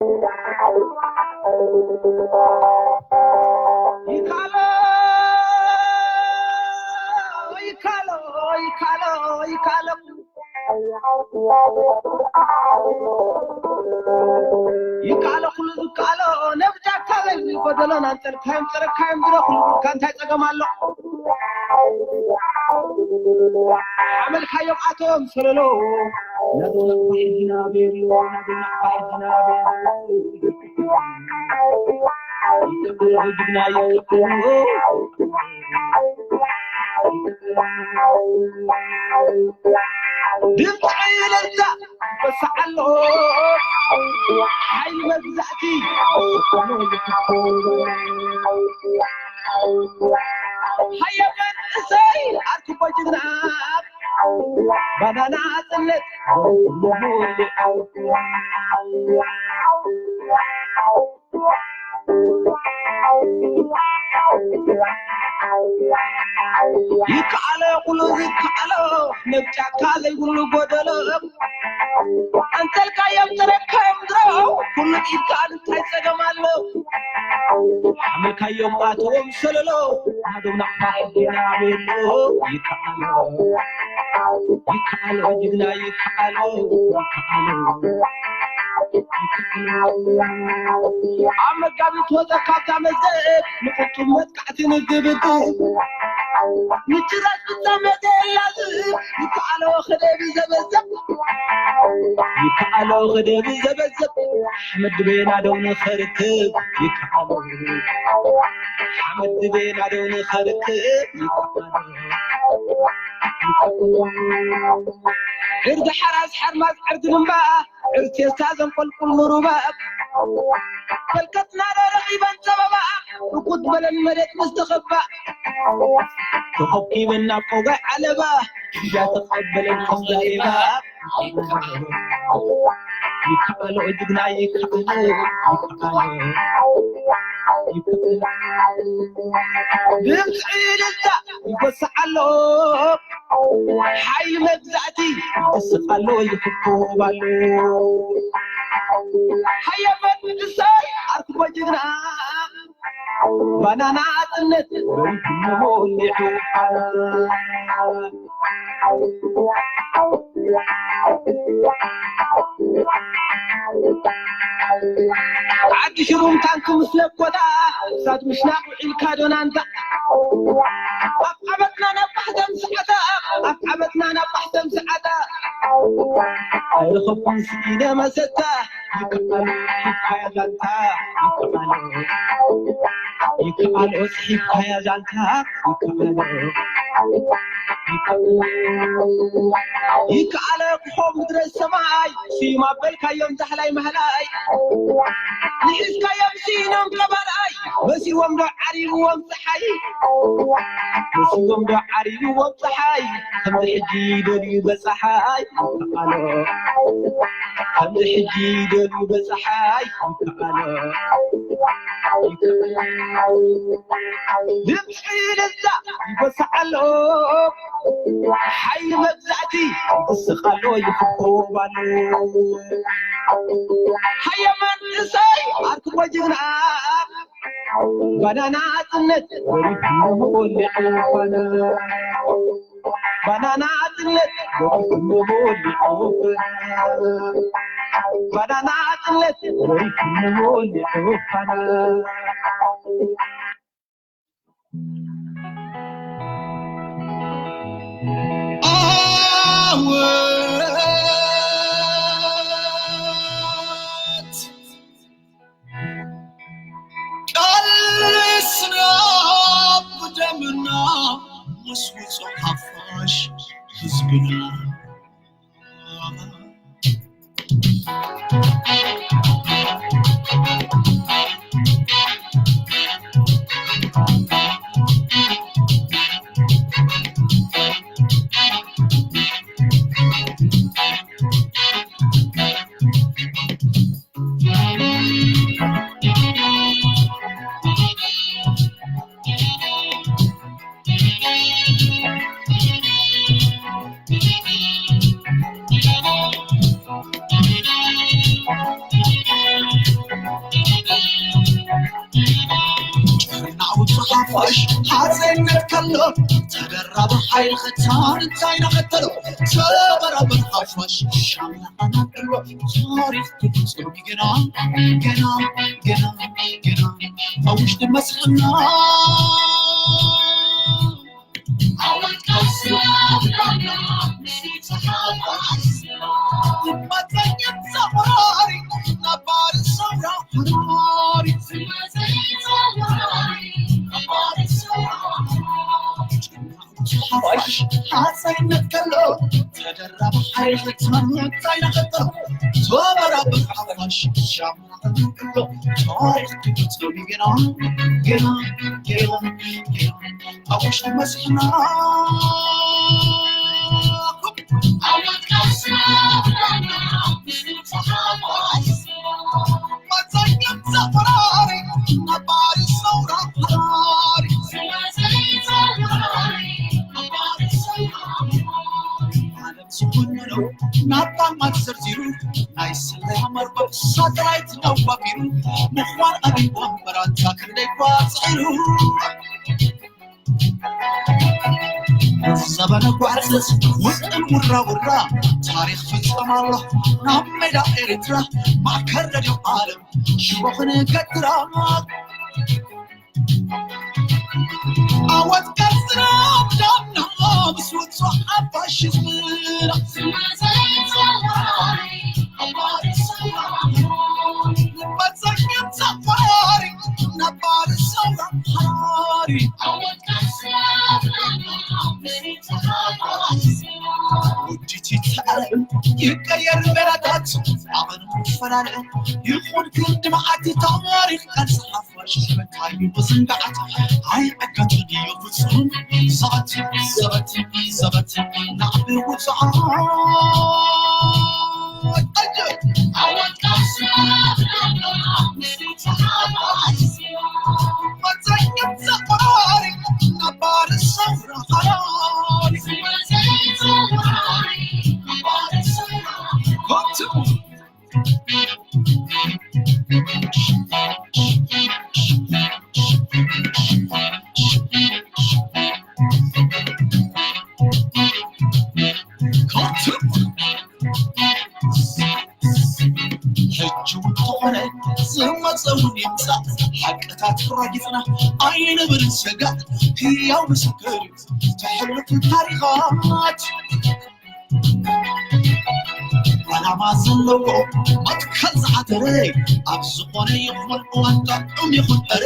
ይካሎ ይካሎ ይካሎ ይካሎ ይካሎ ኩሉ ዝካሎ ነብጃካ በል ጎደሎን ኣንጸልካዮም ጸረካዮም ድሮ ኩሉ ብርካ እንታይ ጸገም ኣሎ? ሓመልካዮም ኣቶም ሰለሎ ናብና ፋሒጅና ቤሉ ናብና ፋሒጅና ቤሉ ድምፂ እልልታ ይበስዓሎ ሓይሊ መግዛእቲ ሃየ መንእሰይ ኣርክቦ ጅግና ባናና ጽነት ይከኣሎ ኩሉ ዝከኣሎ ነብጫካ ዘይብሉ ጎደሎ ኣንተልካዮም ተረካዮም ድሮ ኩሉ ኢድካ እንታይ ጸገም ኣሎ ሓመልካዮም ኣተዎም ሰለሎ ናዶም ናቕፋ ሕድና ቤሎ ይከኣሎ ይከኣሎ ጅግና ይከኣሎ ይከኣሎ ኣብ መጋቢት ወፀ ካብዛ መዘእብ ንቁጡብ መጥቃዕቲ ንግብግብ ንጭራሽ ፍፃመ ዘየላዝብ ይከኣሎ ክደብ ዘበዘብ ይከኣሎ ክደብ ዘበዘብ ሓመድ ድቤና ደው ንኸርክብ ይከኣሎ ሓመድ ድቤና ደው ንኸርክብ ይከኣሎ ዕርዲ ሓራስ ሓርማዝ ዕርዲ ልምባ ዕርቴስታ ዘንቆልቁል ንሩባ ፈልከትና ዶ ረኺበን ጸበባ ርኩት በለን መሬት ምስ ተኸባ ተኸብኪበን ናብ ቆጋይ ዓለባ እዛ ተቐበለን ቆላይባ ይከኣሎ ጅግና ይከኣሎ ይከኣሎ ድምፂ ደስታ ይጎስዓሎ ሓይሊ መግዛእቲ ይስቕ ኣሎ ይኽኮብ ኣሎ ሃየ መንእሰይ ኣርክቦ ጅግና ባናና ኣጥነት በሪቱ ሞሊዑ ዓዲ ሽሩም ታንክ ምስ ለኮታ ሳት ምሽናቕ ውዒልካ ዶናንታ ኣብ ዓመትና ናብ ባሕተም ሰዓታ ኣብ ዓመትና ናብ ባሕተም ሰዓታ ኣይረኸብኩን ስኢነ መሰታ ይከኣሎ ሒብካያ ዛንታ ይከኣሎ ይከኣሎ ስሒብካያ ዛንታ ይከኣሎ ይከኣሎ ክኾ ምድረ ሰማይ ስዩም ኣበልካዮም ዛሕላይ ማህላይ ንሒዝካዮም ስኢኖም ቀባልኣይ መሲዎም ዶ ዓሪብዎም ፀሓይ መሲዎም ዶ ዓሪብዎም ፀሓይ ከምዚ ሕጂ ይደልዩ በፀሓይ ይከኣሎ ከምዚ ሕጂ ይደልዩ በፀሓይ ይከኣሎ ድምፂ ደስታ ይጎስዓሎ ሓይሊ መግዛእቲ ይስቕ ኣሎ ይኽኮብ ኣሎ ሃየ መንእሰይ ኣርክቦ ጅግና ባናና ኣጽነት ወሪዱ ወሊዑ ፋና ባናና ኣጽነት ወሪዱ ወሊዑ ፋና ባናና ኣጽነት ወሪዱ ወሊዑ ፋና ዓወት ቃልስና ብደምና መስውጾ ሓፋሽ ህዝብና ሓፋሽ ሓፀይነት ከሎ ተደራቢ ሓይሊ ኸታን እንታይ ናኸተሎ ተበራበር ሓፋሽ ሻምና ኣናቅሎ ታሪኽ ክፍፅም ገና ገና ገና ገና ኣብ ውሽጢ መስሕና ሓፋሽ ሓፀይነት ከሎ ተደራቢ ሓይሊ ትመታይ ናኸተሎ ተበራበር ሓፋሽ ሻምና ኣናቅሎ ታሪኽ ክፍፅም ገና ገና ገና ገና ኣብ ውሽጢ መስሕና ዝኾነሉ ናብታ ማት ዘርዚሩ ናይ ስለያ መርበብ ሳተላይት ኣዋፊሩ ምዃን ኣቢቦም በራታ ክንደይ ኳ ፅዒሩ ዘበነ ጓዕዘዝ ውጥን ውራ ውራ ታሪኽ ፍጸም ኣሎ ናብ ሜዳ ኤርትራ ማእከል ረድዮ ዓለም ሽቦ ክንገትራ ኣወት ቀርጽራ ዳና ምስ ውጹ ሓፋሽ ዝብላ መጸኛም ሳፋሪ ነባር ሰውራ ሓራሪ ውዲት ይተኣለ ይቀየር በራታት ኣቐን ፈላለ ይኹን ክንዲ መዓቲ ታሪኽ ቃል ሰሓፋሽ ሽበታዩ ብዝንጋዓት ኣይዕገትን እዩ ፍጹም ሰበት ሰበት ሰበት ናዕቢ ውፅዓ ሕጂ እውን ተኾነ ዝመፀ እውን ይምፃእ ሓቅታት ረጊፅና ኣይንብልን ስጋእ ህያው ምስክር እዩ ተሕልፍ ታሪኻት ዓላማ ዘለዎ መትከል ዝዓተረ ኣብ ዝኾነ ይኹን እዋን ጥዑም ይኹን ጥረ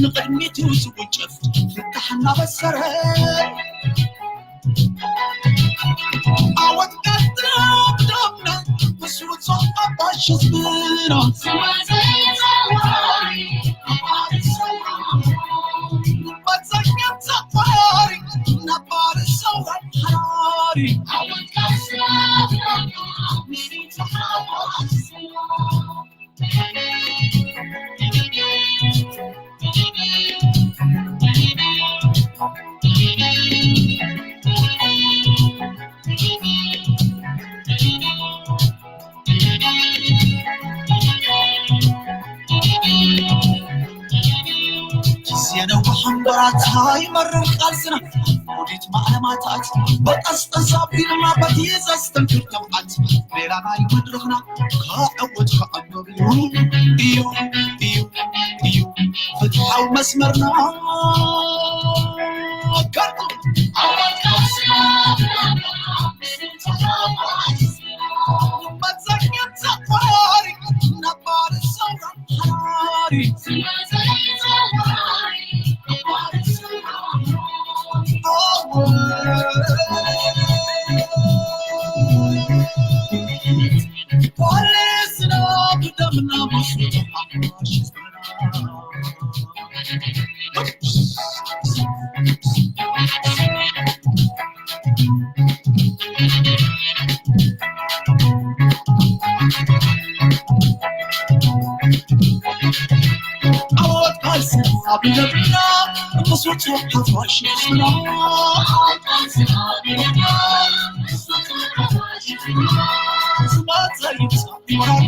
ንቕድሚት እዩ ዝውንጨፍ ፍታሕ እናበሰረ ዓወት ቀጥራብዳምና ብስሩት ኣባሽ ህዝብና መፀኛ ተቋሪ ነባር ሰውራ ሓራሪ ዓወት ቀጥራብዳምና ግዜ ነዊሕ እምበራታ ይመርር ቃልስና ውዲት ማዕለማታት በጠስጠስ ኣቢልና በቲ ዘስተንክር ተብዓት ሜዳ ናይ መድረኽና ከዕውት ከዕምም እዩ እዩ እዩ እዩ ፍትሓዊ መስመርና ከርቱ ኣወቃስና መፀኛ ተቋሪ ነባር ሰውራ ሓራሪ ዓወት ቃልስና ኣብ ልብና ምስ ውጹዕ ሓፋሽ ነስና ዝመጸ ይምጻእ ይወራል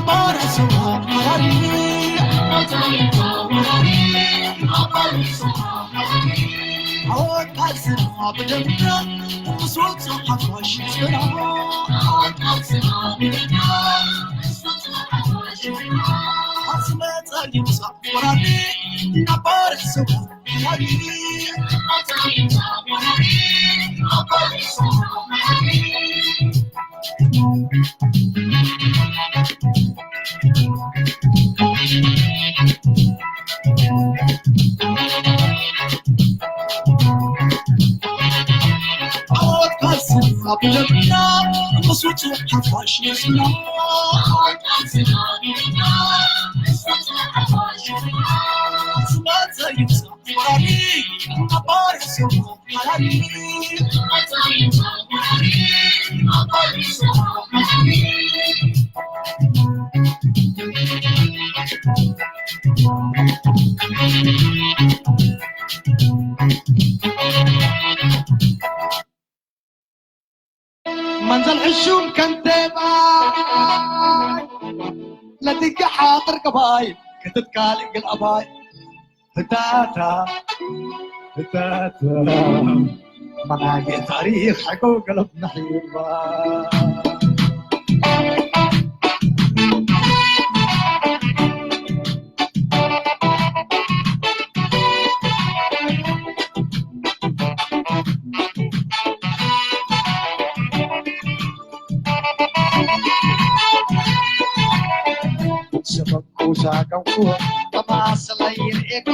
ባረሰዋ ወራሪ፣ ዓወት ቃልስና ብደምና ምስ ወጹ ሓፋሽ ህዝብና። ዓወት ቃልስና ብደምና ምስ ወጹ ሓፋሽ ህዝብና። ኣስመፀ ይምፃእ ወራሪ፣ ናብ ባረሰዋ ወራሪ። ዓወት ቃልስና ብደምና፣ ምስ ውጹዕ ሓፋሽ ነብስና። ዓወት ቃልስና ብደምና፣ ምስ ውጹዕ ሓፋሽ ነብስና። ኣስመፀ ይምፃእ ወራሪ፣ ኣብ ባረሰዋ ወራሪ። መንዘል ሕሹም ከንቴባይ ለትገሓጥር ገባይ ክትትካል እንግል ኣባይ ህታታ ህታታ መናጌ ታሪኽ ሕቆ ገለብ ነሒባ። ሰበኩ ሳቀንኩ ተማስለይን ኤጎ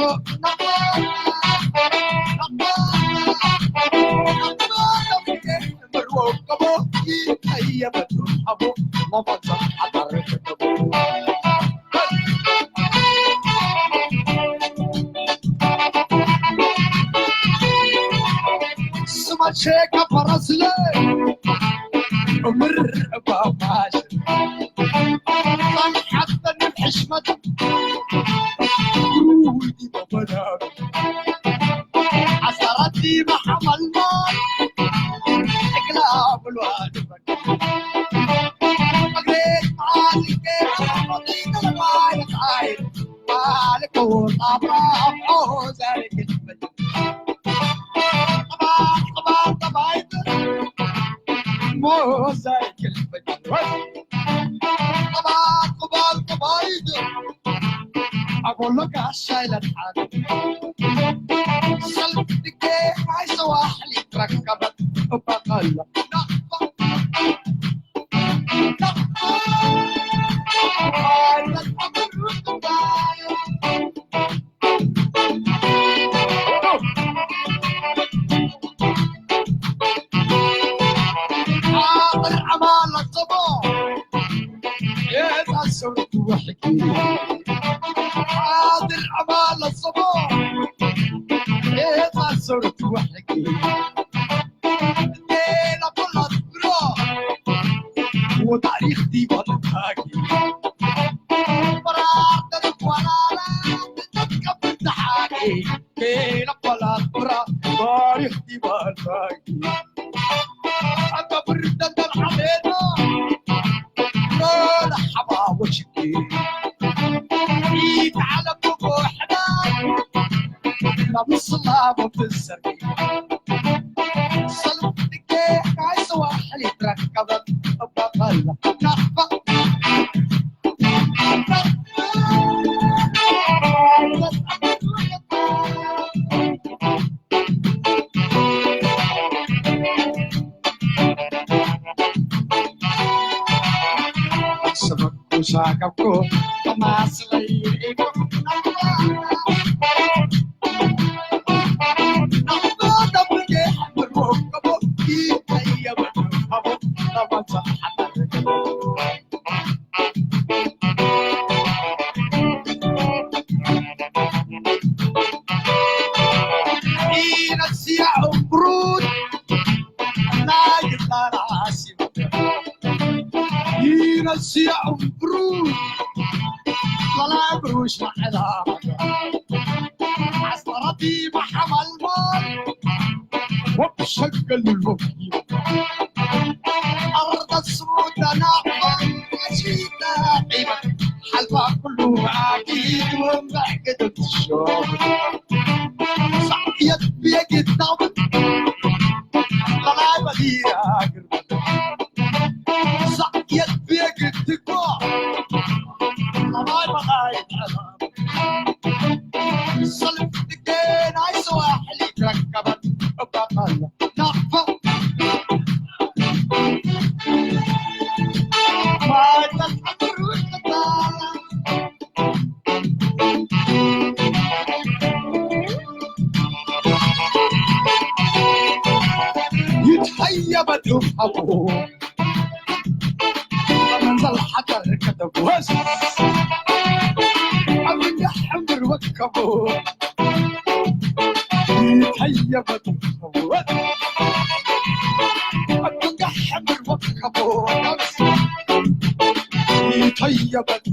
ከተብወስ ኣብ እንዳ ሕምብር ወከቡ ይተየበቱ። ኣብ እንዳ ሕምብር ወከቡ ይተየበቱ።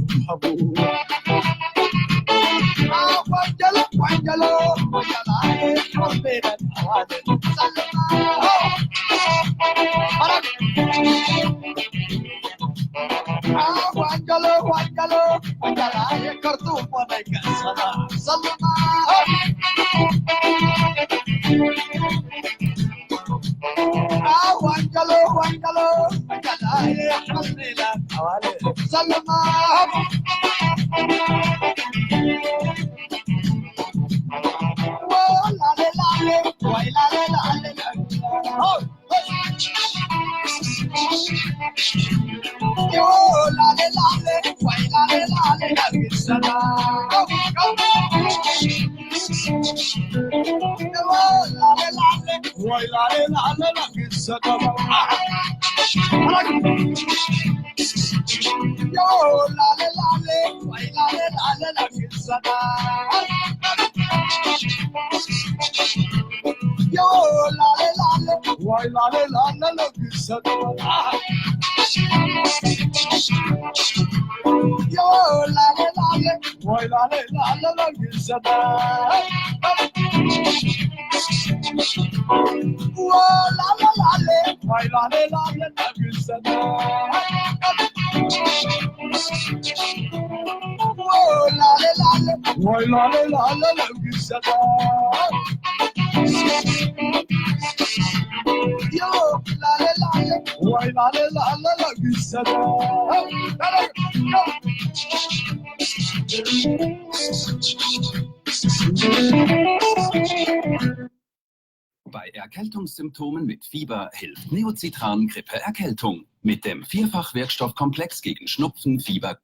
Bei Erkältungssymptomen mit Fieber hilft Neocitran Grippe-Erkältung. Mit dem Vierfach-Wirkstoffkomplex gegen Schnupfen, Fieber,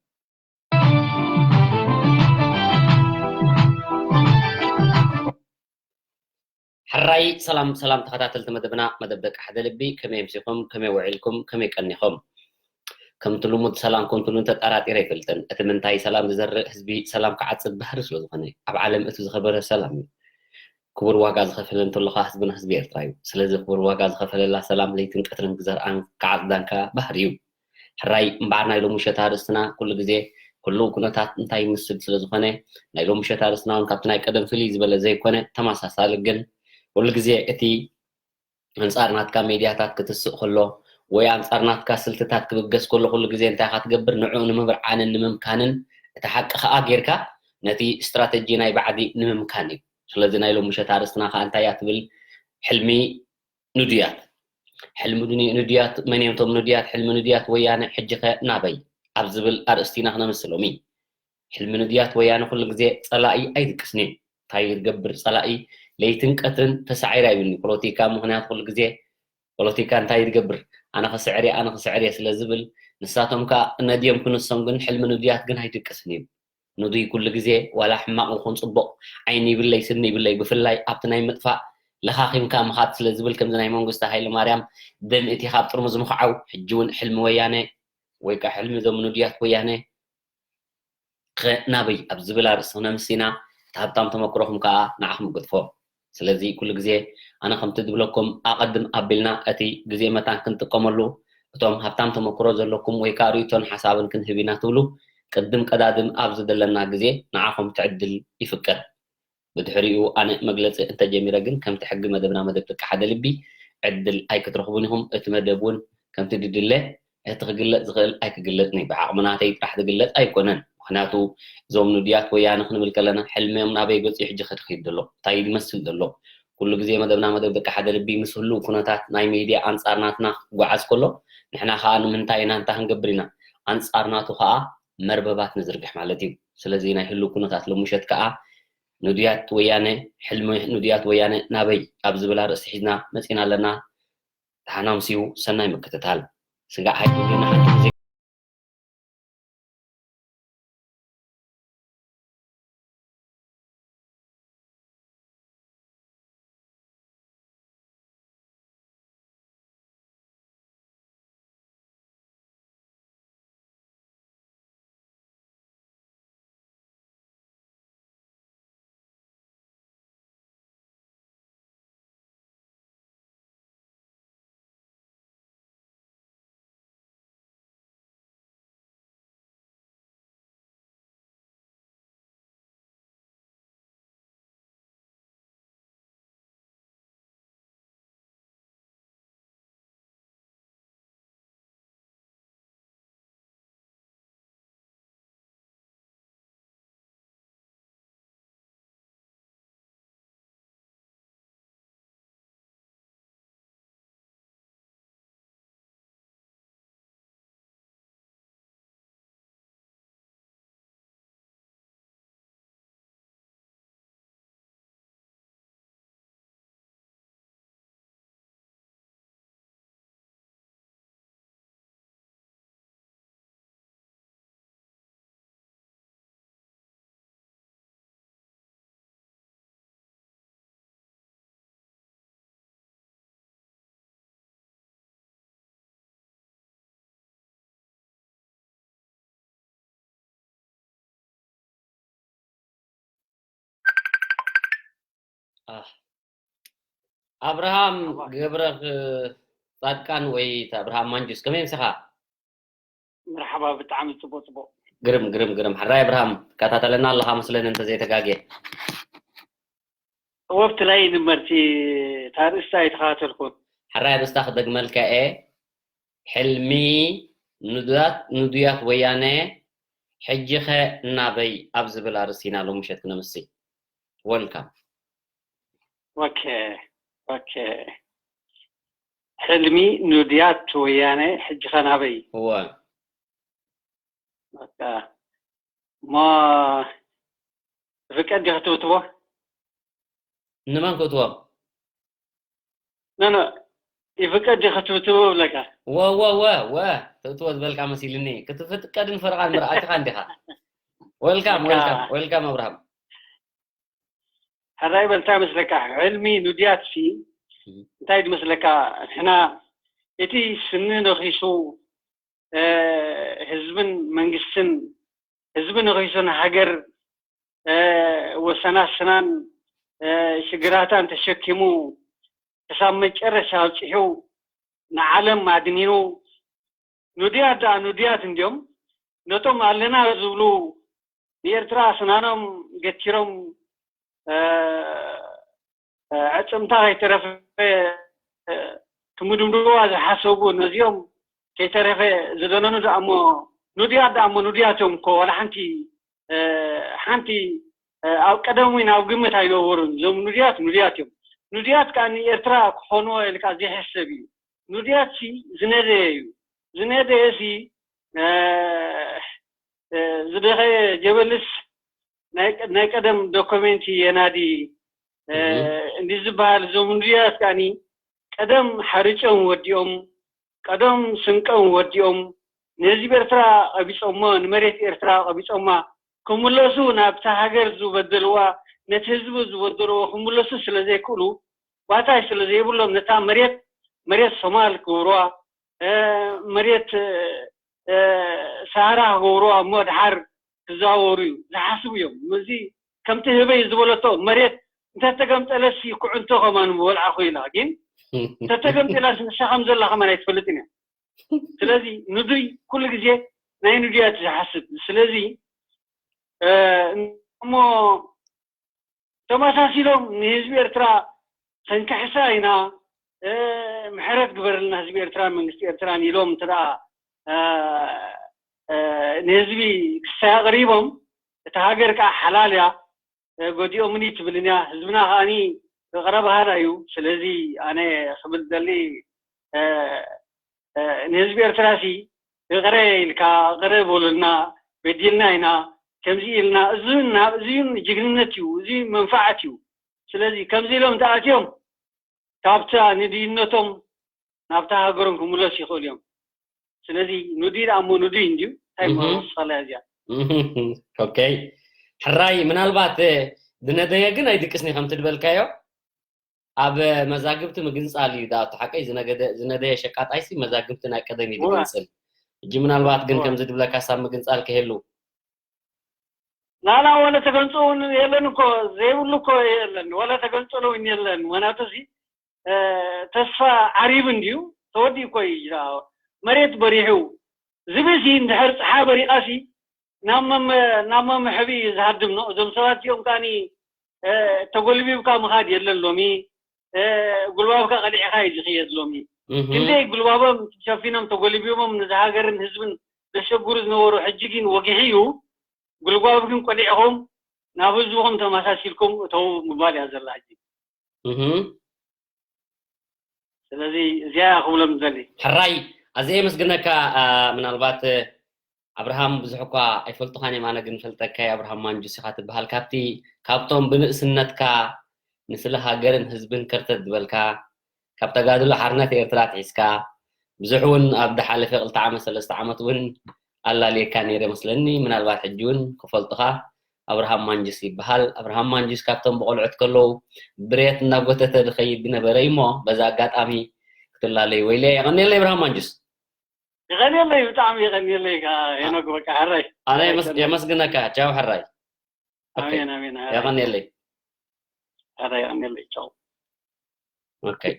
ሕራይ ሰላም ሰላም ተኸታተልቲ መደብና፣ መደብ ደቂ ሓደ ልቢ፣ ከመይ ኣምሲኹም? ከመይ ውዒልኩም? ከመይ ቀኒኹም? ከምቲ ልሙድ ሰላምኩም ትብሉን ተጠራጢረ ኣይፈልጥን። እቲ ምንታይ ሰላም ዝዘርእ ህዝቢ ሰላም ክዓጽድ ባህሪ ስለ ዝኾነ፣ ኣብ ዓለም እቲ ዝኸበረ ሰላም እዩ። ክቡር ዋጋ ዝኸፈለ እንተሎኻ ህዝብና ህዝቢ ኤርትራ እዩ። ስለዚ ክቡር ዋጋ ዝኸፈለላ ሰላም ለይትን ቀትርን ክዘርኣን ክዓጽዳን ከኣ ባህሪ እዩ። ሕራይ እምበኣር ናይ ሎሚ ምሸት ኣርእስትና ኩሉ ግዜ ህሉው ኩነታት እንታይ ይመስል ስለ ዝኾነ፣ ናይ ሎሚ ምሸት ኣርእስትና እውን ካብቲ ናይ ቀደም ፍልይ ዝበለ ዘይኮነ ተመሳሳሊ ግን ኩሉ ግዜ እቲ ኣንጻር ናትካ ሜድያታት ክትስእ ከሎ ወይ ኣንጻር ናትካ ስልትታት ክብገስ ከሎ ኩሉ ግዜ እንታይ ኢኻ ትገብር? ንዕኡ ንምብርዓንን ንምምካንን እቲ ሓቂ ከኣ ጌርካ ነቲ ስትራተጂ ናይ ባዕዲ ንምምካን እዩ። ስለዚ ናይ ሎሚ ምሸት ኣርእስትና ከኣ እንታይ እያ ትብል? ሕልሚ ንዱያት። ሕልሚ ንዱያት፣ መን እዮም እቶም ንዱያት? ሕልሚ ንዱያት ወያነ ሕጂ ከ ናበይ? ኣብ ዝብል ኣርእስቲ ኢና ክነምስስ ሎሚ። ሕልሚ ንድያት ወያነ ኩሉ ግዜ ጸላኢ ኣይድቅስን እዩ። እንታይ ይገብር ጸላኢ? ለይትን ቀትርን ተሳዒራ ይብልኒ ፖለቲካ። ምኽንያቱ ኩሉ ግዜ ፖለቲካ እንታይ ይገብር? ኣነ ክስዕር እየ፣ ኣነ ክስዕር እየ ስለ ዝብል፣ ንሳቶም ከኣ ነድዮም ክንሶም ግን ሕልሚ ንድያት ግን ኣይድቅስን እዩ። ንዱይ ኩሉ ግዜ ዋላ ሕማቕ ይኹን ጽቡቕ ዓይኒ ይብለይ ስኒ ይብለይ፣ ብፍላይ ኣብቲ ናይ ምጥፋእ ለኻኺምካ ምኻድ ስለ ዝብል፣ ከምዚ ናይ መንግስቱ ሃይለማርያም ደም እቲ ካብ ጥርሙዝ ምኽዓው ሕጂ እውን ሕልሚ ወያነ ወይ ከኣ ሕልሚ እዞም ንዱያት ወያነ ከ ናበይ ኣብ ዝብል ኣርእስቲ ክነምስስ ኢና። እቲ ሃብታም ተመክሮኹም ከኣ ንዓኹም ይገድፎ። ስለዚ ኩሉ ግዜ ኣነ ከምቲ ዝብለኩም ኣቐድም ኣቢልና እቲ ግዜ መታን ክንጥቀመሉ፣ እቶም ሃብታም ተመክሮ ዘለኩም ወይ ከኣ ርእይቶን ሓሳብን ክንህብ ኢና ትብሉ፣ ቅድም ቀዳድም ኣብ ዝደለና ግዜ ንዓኹም እቲ ዕድል ይፍቀድ። ብድሕሪኡ ኣነ መግለጺ እንተጀሚረ ግን ከምቲ ሕጊ መደብና መደብ ደቂ ሓደ ልቢ ዕድል ኣይክትረኽቡን ኢኹም። እቲ መደብ እውን ከምቲ ድድለ እቲ ክግለጽ ዝኽእል ኣይክግለጽን እዩ። ብዓቕሚ ናተይ ጥራሕ ዝግለጽ ኣይኮነን። ምኽንያቱ እዞም ንድያት ወያነ ክንብል ከለና ሕልሚ እዮም ናበይ ገጹ እዩ ሕጂ ከድኺድ ዘሎ? እንታይ እዩ ዝመስል ዘሎ? ኩሉ ግዜ መደብና መደብ ደቂ ሓደ ልቢ ምስ ህሉው ኩነታት ናይ ሚድያ ኣንጻር ናትና ክጓዓዝ ከሎ ንሕና ከኣ ንምንታይ ኢና እንታይ ክንገብር ኢና? ኣንጻር ናቱ ከኣ መርበባት ንዝርግሕ ማለት እዩ። ስለዚ ናይ ህሉው ኩነታት ሎምሸት ከኣ ንድያት ወያነ፣ ሕልሚ ንድያት ወያነ ናበይ ኣብ ዝብል ኣርእስቲ ሒዝና መጺና ኣለና። ደሓን ኣምስዩ፣ ሰናይ ምክትታል። ስጋዕ ሃይለ ንሓንቲ ግዜ ኣህ። ኣብርሃም ገብረ ጻድቃን ወይ እቲ ኣብርሃም ማንጁስ፣ ከመይ ምሰኻ? መርሓባ፣ ብጣዕሚ ጽቡቕ፣ ጽቡቕ። ግርም፣ ግርም፣ ግርም። ሕራይ ኣብርሃም፣ ትከታተለና ኣለኻ መስለኒ እንተዘይተጋግየ። ወፍቲ ላይ ንመርቲ፣ እታ ኣርእስቲ ኣይተኸታተልኩን። ሕራይ ኣርእስታ ክደግመልካ እየ። ሕልሚ ንዱያት፣ ንዱያት ወያነ፣ ሕጂኸ ናበይ ኣብ ዝብል ኣርእስቲ ኢና ሎሚ ምሸት ክነምሲ። ወልካም። ኦኬ፣ ኦኬ። ሕልሚ ንዱያት ወያነ፣ ሕጂኸ ናበይ? እወ። በቃ፣ እሞ ይፍቀድ ድዩ ክትብትቦ? ንመን ክእትዎም? ኖ፣ ኖ፣ ይፍቀድ ድዩ ክትብትቦ እብለካ። ወ፣ ወ፣ ወ፣ ወ፣ ትእትዎ ዝበልካ መሲልኒ። ክትፍቀድን ፈረቓን ምርኣትካ እንዲኻ። ወልካም፣ በቃ። ወልካም፣ ወልካም ኣብርሃም። ሕራይ በል፣ እንታይ መስለካ? ሕልሚ ንዱያት ሲ እም። እንታይ ድመስለካ? ንሕና እቲ ስኒ ነኺሱ፣ እ፣ ህዝብን መንግስትን፣ ህዝቢ ነኺሱ ንሃገር፣ እ፣ ወሰናስናን፣ እ፣ ሽግራታን ተሸኪሙ ክሳብ መጨረሻ ኣብፂሑ ንዓለም ኣድኒኑ፣ ንዱያት ደኣ ንዱያት እንድዮም። ነቶም ኣለና ዝብሉ ንኤርትራ ስናኖም ገቲሮም፣ እ፣ እ፣ ዕጽምታ ከይተረፈ፣ እ፣ ክምድምድዋ ዝሓሰቡ ነዚኦም ከይተረፈ ዝደነኑ ደኣ እሞ ንዱያት ደኣ እሞ ንዱያት እዮም እኮ። ዋላ ሓንቲ፣ እ፣ ሓንቲ፣ እ፣ ኣብ ቀደም እውን ኣብ ግምት ኣይነበሩን። እዞም ንዱያት ንዱያት እዮም። ንዱያት ከኣ ንኤርትራ ክኾንዎ ኢልካ ዘይሕሰብ እዩ። ንዱያት ሲ ዝነደየ እዩ። ዝነደየ ሲ፣ እ፣ እ፣ ዝደኸየ ጀበልስ ናይ ቀ-፣ ናይ ቀደም ዶኩሜንት የናዲ፣ እ፣ እህ። እንዲ ዝበሃል። እዞም ንዱያት ከኣኒ ቀደም ሓርጮም ወዲኦም፣ ቀደም ስንቆም ወዲኦም፣ ንህዝቢ ኤርትራ ቀቢጾሞ፣ ንመሬት ኤርትራ ቀቢጾማ፣ ክምለሱ ናብታ ሃገር ዝበደልዋ፣ ነቲ ህዝቢ ዝበደልዎ ክምለሱ ስለ ዘይክእሉ፣ ባታይ ስለ ዘይብሎም፣ ነታ መሬት፣ መሬት ሶማል ክገብርዋ፣ እ፣ መሬት፣ እ፣ ሰሃራ ክገብርዋ፣ እሞ ድሓር ክዘዋወሩ እዩ ዝሓስቡ እዮም። እዚ ከምቲ ህበይ ዝበለቶ፣ መሬት እንተተገምጠለሲ ኩዕንቶ ከማን ምበልዓ ኮይና፣ ግን እንተተገምጢላስ ንሳ ከም ዘላ ከማን ኣይትፈልጥን እያ። ስለዚ ንዱይ ኩሉ ግዜ ናይ ንዱያት ዝሓስብ። ስለዚ፣ እ፣ እሞ ተመሳሲሎም ንህዝቢ ኤርትራ ከንክሕሳ ኢና፣ እ፣ ምሕረት ግበረልና ህዝቢ ኤርትራን መንግስቲ ኤርትራን ኢሎም እንተ ደኣ፣ እ፣ እ፣ ንህዝቢ ክሳይ ኣቕሪቦም፣ እታ ሃገር ከኣ ሓላል እያ፣ እ፣ ጎዲኦምኒ ትብልን እያ። ህዝብና ከኣኒ ይቕረ በሃላ እዩ። ስለዚ ኣነ ክብል ደሊ፣ እ፣ እ፣ ንህዝቢ ኤርትራሲ ይቕረ ኢልካ፣ ይቕረ በሉልና፣ በዲልና ኢና፣ ከምዚ ኢልና፣ እዚ እውን ናብ-፣ እዚ እውን ጅግንነት እዩ፣ እዚ መንፋዓት እዩ። ስለዚ ከምዚ ኢሎም ተኣትዮም፣ ካብታ ንድይነቶም ናብታ ሃገሮም ክምለሱ ይኽእሉ እዮም። ስለዚ ንዱይ ደኣ እሞ ንዱይ እንድዩ፣ እንታይ እሞ እህ። ወስኸላ እዚኣ? እህ። ኦኬ። ሕራይ፣ ምናልባት፣ እ፣ ዝነደየ ግን ኣይድቅስኒ ከምቲ ዝበልካዮ። ኣብ መዛግብቲ ምግንጻል እዩ ደኣ እቲ ሓቀይ። ዝነገደ-፣ ዝነደየ ሸቃጣይሲ መዛግብቲ ናይ ቀደም እዩ እወ። ዝግንጽል። ሕጂ ምናልባት ግን እወ። ከምዚ ድብለካ ሳብ ምግንጻል ክህሉ። ላላ ወለ ተገንጽሎ እውን የለን እኮ፣ ዘይብሉ እኮ የለን፣ ወለ ተገንጽሎ እውን የለን። ምኽንያቱ እዚ፣ እ፣ ተስፋ ዓሪቡ እንድዩ፣ ተወዲኡ እኮ እዩ። መሬት በሪሑ ዝብሲ እንድሕር ጸሓይ በሪቓሲ ናብ መመ-፣ ናብ መመሕቢ እዩ ዝሃድም ነው። እዞም ሰባት እዚኦም ከኣኒ፣ እ፣ ተጎልቢብካ ምኻድ የለን ሎሚ። እ፣ ጉልባብካ ቀሊዕኻ እዩ ዝኽየድ ሎሚ። እህ። ክንደይ ጉልባቦም ሸፊኖም ተጎልቢቦም ነዚ ሃገርን ህዝብን ዘሸግሩ ዝነበሩ፣ ሕጂ ግን ወጊሑ እዩ። ጉልባብኩም ቀሊዕኹም ናብ ህዝብኹም ተመሳሲልኩም እተው ምባል እያ ዘላ ሕጂ። እህ። ስለዚ እዚኣ ክብሎም ዝደሊ። ሕራይ፣ ኣዝየ የመስግነካ። ኣ፣ ምናልባት፣ እ፣ ኣብርሃም ብዙሕ እኳ ኣይፈልጡኻን እዮም፣ ኣነ ግን ፈልጠካ እየ። ኣብርሃም ማንጁስ ኢኻ ትበሃል። ካብቲ፣ ካብቶም ብንእስነትካ ንስለ ሃገርን ህዝብን ከርተት ዝበልካ፣ ካብ ተጋድሎ ሓርነት ኤርትራ ኣትሒዝካ፣ ብዙሕ እውን ኣብ ዝሓለፈ ክልተ ዓመት፣ ሰለስተ ዓመት እውን ኣላልየካ ነይረ መስለኒ። ምናልባት ሕጂ እውን ክፈልጡኻ ኣብርሃም ማንጁስ ይበሃል። ኣብርሃም ማንጁስ ካብቶም ብቆልዑት ከለዉ ብሬት እናጎተተ ዝኸይድ ዝነበረ እዩ እሞ፣ በዛ ኣጋጣሚ ክትላለዩ ወይለ። የቐንየለይ ኣብርሃም ማንጁስ። የቐንየለይ፣ ብጣዕሚ የቐንየለይ ከኣ ሄኖክ፣ በቃ ሕራይ። ኣነ የመስ-፣ የመስግነካ። ቻው ሕራይ። ኦኬ። ኣሜን፣ ኣሜን፣ ሕራይ። የቐንየለይ። ኣታ የቐንየለይ። ቻው። Okay.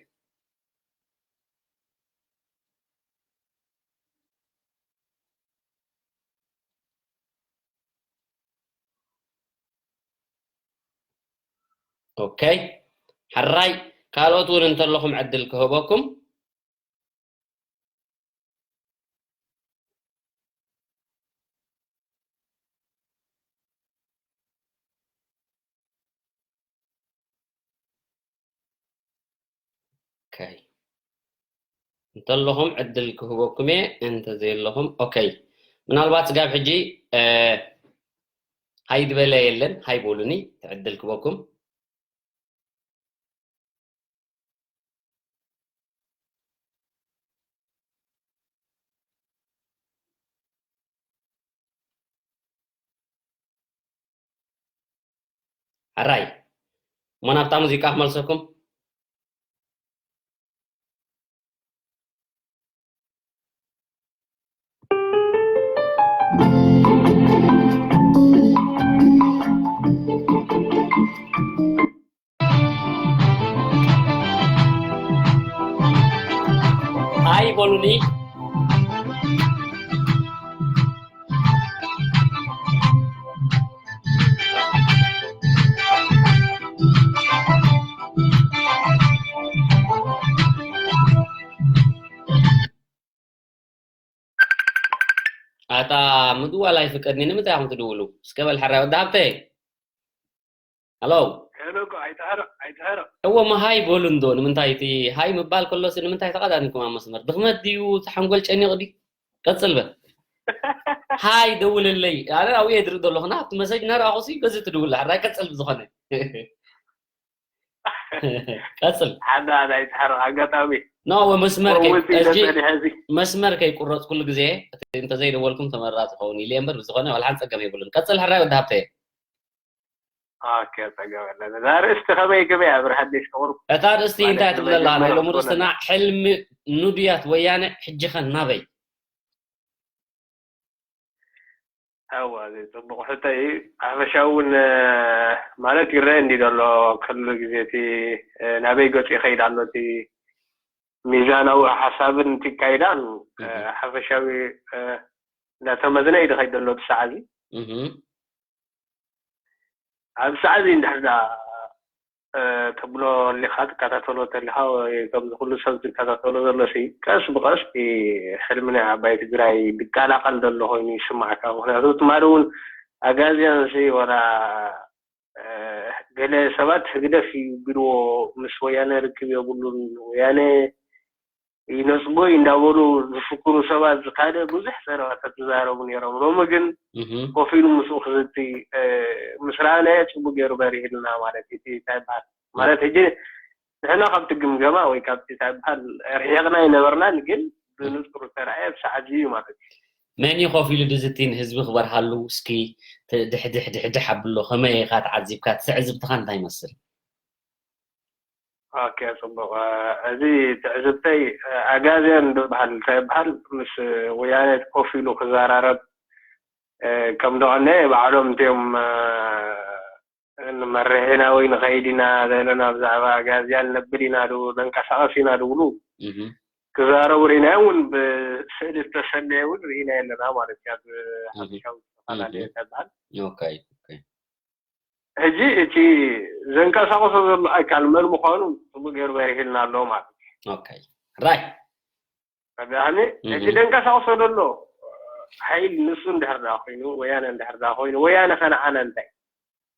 Okay. ሕራይ ካልኦት እውን እንተለኹም ዕድል ክህበኩም። Okay. እንተለኹም ዕድል ክህበኩም እየ። እንተዘየለኹም okay። ምናልባት ስጋብ ሕጂ ሃይ ዝበለ የለን። ሃይ በሉኒ፣ ዕድል ክህበኩም። ኣራይ እሞ ናብታ ሙዚቃ ክመልሰኩም። ሃይ በሉኒ። ኣታ ምድዋል ኣይፍቀድኒ። ንምንታይ ኢኹም ትድውሉ? እስከ በል ሕራይ ወዲ ሃብተይ። ሃሎ። ሄሎ እኮ ኣይትሕረቕ ኣይትሕረቕ። እወ መሃይ በሉ እንዶ። ንምንታይ እቲ ሃይ ምባል ከሎሲ ንምንታይ ተቐዳኒኩም ኣብ መስመር? ድኽመት ድዩ? እቲ ሓንጎል ጨኒቑ ድዩ? ቀጽል በል። ሃይ ደውለለይ። ኣነ ኣብኡ እየ ዝርኢ ዘለኹ። ናብቲ መሰጅ እናረኣኹሲ በዚ ትድውል። ሕራይ ቀጽል ብዝኾነ። ቀጽል። ሓዳ ኣይትሓርቕ ኣጋጣሚ ኖ ወ መስመር ከይ- ወዚ ሕጂ ተጸኒሐ እዚ መስመር ከይቁረጽ ኩሉ ግዜ እቲ እንተዘይደወልኩም ተመራጺ ኸውን ኢለ እምበር ብዝኾነ ዋላ ሓንቲ ጸገም የብሉን። ቀጽል ሕራይ ወዲ ሃብተየ። ኦኬ ጸገም የለን። እዛ ርእስቲ ከመይ ከመይ እያ ብርሃን ዴሽ ተቕርብ እታ ርእስቲ እንታይ ትብል ኣላ? ናይ ሎሚ ርእስትና ሕልሚ ኑድያት ወያነ ሕጂ ኸ ናበይ? እወ እዚ ጽቡቕ ሕቶ እዩ። ሓፈሻዊ እውን ማለት ይረአ እንዲ ዘሎ ኩሉ ግዜ እቲ ናበይ ገጹ ይኸይድ ኣሎ እቲ ሚዛናዊ ሓሳብን እቲ ኣካይዳን ሓፈሻዊ እንዳተመዝነ እዩ ዝኸይድ ዘሎ እቲ ሰዓት እዚ። እህ ኣብ ሰዓት እዚ እንድሕር ደኣ ተብሎ ኣሊኻ ትከታተሎ ተሊኻ ወይ ከምዚ ኩሉ ሰብ ዝከታተሎ ዘሎ ሲ ቀስ ብቐስ እቲ ሕልሚ ናይ ዓባይ ትግራይ ዝቀላቐል ዘሎ ኮይኑ ይስማዓካ። ምክንያቱ ትማሊ እውን ኣጋዝያን ሲ ዋላ ገለ ሰባት ህግደፍ እዩ ቢልዎ ምስ ወያነ ርክብ የብሉን ወያነ ይነፅጎ እዩ እንዳበሉ ዝፍክሩ ሰባት ዝካደ ብዙሕ ዘረባታት ዝዛረቡ ነይሮም። ሎሚ ግን እህ ኮፍ ኢሉ ምስኡ ክዝቲ ምስ ረኣናዮ ፅቡቅ ገይሩ በሪህልና ማለት እዩ። እቲ እንታይ ይበሃል ማለት ሕጂ ንሕና ካብቲ ግምገማ ወይ ካብቲ እንታይ ይበሃል ርሒቕና ኣይነበርናን፣ ግን ብንፁር ዝተረኣየ ብሰዓት እዩ ማለት እዩ። መን እዩ ኮፍ ኢሉ ድዝቲ ንህዝቢ ክበርሃሉ? እስኪ ት- ድሕድሕ ድሕድሕ ኣብሎ። ከመይ ኢኻ ተዓዚብካ? ትዕዝብትኻ እንታይ ይመስል? ኦኬ ፅቡቅ። እዚ ትዕዝብተይ ኣጋዝያን ዝበሃል እንታይ ይበሃል ምስ ወያነ ኮፍ ኢሉ ክዘራረብ ከም ደቐነ ባዕሎም እንቲኦም ንመርሕ ኢና ወይ ንኸይድ ኢና ዘለና ብዛዕባ ኣጋዝያን ነብል ኢና ዶ ነንቀሳቐስ ኢና ድብሉ እህ ክዛረቡ ርኢናዮ እውን ብስእሊ ዝተሰነየ እውን ርኢና ኣለና ማለት እዩ። ኣብ ሓፈሻዊ ዝተፈላለዩ እንታይ ይበሃል ኦኬ ኦኬ ሕጂ እቲ ዘንቀሳቕሶ ዘሎ ኣካል መን ምዃኑ ጽቡቅ ገይሩ በሪህልና ኣሎ ማለት እዩ። ኦኬ ራይ ረዳእኒ እቲ ዘንቀሳቕሶ ዘሎ ሓይል ንሱ እንድሕር ደኣ ኮይኑ ወያነ እንድሕር ደኣ ኮይኑ ወያነ ከነዓና እንታይ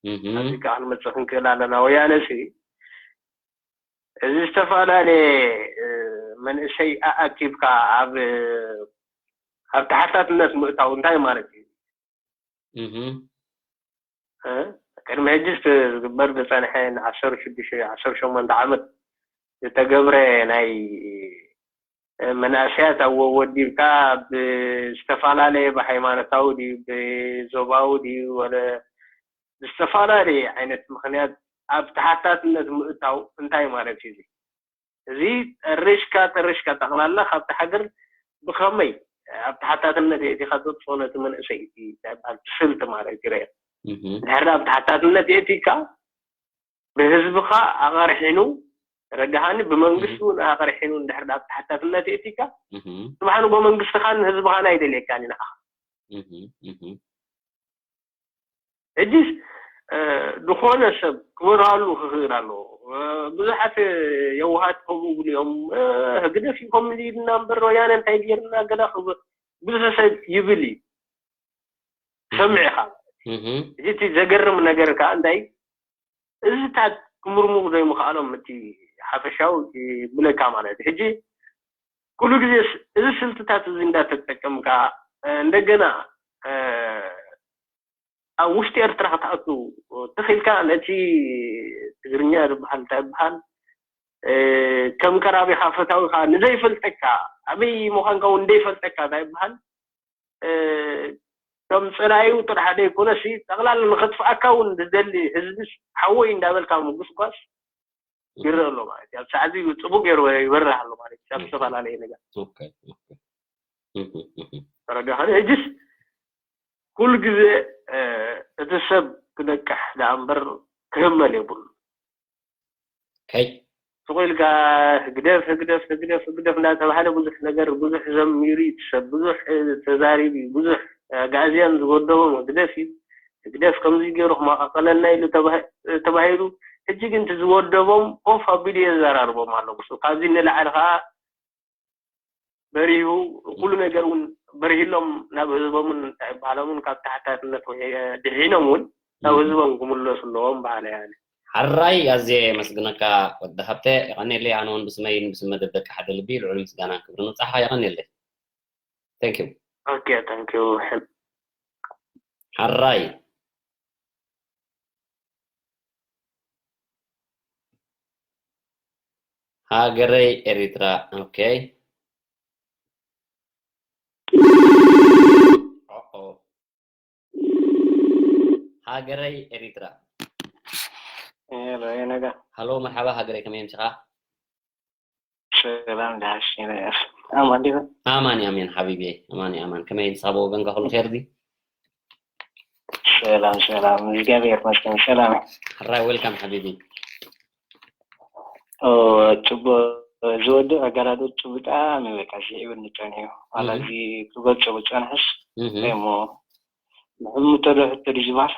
እህ ኣብዚ ከዓ ክንመፅእ ክንክእል ኣለና። ወያነ ሲ እዚ ዝተፈላለየ መንእሰይ ኣኣኪብካ ኣብ ኣብ ተሓታትነት ምእታው እንታይ ማለት እዩ? እህ እ? ቅድሚ ሕጂ ዝግበር ዝፀንሐ ንዓሰርተ ሽዱሽተ ዓሰርተ ሸሞንተ ዓመት ዝተገብረ ናይ መናእሰያት ኣብ ወዲብካ ብዝተፈላለየ ብሃይማኖታዊ ድዩ ብዞባዊ ድዩ ወለ ብዝተፈላለየ ዓይነት ምክንያት ኣብ ተሓታትነት ምእታው እንታይ ማለት እዩ? እዚ ጠሪሽካ ጠሪሽካ ጠቕላላ ካብቲ ሃገር ብኸመይ ኣብ ተሓታትነት የእቲኻ ዘጥፍኦ ነቲ መንእሰይ እቲ እንታይ ይበሃል ብስልቲ ማለት ይረአ። እህ እንድሕር ኣብ ተሓታትነት የእቲካ ብህዝብኻ ኣቐርሒኑ፣ ረዳሃኒ፣ ብመንግስቲ እውን ኣቐርሒኑ እንድሕር ኣብ ተሓታትነት የእቲካ፣ እህ፣ ስብሓ ንጎ መንግስትኻን ህዝብኻን ኣይደልየካን እዩ ንዓኻ። እህ፣ እህ። ሕጂስ ዝኾነ ሰብ ክበርሃሉ ክኽእል ኣለዎ። ብዙሓት የዋሃት ከምኡ ይብሉ እዮም። ህግደፍ እዩ ከምዚ ኢልና እምበር ወያነ እንታይ ገይርና ገዳ ብዙሕ ሰብ ይብል እዩ። ሰሚዕኻ። እህ፣ እዚ እቲ ዘገርም ነገር ከዓ እንታይ፣ እዚታት ክምርምሩ ዘይምኽኣሎም እቲ ሓፈሻዊ ይብለካ ማለት እዩ። ሕጂ ኩሉ ግዜ እዚ ስልትታት እዚ እንዳተጠቀምካ እንደገና ኣብ ውሽጢ ኤርትራ ክትኣቱ ትኽኢልካ፣ ነቲ ትግርኛ ዝበሃል እንታይ ይበሃል፣ ከም ቀራቢኻ ፈታዊኻ ንዘይፈልጠካ፣ ኣበይ ምዃንካ እውን እንደይፈልጠካ እንታይ ይበሃል፣ ከም ጸላኢኡ ጥራሕ ዘይኮነሲ ጠቕላላ ንኸጥፍኣካ እውን ዝደሊ ህዝብስ ሓወይ እንዳበልካ ምጉስጓስ ይረአ ኣሎ ማለት እዩ። ኣብ ሰዓት እዚ ጽቡቅ ገይሩ ይበርህ ኣሎ ማለት እዩ። ኣብ ዝተፈላለየ ነገር ኦኬ፣ ኦኬ። እህ፣ እህ። ተረዳኸኒ? ሕጅስ ኩሉ ግዜ እቲ ሰብ ክነቅሕ ደኣ እምበር ክህመል የብሉ። ከይ ስቕ ኢልካ ህግደፍ ህግደፍ ህግደፍ ህግደፍ እንዳተባሃለ ብዙሕ ነገር ብዙሕ ዘሚሩ እዩ እቲ ሰብ፣ ብዙሕ ተዛሪቡ እዩ፣ ብዙሕ ኣግኣዝያን ዝወደቦም ህግደፍ እዩ። ህግደፍ ከምዚ ገይሩ ክመቃቀለና ኢሉ ተባሂ- ተባሂሉ ሕጂ ግን እቲ ዝወደቦም ኮፍ ኣቢሉ የዘራርቦም ኣሎ። ካብዚ ንላዕሊ ከዓ በሪሁ ኩሉ ነገር እውን በርሂሎም ናብ ህዝቦምን እንታይ ይበሃሎምን ካብ ተሓታትነት ድሒኖም እውን ናብ ህዝቦም ክምለሱ ኣለዎም በሃለ እየ ኣነ። ሓራይ ኣዝየ የመስግነካ ወዲ ሃብተ፣ የቐኔለይ። ኣነ እውን ብስመይን ብስም መደብ ደቂ ሓደ ልቢ ልዑል ምስጋናን ክብርን ንብጻሕኻ። የቐኔለይ። Thank you። Okay, thank you. ሓራይ ሃገረይ ኤሪትራ። Okay። ኦኦ። ሃገረይ ኤሪትራ። ሄሎ፣ የነጋ። ሃሎ፣ መርሓባ ሃገረይ፣ ከመይ ኣምሲኻ? ሰላም ዳሽ፣ ኣማን ዲኻ? ኣማን ኣሜን ሓቢቢ፣ ኣማን ኣማን። ከመይ ንስኻ ብወገንካ ኩሉ ኸይር ድዩ? ሰላም ሰላም፣ እግዚኣብሔር ይመስገን ሰላም። ሕራይ፣ welcome ሓቢቢ። ኦ፣ ጽቡቅ ዝወድእ ኣጋላዶ ጽቡቅ ብጣዕሚ በቃ ስዒቡኒ ጸኒሑ። ዋላ እዚ ክገልጾ ብጸንሐስ እሞ ንሕሙ ተዶ ሕቶ ድዩ ዝበሃል?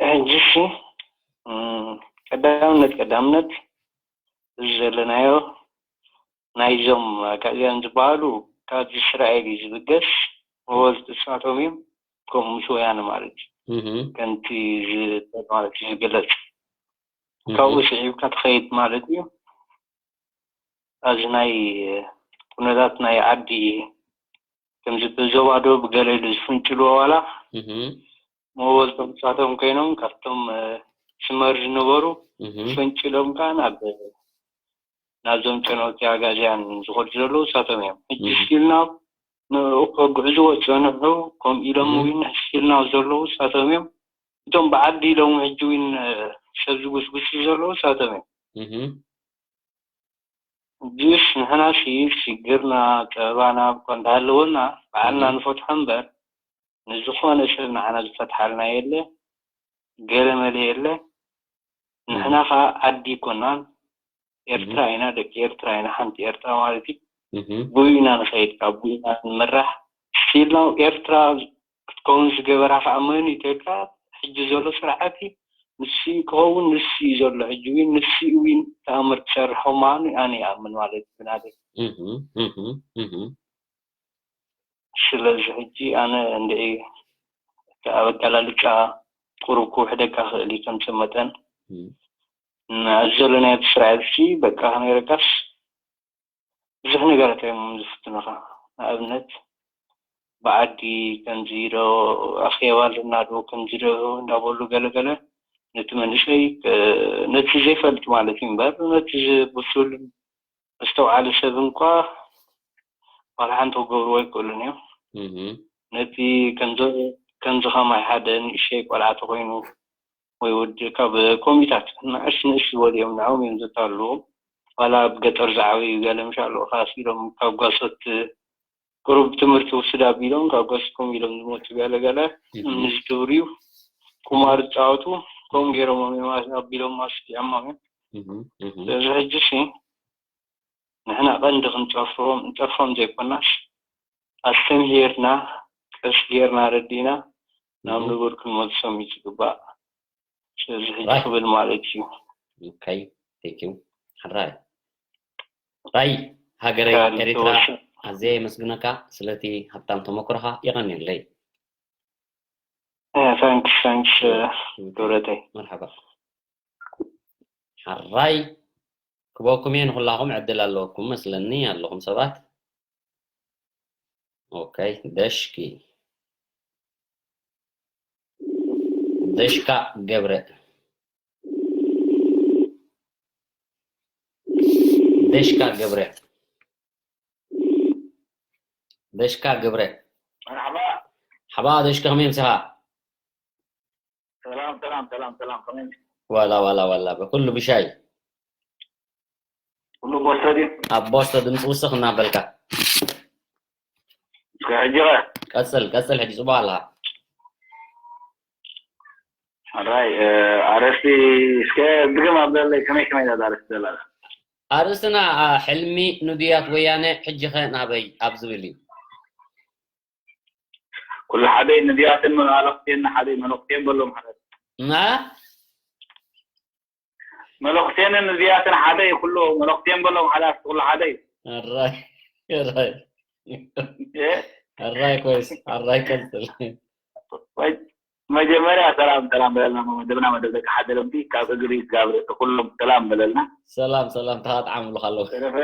ሕጂ እሺ፣ ቀዳምነት ቀዳምነት እዚ ዘለናዮ ናይዞም ኣጋእዝያን ዝበሃሉ ካብ እስራኤል እዩ ዝብገስ። መወልቲ እሳቶም እዮም፣ ከምኡ ምስ ወያነ ማለት እዩ። ከምቲ ማለት እዩ ዝግለጽ፣ ካብኡ ስዒብካ ትኸይድ ማለት እዩ። ኣብዚ ናይ ኩነታት ናይ ዓዲ ከምዚ ብዞባ ዶ ብገለ ኢሉ ዝፍንጭልዎ ዋላ መወልቶም ንሳቶም ኮይኖም ካብቶም ስመር ዝነበሩ ፈንጭሎም ከዓ ናብ ናብዞም ጨነውቲ ኣጋዝያን ዝኸዱ ዘለዉ ንሳቶም እዮም። ሕጂ ስቲልና ንኡ ከጉዕዝዎ ዝፀንሑ ከምኡ ኢሎም እውን ስቲልና ዘለዉ ንሳቶም እዮም። እቶም ብዓዲ ኢሎም ሕጂ እውን ሰብ ዝጉስጉሱ ዘለዉ ንሳቶም እዮም። እዚስ ንሕና ሲ ሽግርና ፀበባና እኳ እንተሃለወና ባዕልና ንፈትሖ እምበር ንዝኾነ ሰብ ንዓና ዝፈትሓልና የለ፣ ገለመለ የለ። ንሕና ከዓ ዓዲ ኣይኮናን፣ ኤርትራ ኢና፣ ደቂ ኤርትራ ኢና፣ ሓንቲ ኤርትራ ማለት እዩ። ብኡ ኢና ንኸይድ፣ ካብ ብኡ ኢና ንምራሕ። ስቲል ናው ኤርትራ ክትከውን ዝገበራ ከዓ መን እዩ ተልካ፣ ሕጂ ዘሎ ስርዓት እዩ። ንሱ ክኸውን ንሱ እዩ ዘሎ ሕጂ እውን ንሱ እውን ተኣምር ክሰርሖ ምዃኑ ኣነ ይኣምን ማለት እዩ ብናተይ። ስለዚ ሕጂ ኣነ እንድዒ እቲ ኣበቃላልጫ ቁሩብ ክውሕደካ ክእል እዩ ከምቲ መጠን ኣብዚ ዘሎ ናይ ስርዓት ሲ በቃ ከመይረካስ ብዙሕ ነገራት እዮም ዝፍትኑኻ። ንኣብነት ብዓዲ ከምዚ ዶ ኣኼባ ኣለና ዶ ከምዚ ዶ እንዳበሉ ገለገለ ነቲ መንእሰይ ነቲ ዘይፈልጥ ማለት እዩ እምበር ነቲ ብሱል ዝተውዓለ ሰብ እንኳ ዋላ ሓንቲ ክገብርዎ ኣይክእሉን እዮም። ነቲ ከምዚ ከማይ ሓደ ንእሽተይ ቆልዓ ተኮይኑ ወይ ወዲ ካብ ኮሚታት ንእሽ ንእሽ ዝበሉ እዮም ንዕኦም እዮም ዘታልልዎም። ዋላ ኣብ ገጠር ዝዓበዩ ገለ ምሻ ኣለዉ ካስ ኢሎም ካብ ጓሶት ቁሩብ ትምህርቲ ውስድ ኣቢሎም ካብ ጓሶት ኮም ኢሎም ዝመፁ ገለ ገለ እምኒ ዝድብርዩ ቁማር ዝፃወቱ ከምኡ ገይሮሞም እዮም ኣቢሎማ ኣስኪዖሞም እዮም። ስለዚ ሕጂ ሲ ንሕና ቀንዲ ክንጸርፎም እንጸርፎም ዘይኮናስ ኣስተምሂርና ቀስ ጌርና ረዲእና ናብ ንቡር ክንመልሶም እዩ ዝግባእ። ስለዚ ሕጂ ክብል ማለት እዩ። Okay, thank you. ሕራይ ራይ ሃገረይ ኤሪትራ ኣዝየ የመስግነካ ስለቲ ሃብታም ተመክሮኻ የቐንየለይ። Thanks, thanks ክብረተይ። መርሓባ። ሕራይ ክበኩም እየ ንኹላኹም ዕድል ኣለኩም መስለኒ ኣለኹም ሰባት። Okay, ደሽኪ ደሽካ ገብረ ደሽካ ገብረ ደሽካ ገብረ መርሓባ ሓባ ደሽካ ከመይ ምሳኻ ሰላም ሰላም ሰላም ሰላም ከመይ ዋላ ዋላ ዋላ በኩሉ ብሻይ ኩሉ ቦስቶ ድዩ ኣብ ቦስቶ ድምፂ ውስኽ እናበልካ እስከ ሕጂ ኸ ቀፅል ቀፅል ሕጂ ፅቡቅ ኣለካ ሕራይ ኣረስቲ እስከ ድግም ኣብለለይ ከመይ ከመይ ዳ ኣረስቲ ዘላ ኣርእስትና ሕልሚ ንድያት ወያነ ሕጂ ኸ ናበይ ኣብ ዝብል እዩ ኩሉ ሓደ ንድያትን መለኽቴን ሓደ መለኽቴን በሎም ሓደ ና መለኽቴንን ንድያትን ሓደ እዩ ኩሉ መለኽቴን በሎም ሓደ ኩሉ ሓደ እዩ ኣራይ ኣራይ ኣራይ ኮይስ ኣራይ ቀፅል መጀመርያ ሰላም ሰላም በለልና መደብና መደብ ደቂ ሓደ ልምዲ ካብ እግሪ ስጋብ ርእሲ ኩሎም ሰላም በለልና ሰላም ሰላም ተኻጥዓምሉ ከለዉ ተረፈ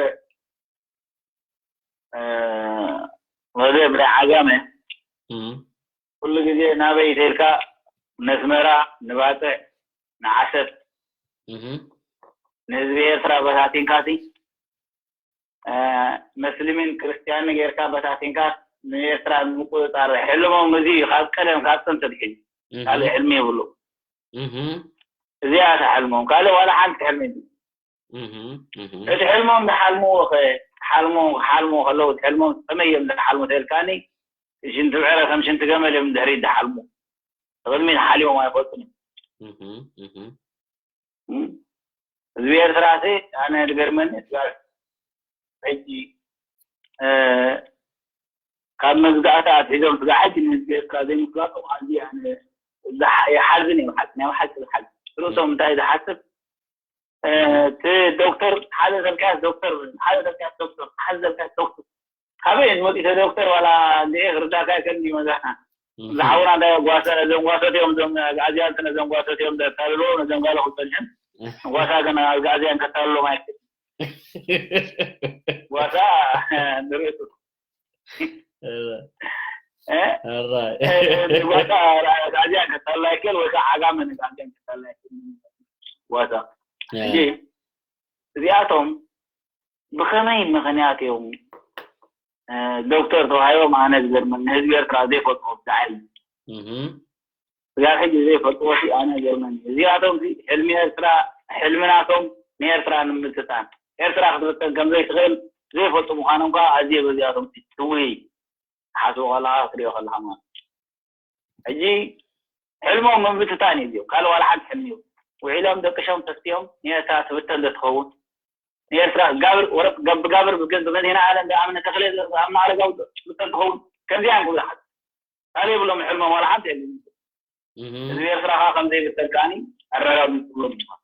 መደብ ናይ ዓጋመ ኩሉ ግዜ ናበይ ተልካ ነስመራ ንባፅዕ ንዓሰብ ንህዝቢ ኤርትራ በታቲንካሲ መስልሚን ክርስትያን ጌርካ በታቲንካ ንኤርትራ ንምቁፅፃር ሕልሞም እዚ እዩ ካብ ቀደም ካብ ጥንቲ ድሕን ካልእ ሕልሚ የብሉ እዚኣ እታ ሕልሞም ካልእ ዋላ ሓንቲ ሕልሚ የብሉ እቲ ሕልሞም ዝሓልምዎ ኸ ሓልሞ ሓልሞ ከለዉ እቲ ሕልሞም ከመይ እዮም ዝሓልሙ ተልካኒ ሽንቲ ብዕረ ከም ሽንቲ ገመል እዮም ድሕሪት ዝሓልሙ ንቅድሚት ሓሊሞም ኣይፈልጡን ህዝቢ ኤርትራ ሲ ኣነ ዝገርመኒ ስጋብ ሕጂ ካብ መግዛእቲ ኣትሒዞም ስጋብ ሕጂ ንህዝቢ ኤርትራ ዘይምፍላጦም ኣዝዩ ኣነ ይሓዝን እዩ ብሓቂ ናይ ብሓቂ ዝሓዝን ርእሶም እንታይ ዝሓስብ እቲ ዶክተር ሓደ ዘልካያስ ዶክተር ሓደ ዘልካያስ ዶክተር ሓደ ዘልካያስ ዶክተር ካበይ እዩ ዝመፅእ ዶክተር ዋላ እንድዒ ክርዳእካ ይከኒ መዛና ዝሓውና እንታይ ጓሰ ነዞም ጓሶት እዮም እዞም ኣግኣዝያን ነዞም ጓሶት እዮም ዘታልሎ ነዞም ጋለ ክፀንሕን ጓሳ ግን ኣግኣዝያን ከታልሎም ኣይክእል ጓሳ ንርእሱ ጓሳ ኣግኣዝያን ከታልሎ ኣይክእል ወይ ከዓ ዓጋመ ንግኣዝያን ከታልሎ ኣይክእል ጓሳ እዚኣቶም ብኸመይ ምኽንያት እዮም ዶክተር ተባሂቦም ኣነ ዝገርመኒ ህዝቢ ኤርትራ ዘይፈልጥዎ ብዛዕባ ስጋብ ሕጂ ዘይፈልጥዎ ኣነ ዝገርመኒ እዚኣቶም ሕልሚ ኤርትራ ሕልሚ ናቶም ንኤርትራ ንምትታን ኤርትራ ክትብተን ከም ዘይትኽእል ዘይፈልጡ ምዃኖም ከዓ ኣዝየ በዚኣቶም ትውይ ሓስቡ ከለካ ክትሪኦ ከለካ ማለት ሕጂ ሕልሞም ምብትታን እዩ እዚኦም ካልእ ዋላ ሓንቲ ሕልሚ እዩ ውዒሎም ደቅሾም ተስትዮም ንኤርትራ ትብተን ዘትኸውን ንኤርትራ ጋብር ወረብ ገብ ጋብር ብገብ ብመዲና ዓለም ብኣምነ ተክለ ኣብ ማዕረጋዊ ትብተን ትኸውን ከምዚኣም ክብሉ ሓት ካልእ የብሎም ሕልሞም ዋላ ሓንቲ የብሎም ህዝቢ ኤርትራ ከዓ ከምዘይብተን ከዓኒ ኣረጋጊፅሎም ይኾን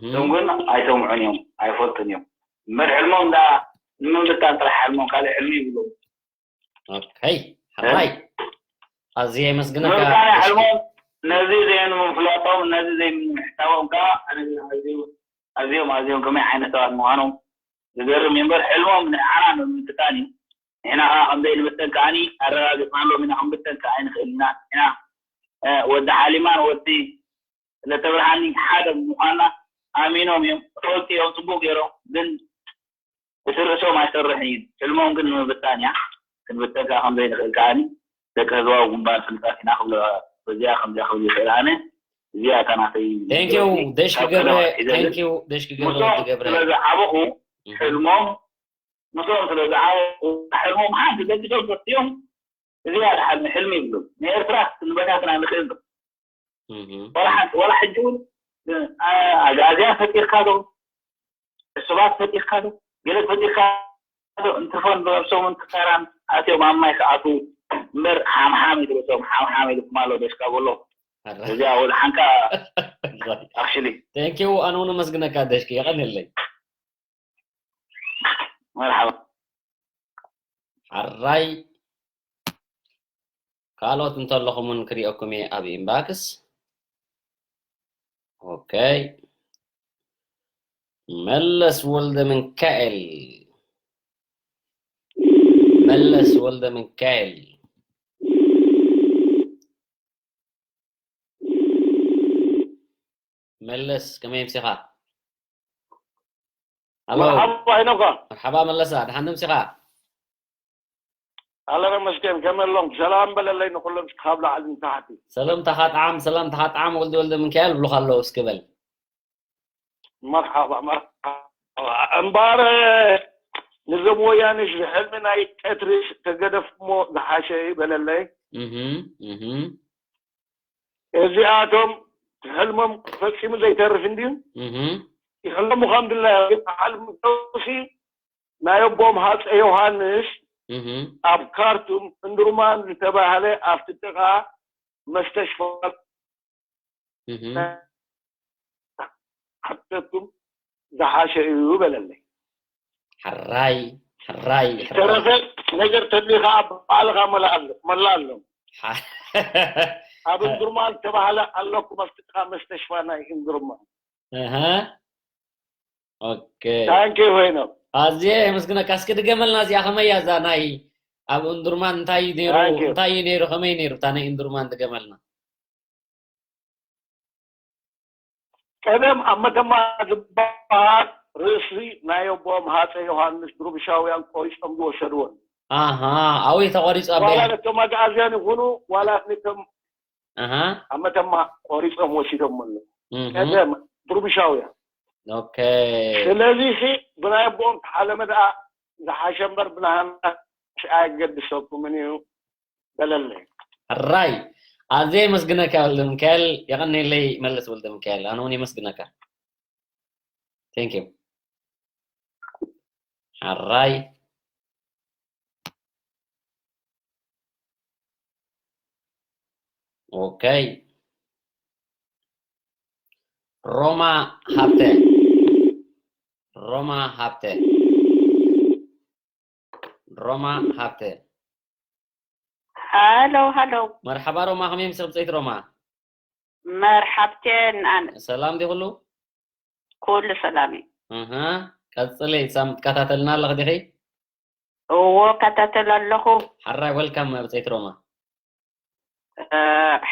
እዞም ግን ኣይሰምዑን እዮም ኣይፈልጡን እዮም እምበር ሕልሞም እንዳ ንምብታን ጥራሕ ሕልሞም ካልእ ሕልሚ ይብሎም ኦኬይ ሕራይ ኣዝየ የመስግነካ ምብታን ሕልሞም ነዚ ዘይምፍላጦም ነዚ ዘይምሕሳቦም ከዓ ኣዝዮም ኣዝዮም ከመይ ዓይነት ሰባት ምዃኖም ዝገርም እዩ እምበር ሕልሞም ንዓና ንምብታን እዩ ንሕና ከዓ ከምዘይንብተን ከዓኒ ኣረጋግፅና ኣለዎም ኢና ክንብተን ከዓ ኣይንኽእል ኢና ኢና ወዲ ሓሊማን ወዲ ስለተብርሃኒ ሓደ ምዃንና ኣሚኖም እዮም ፈልጡ እዮም ፅቡቅ ገይሮም ግን እቲ ርእሶም ኣይሰርሕን እዩ ሕልሞም ግን ንምብታን እያ ክንብተን ከዓ ከምዘይንኽእል ከዓኒ ደቂ ህዝባዊ ግንባር ፍልጣት ኢና ክብሎ በዚኣ ከምዚኣ ክብል ይኽእል ኣነ እዚኣ እታ ናተይ Thank you ደሽኪ ገብረ Thank you ደሽኪ ገብረ ወዲ ገብረ ስለዝዓበኹ ሕልሞም ምስኦም ስለዝዓበኹ ሕልሞም ሓንቲ ደቂሶም ፈትዮም እዚኣ እታ ሕልሚ ሕልሚ ይብሉ ንኤርትራ ክንበታትና ንኽእል ዶ ዋላ ሓንቲ ዋላ ሕጂ እውን ኣጋዝያ ፈጢርካ ዶ ዕሱባት ፈጢርካ ዶ ገለ ፈጢርካ ዶ እንትርፎን ብነብሶምን ክሳራን ኣትዮም ኣብ ማይ ክኣትዉ እምበር ሓምሓም ኢሉ እቶም ሓምሓም ኢልኩም ኣሎ ደሽካ በሎ። እዚኣ ወላ ሓንካ ኣክሽሊ። Thank you ኣነ እውን ኣመስግነካ ደሽኪ የቐንየለይ። መርሓባ። ሓራይ ካልኦት እንተለኹም እውን ክሪኦኩም እየ ኣብ inbox። Okay መለስ ወልደ ምንካኤል መለስ ወልደ ምንካኤል መለስ ከመይ ምሲኻ? ኣሎ መርሓባ ሄኖካ። መርሓባ መለሳ ደሓን ምሲኻ? ኣለ ተመስገን ከመይ ኣለኹም? ሰላም በለለይ ንኹሎም እስኪ ካብ ላዕሊ ንታሕቲ። ሰላምታኻ ጣዕም ሰላምታኻ ጣዕም ወልደ ወልደ ምንካኤል ብሉኻ ኣለዉ እስኪ በል። መርሓባ መርሓባ እምባር ንዞም ወያንሽ ብሕልሚ ናይ ቀትሪ ተገደፍሞ ዝሓሸ እዩ በለለይ። እህም እህም እዚኣቶም ሕልሞም ፈጺሙ ዘይተርፍ እንድዩ። እህም ይሕለሙ ከም ድላዮም ግን ዓለም ደውሲ ናይ ኣቦም ሃፀ ዮሃንስ እህ ኣብ ካርቱም እንዱርማን ዝተባህለ ኣብቲ ጥቓ መስተሽፋ እህ ሓተኩም ዝሓሸ እዩ በለለይ። ሕራይ ሕራይ ሕራይ ዝተረፈ ነገር ተድሊኻ ኣብ ባዕልኻ መላእ ኣሎ መላእ ኣሎ። ሓ- ኣብ እንዱርማን ዝተባህለ ኣለኩም ኣብቲ ጥቓ መስተሽፋ ናይ እንዱርማን። እህ ኦኬ ታንኪ ኮይኖም ኣዝየ የመስግነካ። እስኪ ድገመልና እዚኣ ከመይ እያ እዛ ናይ ኣብ እንዱርማን እንታይ እዩ ነይሩ? ታንኪ እንታይ እዩ ነይሩ? ከመይ ነይሩ እታ ናይ እንዱርማን ድገመልና። ቀደም ኣብ መተማ ዝበሃል ርእሲ ናይ ኣቦም ሃፀ ዮሃንስ ድሩብሻውያን ቆሪፆም ዝወሰድዎ እዩ። ኣሃ ኣበይ ተቆሪፁ ኣበይ? ዋላ ነቶም ኣግኣዝያን ይኹኑ ዋላ ነቶም ኣሃ ኣብ መተማ ቆሪፆም ወሲዶም ኣለዉ። እህ ቀደም ድሩብሻውያን። ኦኬ ስለዚ ሲ ብናይ ኣቦኦም ተሓለመ ደኣ ዝሓሸ እምበር ብናሃና ሲ ኣየገድሰኩምን እዩ። በለለይ። ሕራይ ኣዝየ የመስግነካ ወልደ ሚካኤል። የቐንየለይ መለስ ወልደ ሚካኤል። ኣነ እውን የመስግነካ። Thank you። ሕራይ ኦኬ ሮማ ሃብተ ሮማ ሃብተ ሮማ ሃብተ ሃሎ ሃሎ። መርሓባ ሮማ፣ ከመይ ምሰ ብፀይቲ ሮማ? መርሓብቴን ኣነ። ሰላም ዲ ኩሉ? ኩሉ ሰላም እዩ። ኣሃ፣ ቀፅሊ፣ ሳም ትከታተልና ኣለኽ ዲኺ? እዎ፣ እከታተል ኣለኹ። ሓራይ ወልካም ብፀይቲ ሮማ።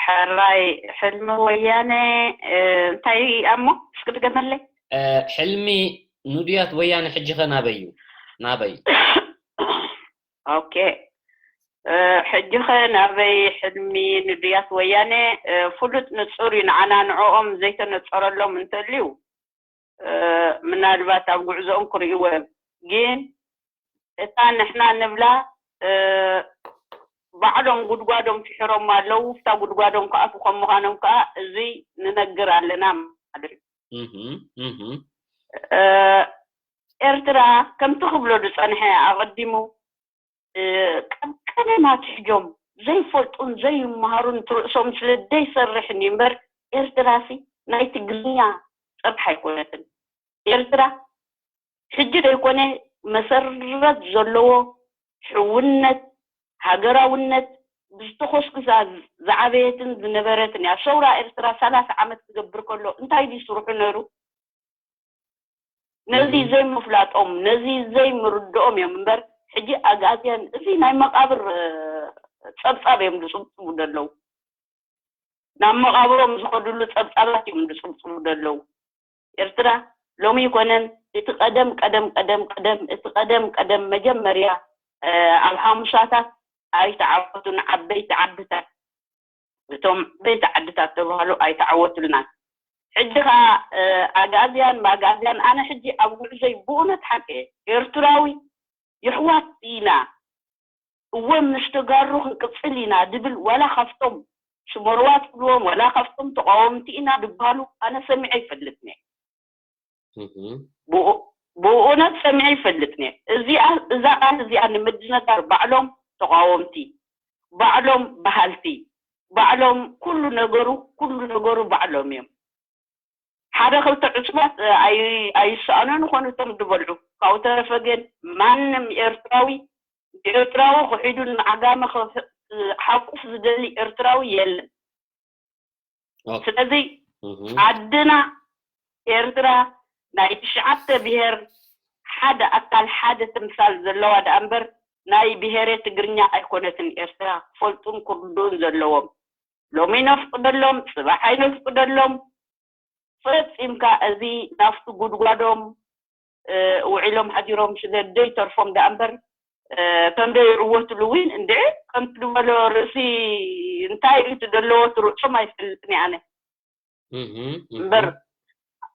ሕራይ ሕልሚ ወያነ እንታይ ኣሞ እስኪ ድገመለይ? ሕልሚ ንዱያት ወያነ ሕጂ ኸ ናበይ እዩ? ናበይ? ኦኬ ሕጂ ኸ ናበይ? ሕልሚ ንዱያት ወያነ ፍሉጥ ንፁር እዩ። ንዓና ንዕኦም ዘይተነፀረሎም እንተልዩ ምናልባት ኣብ ጉዕዞኦም ክርእይዎ እዮም። ግን እታ ንሕና ንብላ ባዕሎም ጉድጓዶም ፍሒሮማ ኣለዉ። እታ ጉድጓዶም ክኣትዉ ከም ምዃኖም ከዓ እዚ ንነግር ኣለና ማለት እዩ። ኤርትራ ከምቲ ክብሎ ዝጸንሐ ኣቐዲሙ ካብ ቀደም ኣትሒዞም ዘይፈልጡን ዘይመሃሩን እቲ ርእሶም ስለ ዘይሰርሕን እዩ እምበር ኤርትራሲ ናይ ትግርኛ ጥራሕ ኣይኮነትን። ኤርትራ ሕጂ ዘይኮነ መሰረት ዘለዎ ሕውነት፣ ሃገራውነት ብዝተኾስኩሳ ዝዓበየትን ዝነበረትን እያ። ሰውራ ኤርትራ ሰላሳ ዓመት ክገብር ከሎ እንታይ ድዩ ስርሑ ነይሩ? ነዚ ዘይምፍላጦም ነዚ ዘይምርድኦም እዮም እምበር ሕጂ ኣግኣዝያን እዚ ናይ መቃብር ጸብጻብ እዮም ዝጽብጽቡ ዘለዉ። ናብ መቃብሮም ዝኸድሉ ጸብጻባት እዮም ዝጽብጽቡ ዘለዉ። ኤርትራ ሎሚ ይኮነን እቲ ቀደም ቀደም ቀደም ቀደም እቲ ቀደም ቀደም መጀመርያ ኣብ ሓሙሳታት ኣይተዓወቱን ዓበይቲ ዓድታት እቶም ዓበይቲ ዓድታት ተባህሉ ኣይተዓወቱልናን። ሕጂ ከዓ ኣግኣዝያን ብኣግኣዝያን ኣነ ሕጂ ኣብ ጉዕዞይ ብእውነት ሓቂ ኤርትራዊ የሕዋት ኢና እወ ምስ ተጋሩ ክንቅፅል ኢና ድብል ዋላ ካብቶም ስመርዋ ትብልዎም፣ ዋላ ካብቶም ተቃወምቲ ኢና ዝበሃሉ ኣነ ሰሚዐ ይፈልጥን እየ። እህ። ብኡ-፣ ብእውነት ሰሚዐ ይፈልጥን እየ። እዚኣ፣ እዛ ቃል እዚኣ ንምድንጋር ባዕሎም ተቃወምቲ፣ ባዕሎም በሃልቲ፣ ባዕሎም ኩሉ ነገሩ፣ ኩሉ ነገሩ ባዕሎም እዮም። ሓደ ክልተ ዕሱባት፣ እ፣ ኣይ-፣ ኣይሰኣኑን ይኾኑ እቶም ዝበልዑ። ካብኡ ተረፈ ግን ማንም ኤርትራዊ፣ ኤርትራዊ ክሒዱ ንዓጋመ ክፍ-፣ ክሓቁፍ ዝደሊ ኤርትራዊ የለን። ኦኬ። ስለዚ እህ። ዓድና ኤርትራ ናይ ትሽዓተ ብሄር ሓደ ኣካል ሓደ ትምሳል ዘለዋ ደኣ እምበር ናይ ብሄረ ትግርኛ ኣይኮነትን ኤርትራ። ክፈልጡን ክርድኡን ዘለዎም። ሎሚ ነፍቅደሎም፣ ጽባሕ ኣይነፍቅደሎም። ፈጺምካ እዚ ናብቲ ጉድጓዶም፣ እ፣ ውዒሎም ሓዲሮም ስለ ዘይተርፎም ደኣ እምበር፣ እ፣ ከም ዘይዕወትሉ እውን እንድዒ ከምቲ ዝበሎ ርእሲ እንታይ እዩ እቲ ዘለዎ እቲ ርእሶም ኣይፈልጥን እየ ኣነ። እህ፣ እህ። እምበር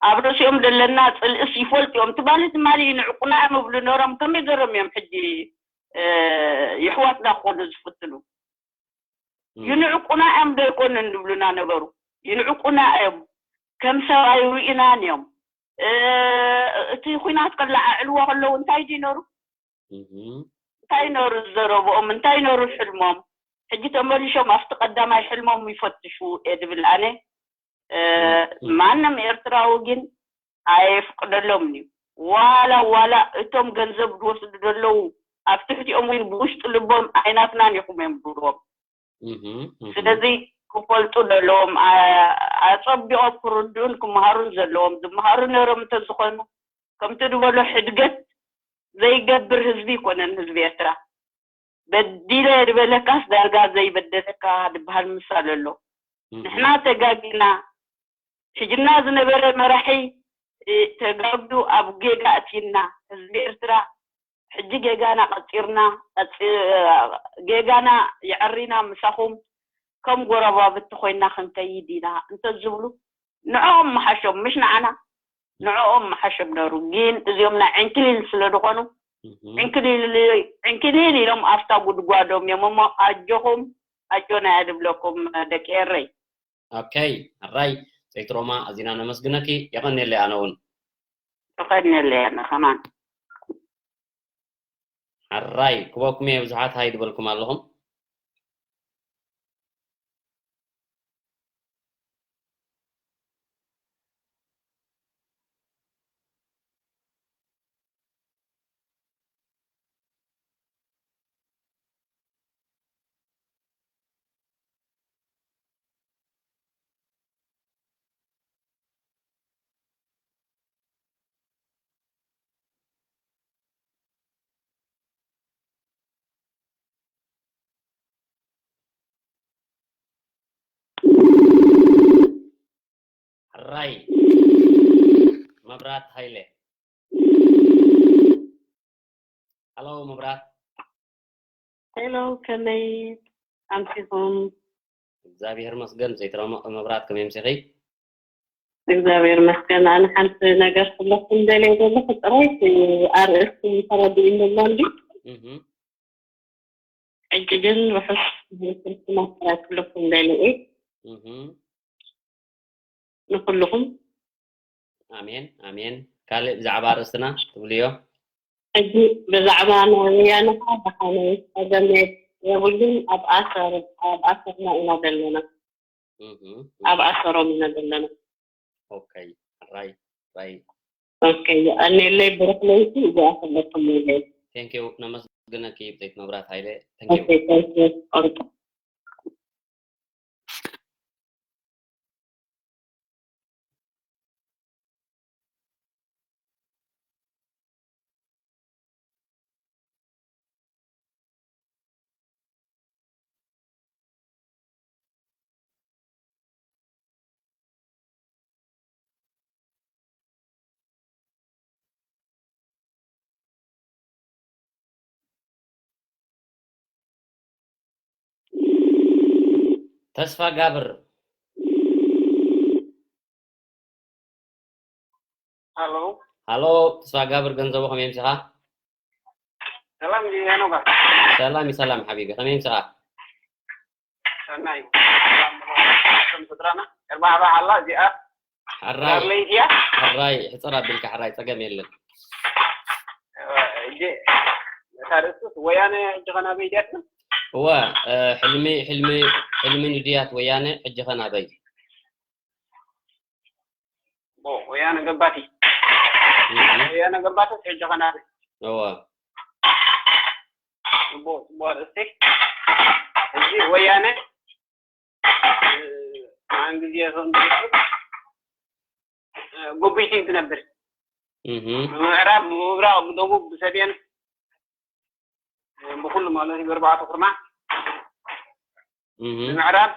ኣብ ርእሲኦም ዘለና ጽልእስ ይፈልጡ እዮም። ትማሊ፣ ትማሊ ንዕቁና እዮም ይብሉ ነሮም። ከመይ ገሮም እዮም ሕጂ፣ እ፣ የሕዋትና ክኾኑ ዝፍትኑ? እም። ይንዕቁና እዮም ዶ ኣይኮኑን ዝብሉና ነበሩ። ይንዕቁና እዮም። ከም ሰብ ኣይርእዩናን እዮም። እ፣ እቲ ኲናት ከለዓዕልዎ ከለዉ እንታይ ድዩ ነሩ? እህ። እንታይ ነሩ ዝዘረብኦም? እንታይ ነሩ ሕልሞም? ሕጂ ተመሊሶም ኣብቲ ቀዳማይ ሕልሞም ይፈትሹ እየ ዝብል ኣነ። እ፣ እም፣ እም። ማንም ኤርትራዊ ግን ኣየፍቅደሎምን እዩ። ዋላ፣ ዋላ እቶም ገንዘብ ዝወስዱ ዘለዉ ኣብ ትሕቲኦም እውን ብውሽጢ ልቦም ኣይናትናን ኢኹም እዮም ዝብልዎም። እህ፣ እህ። ስለዚ ክፈልጡ ዘለዎም፣ ኣ-፣ ኣጸቢቖም ክርድኡን ክመሃሩን ዘለዎም፣ ዝመሃሩ ነይሮም እንተዝኾኑ፣ ከምቲ ዝበሎ ሕድገት ዘይገብር ህዝቢ ኣይኮነን ህዝቢ ኤርትራ። በዲለ ዝበለካስ ዳርጋ ዘይበደለካ ዝበሃል ምሳሌ ኣሎ። እህ። ንሕና ተጋጊና፣ ሕጅና ዝነበረ መራሒ፣ እ፣ ተጋግዩ ኣብ ጌጋ ኣእትዩና። ህዝቢ ኤርትራ ሕጂ ጌጋና ቀጺርና፣ ቀጺ-፣ ጌጋና የዐሪና ምሳኹም ከም ጎረባብቲ ኮይና ክንከይድ ኢና እንተዝብሉ ንዕኦም ምሓሾም፣ ምሽ ንዓና፣ ንዕኦም ምሓሾም ነሩ። ግን እዚኦም ናይ ዕንክሊል ስለ ዝኾኑ፣ እህ። ዕንክሊል፣ ዕንክሊል ኢሎም ኣብታ ጉድጓዶም እዮም እሞ ኣጆኹም፣ ኣጆና እየ ዝብለኩም ደቂ ኤረይ። ኦኬ፣ ሕራይ ሰበይቲ ሮማ፣ ኣዚና ነመስግነኪ። የቐንየለይ ኣነ እውን። የቐንየለይ ኣነ ከማን። ሕራይ ክበኩም እየ፣ ብዙሓት ሃይ ዝበልኩም ኣለኹም። ሕራይ መብራት ሃይለ። ሃሎ መብራት። ሄሎ፣ ከመይ ኣምሲኹም? እግዚኣብሔር መስገን። ሰበይቲ ሮማ-፣ መብራት ከመይ ኣምሲኺ? እግዚኣብሔር መስገን። ኣነ ሓንቲ ነገር ክብለኩም ደልየ ዘለኹ ጥራይ፣ እቲ ኣርእስቲ ተረዲእኒ ኣሎ እንዲ። እህ። ሕጂ ግን ርሑስ ክርስትና ጥራይ ክብለኩም ደልየ። እህ። ንኩልኹም። ኣሜን፣ ኣሜን። ካልእ ብዛዕባ ኣርእስትና ትብልዮ? ሕጂ ብዛዕባ ናይ ወያነ ኸዓ ዝሓነ ጸገም የብሉን። ኣብ ኣሰር፣ ኣብ ኣሰርና ኢና ዘለና። እህ፣ እህ። ኣብ ኣሰሮም ኢና ዘለና። ኦኬ፣ ራይት፣ ራይት። ኦኬ፣ የቐንየለይ ብሩኽ ለይቲ፣ እዚኣ ክብለኩም ኢለ። ቴንክ ዩ፣ ነመስግነኪ ብዘይት መብራት ሃይለ። ቴንክ ዩ። ኦኬ፣ ቴንክ ዩ። ኦኬ። ተስፋ ጋብር። ሃሎ። ሃሎ፣ ተስፋ ጋብር ገንዘቡ፣ ከመይ ምሲኻ? ሰላም ድዩ ሄኖጋ? ሰላም እዩ፣ ሰላም ሓቢቢ፣ ከመይ ምሲኻ? ሰናይ። ፍጥራና እርባዕባ ኣላ እዚኣ። ሕራይ ራር ለይቲ እያ። ሕራይ ሕፅር ኣቢልካ ሕራይ ፀገም የለን። እጂ እታ ርእሱስ ወያነ ሕጂ ኸናበይ ድያ ትብል? እወ እ፣ ሕልሚ ሕልሚ ሕልሚ ንድያት ወያነ ሕጂ ኸናበይ? ቦ፣ ወያነ ገባቲ እህ፣ ወያነ ገባቲ ሕጂ ኸናበይ? እወ ጽቡቅ ጽቡቅ ኣርእስቲ። እዚ ወያነ ማን ግዜ ከም ዝብል ጎቢቲ ትነብር እህ፣ ብምዕራብ ብምብራቕ ብደቡብ ብሰሜን ብኩሉ ማለት እዩ ብኣርባዕተ ኩርናዕ እህ፣ ብምዕራብ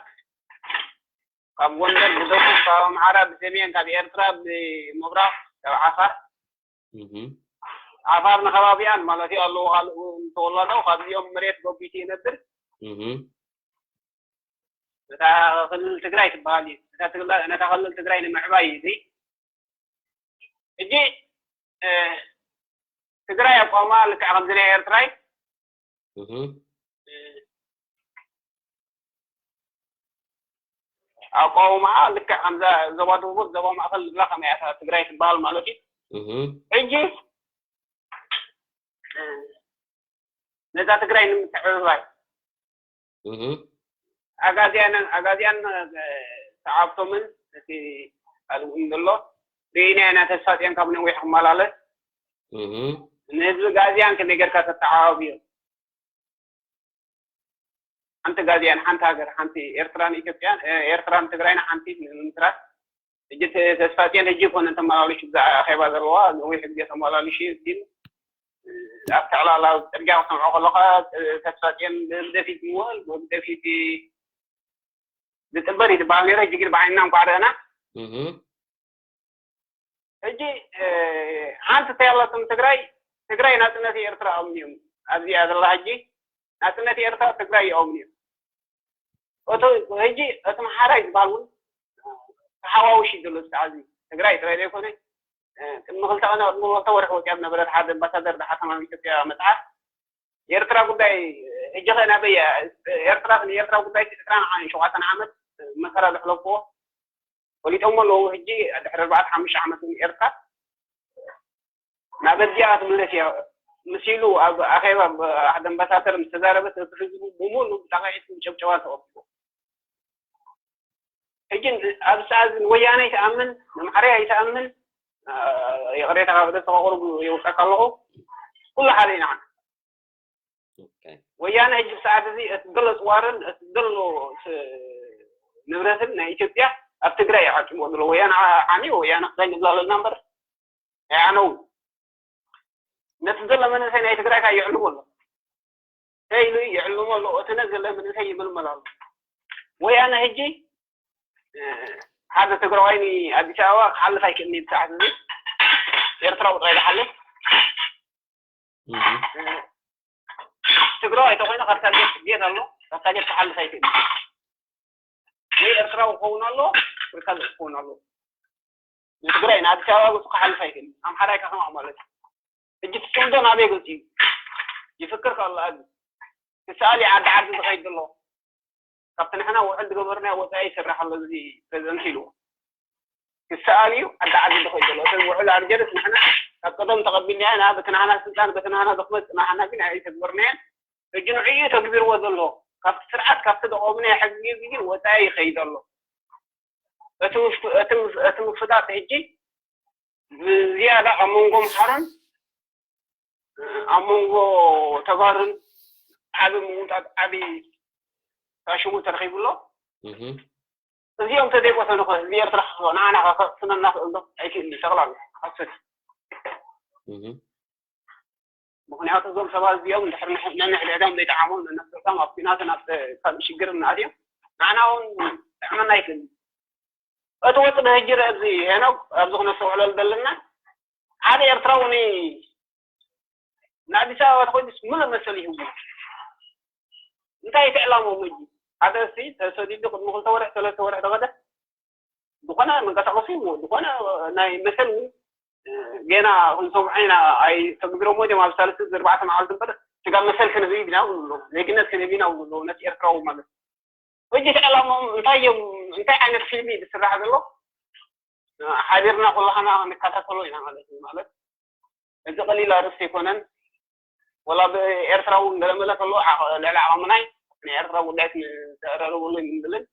ካብ ጎንደር ብደቡብ ካብ ኣምሓራ ብሰሜን ካብ ኤርትራ ብምብራቕ ካብ ዓፋር እህ፣ ዓፋር ንከባቢኣን ማለት እዩ ኣለዉ ካልእ ተወላዶ ካብዚኦም መሬት ጎቢቲ ይነብር እህ፣ እታ ክልል ትግራይ ትበሃል እዩ እታ ትግላ- ነታ ክልል ትግራይ ንምዕባይ እዩ እዚ ሕጂ እ፣ ትግራይ ኣቋማ ልክዕ ከምዚ ናይ ኤርትራይ እህ፣ ኣቋውማኣ ልክዕ ከምዛ ዞባ ደቡብ ዞባ ማእኸል ዝብላ ከመይ እያ ትግራይ ትበሃል ማለት እዩ እህ፣ ሕጂ እ፣ ነዛ ትግራይ ንምትዕብባይ እህ፣ ኣጋዚያን ኣጋዚያን እ፣ ሰዓብቶምን እቲ ካልእ እውን ዘሎ ርኢናዮ ኢና ተስፋፅዮን ካብ ነዊሕ ክመላለስ እህ፣ ንህዝቢ ጋዚያን ከመይ ጌርካ ተተዓባብዮ ሓንቲ ጋዚያን ሓንቲ ሃገር ሓንቲ ኤርትራን ኢትዮጵያን እ፣ ኤርትራን ትግራይን ሓንቲ ንምምስራት ሕጂ ተ- ተስፋፅዮን ሕጂ ይኮነ ተመላልሹ እዛ ኣኼባ ዘለዋ ነዊሕ ግዜ ተመላልሹ እዩ ግን ኣብ ተዕላላ ኣብ ፅርግያ ክሰምዖ ከለካ ተስፋፅዮን ብህግደፊት ይምወል ብህግደፊት ዝጥበር እዩ ዝበሃል ነይረ ሕጂ ግን ብዓይንና እንኳዕ ረእና እህ፣ ሕጂ ሓንቲ ተያላቶም ትግራይ ትግራይ ናፅነት ኤርትራ ኣምንዮም ኣብዚኣ ዘላ ሕጂ ናፅነት ኤርትራ ትግራይ ይኣምንዮም እቶ ሕጂ እቲ መሓራይ ዝበሃል እውን ተሓዋውሽ እዩ ዘሎ ስዓዚ ትግራይ ጥራይ ዘይኮነ ቅድሚ ክልተ ቅድሚ ክልተ ወርሒ ወፅያ ዝነበረት ሓደ ኣምባሳደር ዝሓተማ ኣብ ኢትዮጵያ መፅሓፍ የኤርትራ ጉዳይ ሕጂ ኸ ናበይ እያ? ኤርትራ ንኤርትራ ጉዳይ ዕስራን ሸውዓተን ዓመት መከራ ዘሕለፍዎ ፈሊጦሞ ኣለዉ ሕጂ ድሕሪ ኣርባዕተ ሓሙሽተ ዓመት እውን ኤርትራ ናብ ኣዲኣ ትምለስ እያ ምስ ኢሉ ኣብ ኣኼባ ሓደ ኣምባሳደር ምስ ተዛረበት እቲ ህዝቡ ብምሉ ብጣቕዒት ጨብጨባ ተቐቢሉ ሕጂ ኣብ ሰዓት ወያነ ኣይትኣምን ኣምሓርያ ኣይትኣምን ይቕሬታ ካብ ደስ ተቐርቡ የውፀካ ኣለኹ ኩሉ ሓደ ኢና ወያነ ሕጂ ሰዓት እዚ እቲ ዘሎ ፅዋርን እቲ ዘሎ ንብረትን ናይ ኢትዮጵያ ኣብ ትግራይ ይዓቂሞ ዘሎ ወያነ ዓንዩ ወያነ ክሳይ ንብላለና እምበር ኣይዓነው ነቲ ዘሎ መንእሰይ ናይ ትግራይ ካ ይዕልሞ ኣሎ ተይሉ ይዕልሞ ኣሎ እቲ ነ ዘሎ መንእሰይ ይምልመል ኣሎ ወያነ ሕጂ ሓደ ትግራዋይ ኣዲስ ኣበባ ክሓልፍ ኣይክእልን እዩ ብሰዓት እዚ ኤርትራዊ ጥራይ ዝሓልፍ ትግራዋይ ተኮይኑ ካብ ታርጌት ጌት ኣሎ ካብ ታርጌት ክሓልፍ ኣይክእልን ወይ ኤርትራዊ ክኸውን ኣሎ ወይ ካልእ ክኸውን ኣሎ ንትግራይ ንኣዲስ ኣበባ ገፁ ክሓልፍ ኣይክእልን ኣምሓራይ ከተማ ማለት እዩ ሕጂ ትፅምዶ ናበይ ገፂ እዩ ይፍክር ከሎ ኣብዚ ክሰኣል እዩ ዓዲ ዓዲ ዝኸይድ ዘሎ ካብቲ ንሕና ውዕል ዝገበርና ወፃኢ ይስራሕ ኣሎ እዚ ፕሬዚደንት ኢልዎ ክሰኣል እዩ ዓዲ ዓዲ ዝኸይድ ዘሎ እቲ ውዕል ኣልጀርስ ንሕና ካብ ቀደም ተቐቢልና ኢና በቲ ናህና ስልጣን በቲ ናህና ድኽመት ፅናሕና ግን ኣይተግበርናዮን ሕጂ ንዕኡ እዩ ተግቢርዎ ዘሎ ካብቲ ስርዓት ካብቲ ደቆምና ሕጊ ግን ወፃኢ ይኸይድ ኣሎ እቲ ምፍዳጥ ሕጂ ብዝያዳ ኣብ መንጎ ምሓረን ኣብ መንጎ ተጋሩን ዓቢ ምውጣጥ ዓቢ ታሽሙ ተረኺቡ ኣሎ እዚኦም ተዘይቆሰኑ ከ ህዝቢ ኤርትራ ንዓና ከስነና ክእል ዶ ኣይክእል ጠቕላላ ሓሰት ምክንያቱ እዞም ሰባት እዚኦም ድሕሪ ነንሕድሕዶም ዘይጠዓሞም ነነፍሶም ኣብ ኩናትን ኣብ ካልእ ሽግርን ኣትዮም ንዓና እውን ጥዕመና ኣይክእልን እቲ ወፅቢ ሕጂ ርአ ኣብዚ ሄኖክ ኣብዚ ክነስተውዕለሉ ዘለና ሓደ ኤርትራዊ ንኣዲስ ኣበባ ተኮይኑስ ምሉእ መሰል ይህቡ እንታይ እቲ ዕላምኦም ሕጂ ሓደ ሲ ተሰዲዱ ቅድሚ ክልተ ወርሒ ሰለስተ ወርሒ ተኸደ ዝኾነ መንቀሳቀሲ ዝኾነ ናይ መሰል እውን ገና ክንሰምዖ ኢና ኣይተግብሮሞ ድዮም ኣብ ሳልስቲ ዝርባዕተ መዓልቲ እምበር ስጋ መሰል ክንህብ ኢና ብሉ ኣለዉ ዜግነት ክንህብ ኢና ብሉ ኣለዉ ነቲ ኤርትራዊ ማለት ሕጂ እቲ ዕላምኦም እንታይ እዮም? እንታይ ዓይነት ፊልም እዩ ዝስራሕ ዘሎ? ሓቢርና ኩላህና ክንከታተሎ ኢና ማለት እዩ። ማለት እዚ ቀሊል ኣርእስቲ ኣይኮነን። ወላ ብኤርትራ እውን ገለመለ ከሎ ዓቐ-፣ ልዕሊ ዓቐምናይ ንኤርትራ ጉዳይ ክንዘረረበሉ ኣይንብልን።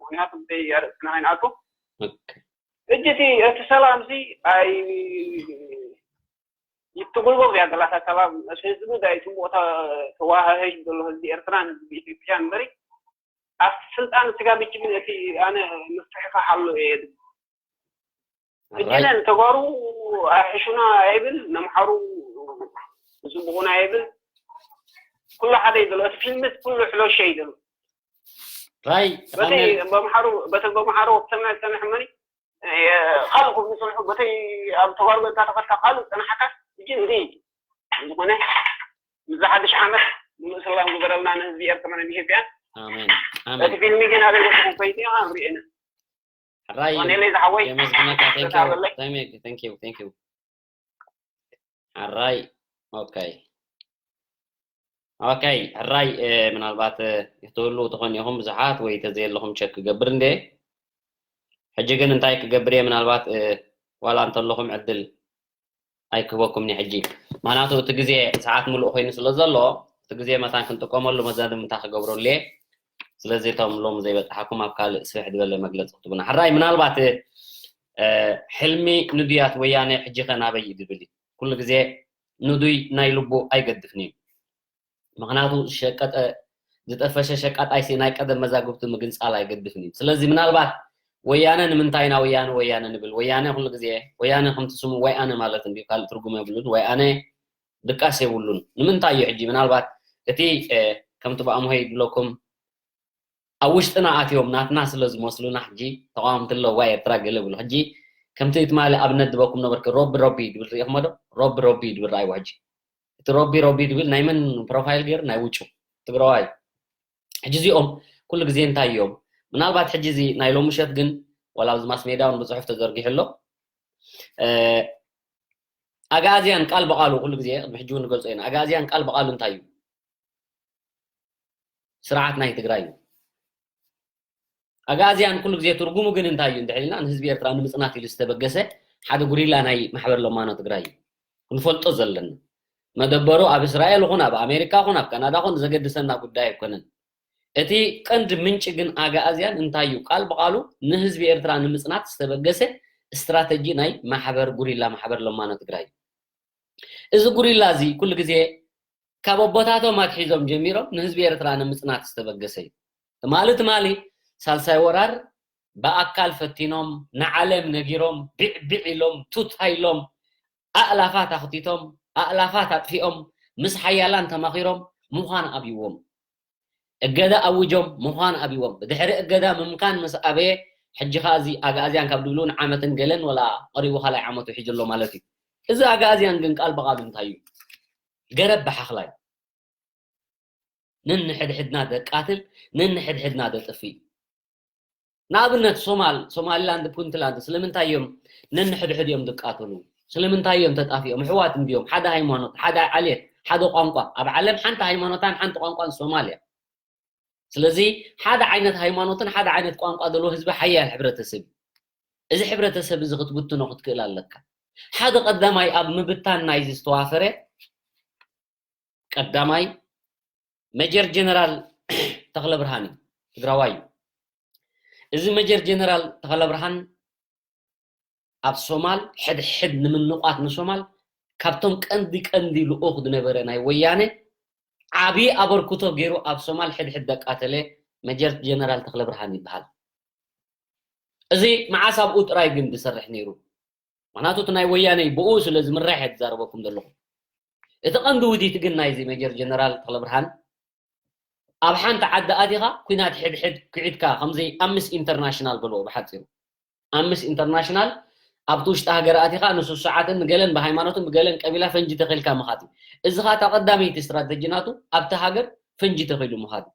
ምኽንያቱ ብዘይ ኣርእስትና ኣይንኣቱ። ኦኬ። ሕጂ እቲ እቲ ሰላም ሲ ኣይ ይትጉልጎብ እያ ገላታ ሰላም እቲ ህዝቢ ዳይ ጽቡቕ ተ-፣ ተዋሃህሽ ዘሎ ህዝቢ ኤርትራን ህዝቢ ኢትዮጵያን እምበሪ ኣብቲ ስልጣን ስጋብ ሕጂ ግን እቲ ኣነ ምፍትሕፋሕ ኣሎ እየ ዝብል። ሕጂ ራይት። ነን ተጋሩ ኣሕሹና ኣይብል፣ ነምሓሩ ዝቡቑና ኣይብል። ኩሉ ሓደ እዩ ዘሎ። እቲ ፊልምስ ኩሉ ሕሎሸ እዩ ዘሎ። ራይ በቲ በምሓሩ በቲ በምሓሩ ወቅተና ዝጸንሕ መኒ ካልእ ክብሉ ዝጸንሑ በተይ ኣብ ተጋሩ ገጽካ ተኸድካ ካልእ ዝጸንሓካ ሕጂ እዚ እዩ። ዝኾነ ምስ ሓድሽ ዓመት ሙሉእ ሰላም ግበረልና ንህዝቢ ኤርትራን ኢትዮጵያን። ኣሜን እቲ ኣሜን። ፊልሚ ግን ኣበይ ገጽኩም ከይትዮ ኣብ ርእየና። ሕራይ ዋኔለይ ዝሓወይ የመስግነካ። Thank you ተታበለይ። Thank you Thank you Thank you። ሕራይ ኦኬ ኦኬ። ሕራይ እ፣ ምናልባት እ፣ ትህልዉ ትኾን ኢኹም ብዙሓት ወይ ተዘየለኹም ቸክ ክገብር እንደ ሕጂ ግን እንታይ ክገብር እየ ምናልባት እ፣ ዋላ እንተለኹም ዕድል ኣይክህበኩምኒ ሕጂ። ምኽንያቱ እቲ ግዜ ሰዓት ምሉእ ኮይኑ ስለ ዘሎ እቲ ግዜ መታን ክንጥቀመሉ መዛዘምታ ክገብረሉ እየ። ስለዚ እቶም ሎም ዘይበጽሓኩም ኣብ ካልእ ስፍሕ ዝበለ መግለጺ ክትቡና። ሕራይ ምናልባት እ፣ ሕልሚ ንዱያት ወያነ ሕጂ ከ ናበይ እዩ ዝብል እዩ። ኩሉ ግዜ ንዱይ ናይ ልቡ ኣይገድፍን እዩ። ምኽንያቱ ዝሸቀጠ ዝጠፈሸ ሸቃጣይ ሲ ናይ ቀደም መዛግብቱ ምግንጻል ኣይገድፍን እዩ። ስለዚ ምናልባት ወያነ ንምንታይ ኢና ወያነ ወያነ ንብል? ወያነ ኩሉ ግዜ ወያነ ከምቲ ስሙ ወይ ኣነ ማለት እንድዩ፣ ካልእ ትርጉም የብሉን። ወይ ኣነ ድቃስ የብሉን። ንምንታይ እዩ ሕጂ ምናልባት እቲ እ፣ ከምቲ ብኣምሆይ ይብለኩም ኣብ ውሽጥና ኣትዮም ናትና ስለ ዝመስሉና ሕጂ ተቃወምቲ ኣለዋ ኤርትራ ገለ ብሉ። ሕጂ ከምቲ ትማሊ ኣብነት ዝበኩም ነበርክ ሮቢ ሮቢ ድብል ርኢኹሞ ዶ? ሮቢ ሮቢ ድብል ርኣይዎ ሕጂ። እቲ ሮቢ ሮቢ ድብል ናይ መን ፕሮፋይል ገይሩ? ናይ ውጩ ትግራዋይ። ሕጂ እዚኦም ኩሉ ግዜ እንታይ እዮም? ምናልባት ሕጂ እዚ ናይ ሎሚ ምሸት ግን ዋላ ኣብዚ ማስ ሜድያ እውን ብፅሑፍ ተዘርጊሑ ኣሎ። እ፣ ኣግኣዝያን ቃል ብቃሉ ኩሉ ግዜ ቅድሚ ሕጂ እውን ንገልፆ ኢና። ኣግኣዝያን ቃል ብቃሉ እንታይ እዩ? ስርዓት ናይ ትግራይ እዩ። ኣግኣዝያን ኩሉ ግዜ ትርጉሙ ግን እንታይ እዩ እንድሕር ኢልና ንህዝቢ ኤርትራ ንምፅናት ኢሉ ዝተበገሰ ሓደ ጉሪላ ናይ ማሕበር ለማኖ ትግራይ እዩ። ክንፈልጦ ዘለና መደበሩ ኣብ እስራኤል ይኹን ኣብ ኣሜሪካ ይኹን ኣብ ካናዳ ይኹን ዘገድሰና ጉዳይ ኣይኮነን። እቲ ቀንዲ ምንጪ ግን ኣግኣዝያን እንታይ እዩ? ቃል ብቃሉ ንህዝቢ ኤርትራ ንምፅናት ዝተበገሰ ስትራተጂ ናይ ማሕበር ጉሪላ ማሕበር ለማኖ ትግራይ እዩ። እዚ ጉሪላ እዚ ኩሉ ግዜ ካብ ኣቦታቶም ኣትሒዞም ጀሚሮም ንህዝቢ ኤርትራ ንምፅናት ዝተበገሰ እዩ። ትማሊ ትማሊ ሳልሳይ ወራር ብኣካል ፈቲኖም ንዓለም ነጊሮም ቢዕቢዕ ኢሎም ቱታ ኢሎም ኣእላፋት ኣኽቲቶም ኣእላፋት ኣጥፊኦም ምስ ሓያላን ተማኺሮም ምዃን ኣብይዎም እገዳ ኣውጆም ምዃን ኣብይዎም ብድሕሪ እገዳ ምምካን ምስ ኣበየ ሕጂ ኸዓ እዚ ኣግኣዝያን ካብ ድብሉ ንዓመትን ገለን ወላ ቀሪቡ ካልኣይ ዓመቱ ሒዙ ኣሎ ማለት እዩ። እዚ ኣግኣዝያን ግን ቃል ብቓሉ እንታይ እዩ? ገረብ ብሓኽላይ ነንሕድሕድና ደቃትል ነንሕድሕድና ደጥፍእ። ንኣብነት ሶማል ሶማሊላንድ ፑንትላንድ ስለምንታይ እዮም ነንሕድሕድ እዮም ዝቃተሉ? ስለምንታይ እዮም ተጣፊኦም? ኣሕዋት እንድዮም፣ ሓደ ሃይማኖት፣ ሓደ ዓሌት፣ ሓደ ቋንቋ። ኣብ ዓለም ሓንቲ ሃይማኖታን ሓንቲ ቋንቋን ሶማል እያ። ስለዚ ሓደ ዓይነት ሃይማኖትን ሓደ ዓይነት ቋንቋ ዘለዎ ህዝቢ ሓያል ሕብረተሰብ እዩ። እዚ ሕብረተሰብ እዚ ክትብትኖ ክትክእል ኣለካ። ሓደ ቀዳማይ ኣብ ምብታን ናይዚ ዝተዋፈረ ቀዳማይ ሜጀር ጀነራል ተኽለብርሃን እዩ፣ ትግራዋይ እዩ። እዚ ሜጀር ጀነራል ተኽለብርሃን ኣብ ሶማል ሕድሕድ ንምንቋት ንሶማል ካብቶም ቀንዲ ቀንዲ ልኡኽ ዝነበረ ናይ ወያነ ዓብዪ ኣበርክቶ ገይሩ ኣብ ሶማል ሕድሕድ ዘቃተለ ሜጀር ጀነራል ተኽለብርሃን ይበሃል። እዚ መዓስ ኣብኡ ጥራይ ግን ዝሰርሕ ነይሩ? ምኽንያቱ እቲ ናይ ወያነ ብኡ ስለ ዝምራሕ እየ ዝዛረበኩም ዘለኹ። እቲ ቀንዲ ውዲት ግን ናይዚ ሜጀር ጀነራል ተኽለብርሃን ኣብ ሓንቲ ዓዲ ኣቲኻ ኲናት ሕድሕድ ኩዒትካ ከምዚ ኣምስ ኢንተርናሽናል በልዎ ብሓፂሩ ኣምስ ኢንተርናሽናል ኣብቲ ውሽጢ ሃገር ኣቲኻ ንስሱዓትን ንገለን ብሃይማኖትን ብገለን ቀቢላ ፈንጂ ተኺልካ ምኻት እዩ። እዚ ኸዓ እታ ቀዳመይቲ ስትራተጂ ናቱ ኣብቲ ሃገር ፈንጂ ተኺሉ ምኻት እዩ።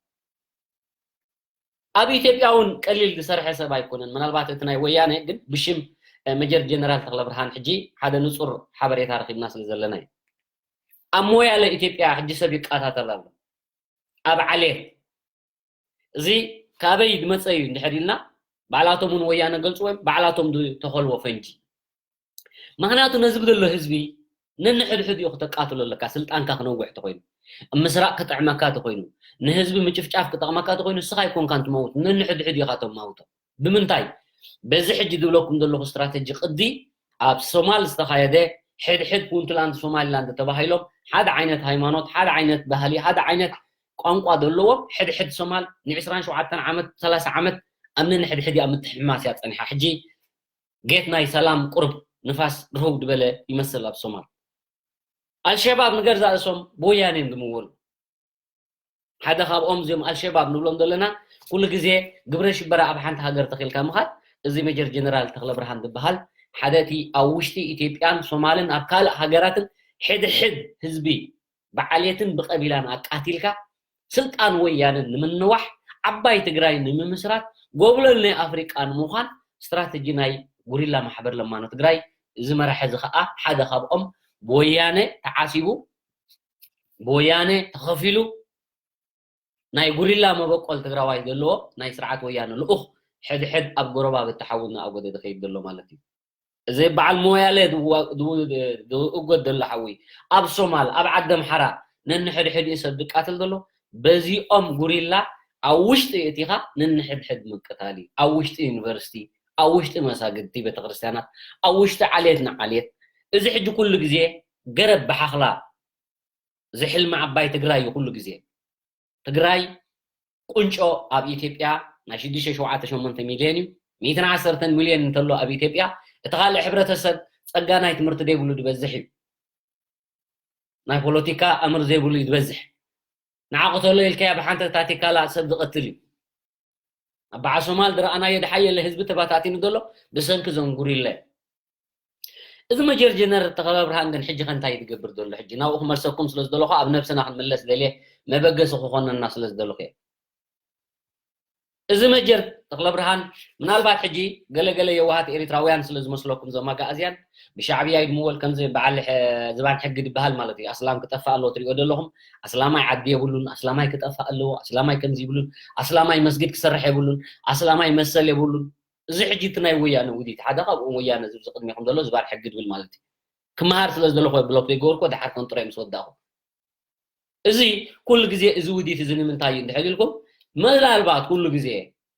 ኣብ ኢትዮጵያ እውን ቀሊል ዝሰርሐ ሰብ ኣይኮነን። ምናልባት እቲ ናይ ወያነ ግን ብሽም ሜጀር ጀነራል ተኽለብርሃን ሕጂ ሓደ ንፁር ሓበሬታ ረኺብና ስለ ዘለና እዩ። ኣብ ሞያለ ኢትዮጵያ ሕጂ ሰብ ይቃታተል ኣሎ። ኣብ ዓሌት እዚ ካበይ ዝመፀ እዩ እንድሕር ኢልና፣ ባዕላቶም እውን ወያነ ገልፅዎ እዮም፣ ባዕላቶም ዝተኸልዎ ፈንጂ። ምኽንያቱ ነዚ ብደሎ ህዝቢ ነንሕድሕድ እዩ ክተቃትሎ ኣለካ። ስልጣንካ ክነውሕ ተኮይኑ፣ ምስራቅ ክጥዕመካ ተኮይኑ፣ ንህዝቢ ምጭፍጫፍ ክጠቕመካ ተኮይኑ፣ ንስኻ ኣይኮንካን ትመውት፣ ነንሕድሕድ ኢኻ ተማውቶ። ብምንታይ? በዚ ሕጂ ዝብለኩም ዘለኹ ስትራተጂ ቅዲ ኣብ ሶማል ዝተኻየደ ሕድሕድ ፑንትላንድ ሶማሊላንድ ተባሂሎም ሓደ ዓይነት ሃይማኖት፣ ሓደ ዓይነት ባህሊ፣ ሓደ ዓይነት ቋንቋ ዘለዎም ሕድሕድ ሶማል ን ዕስራን ሸውዓተን ዓመት፣ ሰላሳ ዓመት ኣብ ነንሕድሕድ እያ ምትሕምማስ እያ ጸኒሓ። ሕጂ ጌት ናይ ሰላም ቁርብ ንፋስ ርህው ዝበለ ይመስል ኣብ ሶማል። ኣልሸባብ ንገዛእ ርእሶም ብወያነ እዮም ዝምወሉ። ሓደ ካብኦም እዚኦም ኣልሸባብ ንብሎም ዘለና ኩሉ ግዜ ግብረ ሽበራ ኣብ ሓንቲ ሃገር ተኺልካ ምኻድ። እዚ ሜጀር ጀነራል ተኽለ ብርሃን ዝበሃል ሓደ እቲ ኣብ ውሽጢ ኢትዮጵያን ሶማልን ኣብ ካልእ ሃገራትን ሕድሕድ ህዝቢ ብዓሌትን ብቀቢላን ኣቃቲልካ ስልጣን ወያነ ንምንዋሕ ዓባይ ትግራይ ንምምስራት ጎብለል ናይ ኣፍሪቃ ንምዃን ስትራተጂ ናይ ጉሪላ ማሕበር ለማኖ ትግራይ እዚ መራሒ እዚ ከዓ ሓደ ካብኦም ብወያነ ተዓሲቡ ብወያነ ተኸፊሉ ናይ ጉሪላ መበቆል ትግራዋይ ዘለዎ ናይ ስርዓት ወያነ ልኡኽ ሕድሕድ ኣብ ጎረባብቲ ሓዊ እናኣጎደ ዝኸይድ ዘሎ ማለት እዩ። እዚ በዓል ሞያለ ዝዋ- ዝው- ዝእጎድ ዘሎ ሓዊ ኣብ ሶማል ኣብ ዓዲ ኣምሓራ ነንሕድሕዲኡ ሰብ ዝቃትል ዘሎ በዚኦም ጉሪላ ኣብ ውሽጢ እቲኻ ነንሕድሕድ ምቅታል እዩ። ኣብ ውሽጢ ዩኒቨርሲቲ፣ ኣብ ውሽጢ መሳግድቲ ቤተክርስትያናት፣ ኣብ ውሽጢ ዓሌት ንዓሌት እዚ ሕጂ ኩሉ ግዜ ገረብ ብሓኽላ እዚ ሕልሚ ዓባይ ትግራይ እዩ ኩሉ ግዜ። ትግራይ ቁንጮ ኣብ ኢትዮጵያ ናይ ሽዱሽተ ሸውዓተ ሸሞንተ ሚልዮን እዩ። ሚእትን ዓሰርተን ሚልዮን እንተሎ ኣብ ኢትዮጵያ እቲ ካልእ ሕብረተሰብ ጸጋ ናይ ትምህርቲ ዘይብሉ ዝበዝሕ እዩ። ናይ ፖለቲካ ኣምር ዘይብሉ እዩ ዝበዝሕ። ንዓ ቅተሎ ኢልካያ ብሓንቲ ታቲካላ ሰብ ዝቐትል እዩ። ኣብ በዓል ሶማል ዝረኣናዮ ዝሓየለ ህዝቢ ተባታቲኑ ዘሎ ብሰንኪ እዞም ጉሪለ። እዚ መጀር ጀነር ተኸበ ብርሃን ግን ሕጂ ከ እንታይ ትገብር ዘሎ? ሕጂ ናብኡ ክመልሰኩም ስለ ዝደለኹ ኣብ ነብስና ክንምለስ ደልየ መበገሲ ክኾነና ስለ ዝደለኹ እየ። እዚ መጀር ተኽለ ብርሃን ምናልባት ሕጂ ገለገለ የዋሃት ኤሪትራውያን ስለ ዝመስለኩም እዞም ኣጋኣዝያን ብሻዕብያ ይድምወል ከምዚ በዓል ዝባን ሕጊ ዝበሃል ማለት እዩ። ኣስላም ክጠፍእ ኣለዎ ትሪኦ ዘለኹም። ኣስላማይ ዓዲ የብሉን፣ ኣስላማይ ክጠፍእ ኣለዎ፣ ኣስላማይ ከምዚ ይብሉን፣ ኣስላማይ መስጊድ ክሰርሕ የብሉን፣ ኣስላማይ መሰል የብሉን። እዚ ሕጂ እቲ ናይ ወያነ ውዲት ሓደ ካብኡ ወያነ ዝብዚ ቅድሚኹም ዘሎ ዝባን ሕጊ ድብል ማለት እዩ። ክመሃር ስለ ዝደለኹ ብሎክ ዘይገበርኩ ድሓር ከንጥሮ ምስ ወዳእኹ። እዚ ኩሉ ግዜ እዚ ውዲት እዚ ንምንታይ እዩ እንድሕር ኢልኩም ምናልባት ኩሉ ግዜ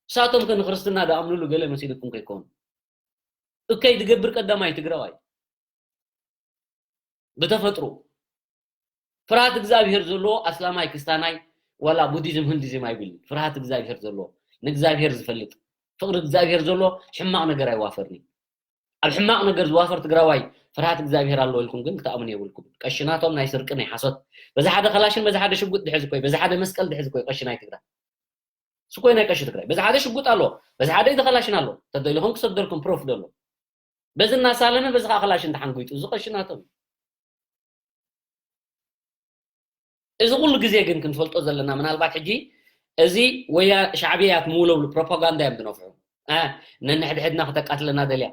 እሳቶም ከ ንክርስትና ድኣምንሉ ገለ መሲልኩም ከይኮኑ እከይ ዝገብር ቀዳማይ ትግራዋይ ብተፈጥሮ ፍርሃት እግዚኣብሔር ዘለዎ ኣስላማይ ክስታናይ ዋላ ቡዲዝም ህንዲዝም ኣይብልን። ፍርሃት እግዚኣብሔር ዘለዎ ንእግዚኣብሔር ዝፈልጥ ፍቅሪ እግዚኣብሔር ዘለዎ ሕማቕ ነገር ኣይዋፈርን እዩ። ኣብ ሕማቕ ነገር ዝዋፈር ትግራዋይ ፍርሃት እግዚኣብሔር ኣለዎ ኢልኩም ግን ክትኣምኑ የብልኩም። ቀሽናቶም ናይ ስርቂ ናይ ሓሶት በዚ ሓደ ከላሽን በዚ ሓደ ሽጉጥ ድሕዚ ኮይ በዚ ሓደ መስቀል ድሕዚ ኮይ ቀሽናይ ትግራይ ስኮይ ናይ ቀሺ ትግራይ በዚ ሓደ ሽጉጥ ኣሎ፣ በዚ ሓደ ኢቲ ከላሽን ኣሎ። ተደሊኹም ክሰደልኩም ፕሮፍ ደሎ በዚ እናሳለመ በዚ ከዓ ከላሽን ተሓንጉይጡ እዚ ቀሽናቶም። እዚ ኩሉ ግዜ ግን ክንፈልጦ ዘለና ምናልባት ሕጂ እዚ ወያ ሻዕብያ እያ ትምውለብሉ ፕሮፓጋንዳ እዮም ዝነፍሑ። ነንሕድሕድና ክተቃትለና ደልያ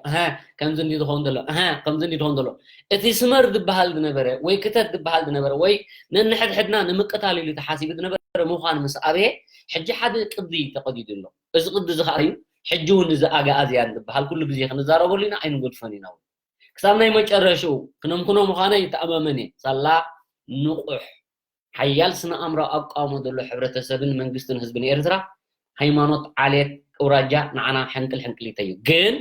ከምዚ እንዲ ዝኸውን ዘሎ ከምዚ እንዲ ዝኸውን ዘሎ እቲ ስመር ዝበሃል ዝነበረ ወይ ክተት ዝበሃል ዝነበረ ወይ ነንሕድሕድና ንምቅታል ኢሉ ተሓሲቡ ዝነበረ ምዃን ምስ ኣበየ ሕጂ ሓደ ቅዲ ተቐዲዱ ኣሎ። እዚ ቅዲ እዚ ከዓ እዩ ሕጂ እውን እዚ ኣግኣዝያን ዝበሃል ኩሉ ግዜ ክንዛረበሉ ኢና ኣይንገድፎን ኢና እውን ክሳብ ናይ መጨረሽኡ ክነምክኖ ምዃነ ይተኣማመን እየ ሳላ ንቑሕ ሓያል ስነ ኣእምሮ ኣቃውሞ ዘሎ ሕብረተሰብን መንግስትን ህዝብን ኤርትራ ሃይማኖት ዓሌት እውራጃ ንዓና ሕንቅል ሕንቅሊተ እዩ ግን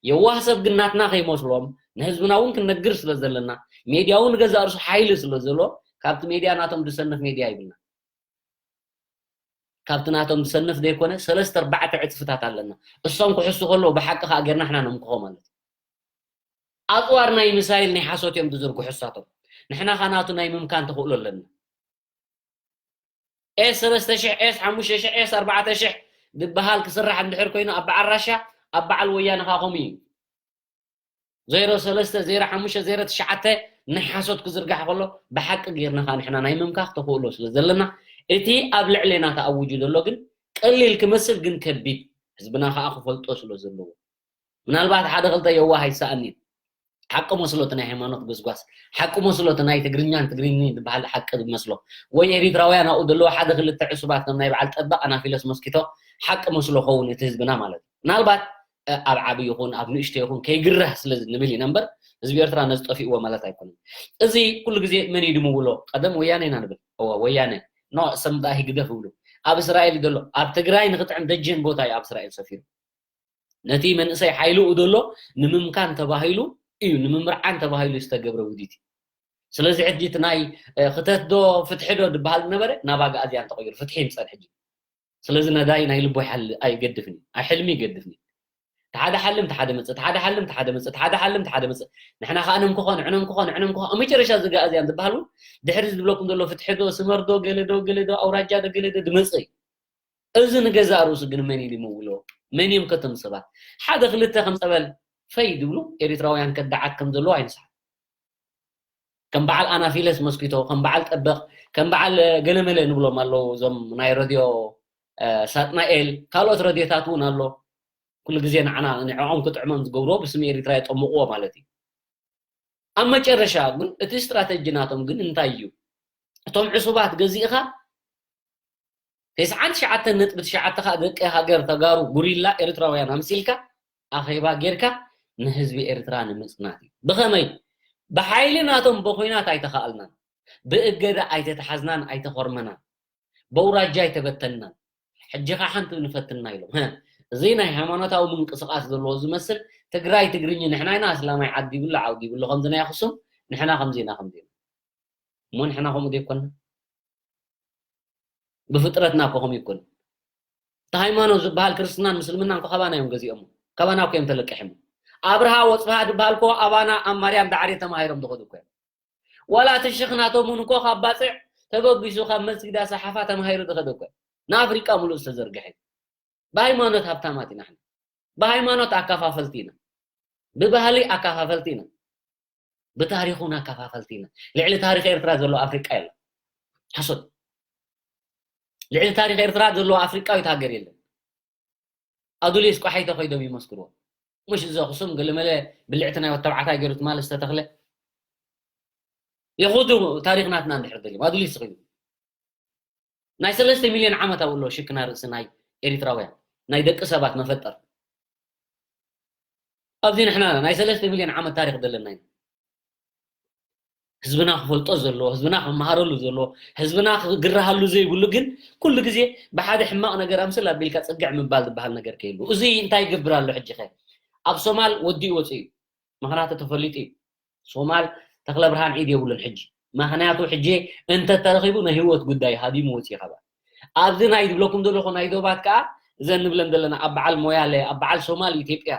የዋህ ሰብ ግን ናትና ከይመስሎም ንህዝብና እውን ክንነግር ስለ ዘለና ሜድያ እውን ገዛ እርሱ ሓይሊ ስለ ዘሎ ካብቲ ሜድያ ናቶም ዝሰንፍ ሜድያ ይብልና ካብቲ ናቶም ዝሰንፍ ዘይኮነ ሰለስተ ኣርባዕተ ዕፅፍታት ኣለና እሶም ክሕሱ ከለዉ ብሓቂ ከዓ ጌርና ሕና ነምክኾ ማለት ኣፅዋር ናይ ሚሳይል ናይ ሓሶት እዮም ዝዝርግሑ እሳቶም ንሕና ካ ናቱ ናይ ምምካን ተኽእሎ ኣለና ኤስ ሰለስተ ሽሕ ኤስ ሓሙሽተ ሽሕ ኤስ ኣርባዕተ ሽሕ ዝበሃል ክስራሕ እንድሕር ኮይኑ ኣብ በዓል ራሻ ኣብ በዓል ወያነ ካ ከምኡ እዩ ዜሮ ሰለስተ ዜሮ ሓሙሽተ ዜሮ ትሽዓተ ናይ ሓሶት ክዝርጋሕ ከሎ ብሓቂ ጌርና ካ ንሕና ናይ ምምካኽ ተኽእሎ ስለ ዘለና እቲ ኣብ ልዕሌና ተኣውጁ ዘሎ ግን ቀሊል ክመስል ግን ከቢድ ህዝብና ከዓ ክፈልጦ ስለ ዘለዎ ምናልባት ሓደ ክልተ የዋህ ኣይሰኣን እዩ ሓቂ መስሎ እቲ ናይ ሃይማኖት ጎስጓስ፣ ሓቂ መስሎ እቲ ናይ ትግርኛን ትግርኝን ዝበሃል ሓቂ መስሎ፣ ወይ ኤሪትራውያን ኣብኡ ዘለዉ ሓደ ክልተ ዕሱባት ከም ናይ በዓል ጠበቕ ኣናፊለስ መስኪቶ ሓቂ መስሎ ኸውን እቲ ህዝብና ማለት እዩ። ምናልባት ኣብ ዓቢ ይኹን ኣብ ንእሽቶ ይኹን ከይግረህ ስለ ንብል ኢና እምበር ህዝቢ ኤርትራ ነዚ ጠፊእዎ ማለት ኣይኮነን። እዚ ኩሉ ግዜ መን እዩ ድምውሎ? ቀደም ወያነ ኢና ንብል። እወ ወያነ፣ ኖ ሰምጣ ህግደፍ ይብሉ። ኣብ እስራኤል ዘሎ ኣብ ትግራይ ንክጥዕም ደጀን ቦታ እዩ ኣብ እስራኤል ሰፊሩ። ነቲ መንእሰይ ሓይልኡ ዘሎ ንምምካን ተባሂሉ እዩ፣ ንምምርዓን ተባሂሉ ዝተገብረ ውዲት እዩ። ስለዚ ሕጂ እቲ ናይ ክተት ዶ ፍትሒ ዶ ዝበሃል ዝነበረ ናብ ኣግኣዝያን ተቐይሩ ፍትሒ ይምፀን ሕጂ። ስለዚ ነዳይ ናይ ልቦ ይሓል ኣይገድፍን እዩ፣ ኣይ ሕልሚ ይገድፍን እዩ። ተሓደ ሓልም ተሓደ መፅእ፣ ተሓደ ሓልም ተሓደ መፅእ፣ ተሓደ ሓልም ተሓደ መፅእ። ንሕና ከዓ ነምክኾ ንዕነምክኾ ንዕነምክኾ ኣብ መጨረሻ እዚ ኣግኣዝያን ዝበሃል እውን ድሕሪ ዝብለኩም ዘሎ ፍትሒ ዶ ስመር ዶ ገለ ዶ ገለ ዶ ኣውራጃ ዶ ገለ ዶ ድመፅእ እዩ። እዚ ንገዛእ ርእሱ ግን መን እዩ ድምውሎ? መን እዮም ከቶም ሰባት? ሓደ ክልተ ከም ፀበል ፈይ ድብሉ ኤሪትራውያን ከዳዓት ከም ዘለዎ ኣይንስሓት። ከም በዓል ኣናፊለስ መስኪቶ፣ ከም በዓል ጠበቕ፣ ከም በዓል ገለመለ ንብሎም ኣለዉ እዞም ናይ ረድዮ ሳጥናኤል፣ ካልኦት ረድዮታት እውን ኣሎ። ኩሉ ግዜ ንዓና ንዕኦም ክጥዕሞም ዝገብርዎ ብስም ኤሪትራ የጠምቕዎ ማለት እዩ። ኣብ መጨረሻ ግን እቲ ስትራተጂ ናቶም ግን እንታይ እዩ? እቶም ዕሱባት ገዚእኻ ተስዓን ትሽዓተን ነጥቢ ትሽዓተ ከዓ ደቂ ሃገር ተጋሩ ጉሪላ ኤርትራውያን ኣምሲልካ ኣኼባ ጌርካ ንህዝቢ ኤርትራ ንምጽናት እዩ። ብኸመይ? ብሓይሊ ናቶም ብኹናት ኣይተኻእልናን፣ ብእገዳ ኣይተተሓዝናን ኣይተኾርመናን፣ በውራጃ ኣይተበተንናን። ሕጂ ኸዓ ሓንቲ ንፈትና ኢሎም። እዚ ናይ ሃይማኖታዊ ምንቅስቃስ ዘለዎ ዝመስል ትግራይ ትግርኝ ንሕና ኢና ኣስላማይ ዓዲ ይብሉ ዓውዲ ይብሉ ከምዚ ናይ ኣኽሱም ንሕና ከምዚ ኢና ከምዚ ኢና። እሞ ንሕና ከምኡ ዘይኮንና? ብፍጥረትና እኮ ከምኡ ይኮን። እቲ ሃይማኖት ዝበሃል ክርስትናን ምስልምናን እኮ ካባና እዮም ገዚኦሞ። ካባና እኮ እዮም ተለቂሖሞ። ኣብርሃ ወፅብሃ ዝበሃል እኮ ኣባና ኣብ ማርያም ዳዕሬ ተማሂሮም ዝኸዱ እኮ እዮም። ዋላ እቲ ሽኽ ናቶም እውን እኮ ካብ ባፅዕ ተበጊሱ ካብ መስጊዳ ሰሓፋ ተማሂሩ ዝኸደ እኮ እዩ። ንኣፍሪቃ ሙሉእ ዝተዘርግሐ እዩ። ብሃይማኖት ሃብታማት ኢና ንሕና። ብሃይማኖት ኣከፋፈልቲ ኢና። ብባህሊ ኣከፋፈልቲ ኢና። ብታሪኹን ኣከፋፈልቲ ኢና። ልዕሊ ታሪኽ ኤርትራ ዘሎ ኣፍሪቃ የለን። ሓሶት። ልዕሊ ታሪኽ ኤርትራ ዘለዎ ኣፍሪቃዊት ሃገር የለን። ኣዱሊስ ቋሓይ ተኸይዶም ይመስክርዎ። ምሽ እዚ ኣኽሱም ገለመለ ብልዕቲ ናይ ወዲ ተባዕታይ ገይሩ ትማሊ ዝተተኽለ። የኹዱ ታሪኽ ናትና እንድሕር ደልዮም ኣዱሊስ ተኸይዱ። ናይ ሰለስተ ሚልዮን ዓመት ኣብኡ ኣሎ ሽክና ርእሲ ናይ ኤሪትራውያን፣ ናይ ደቂ ሰባት መፈጠር። ኣብዚ ንሕና ናይ ሰለስተ ሚልዮን ዓመት ታሪኽ ዘለና ኢና። ህዝብና ክፈልጦ ዘለዎ፣ ህዝብና ክመሃረሉ ዘለዎ፣ ህዝብና ክግረሃሉ ዘይብሉ ግን ኩሉ ግዜ ብሓደ ሕማቕ ነገር ኣምስል ኣቢልካ ጽግዕ ምባል ዝበሃል ነገር ከይሉ። እዚ እንታይ ይገብር ኣሎ ሕጂ ኸ? ኣብ ሶማል ወዲኡ ወፂኡ እዩ። ምኽንያቱ ተፈሊጡ እዩ። ሶማል ተኽለ ብርሃን ኢድ የብሉን ሕጂ። ምኽንያቱ ሕጂ እንተተረኺቡ ናይ ህይወት ጉዳይ ሃዲሙ ወፂኡ ካብ ኣብዚ ናይ ዝብለኩም ዘለኹ ናይ ዶባት ከዓ እዘን ንብለን ዘለና ኣብ በዓል ሞያለ ኣብ በዓል ሶማል ኢትዮጵያ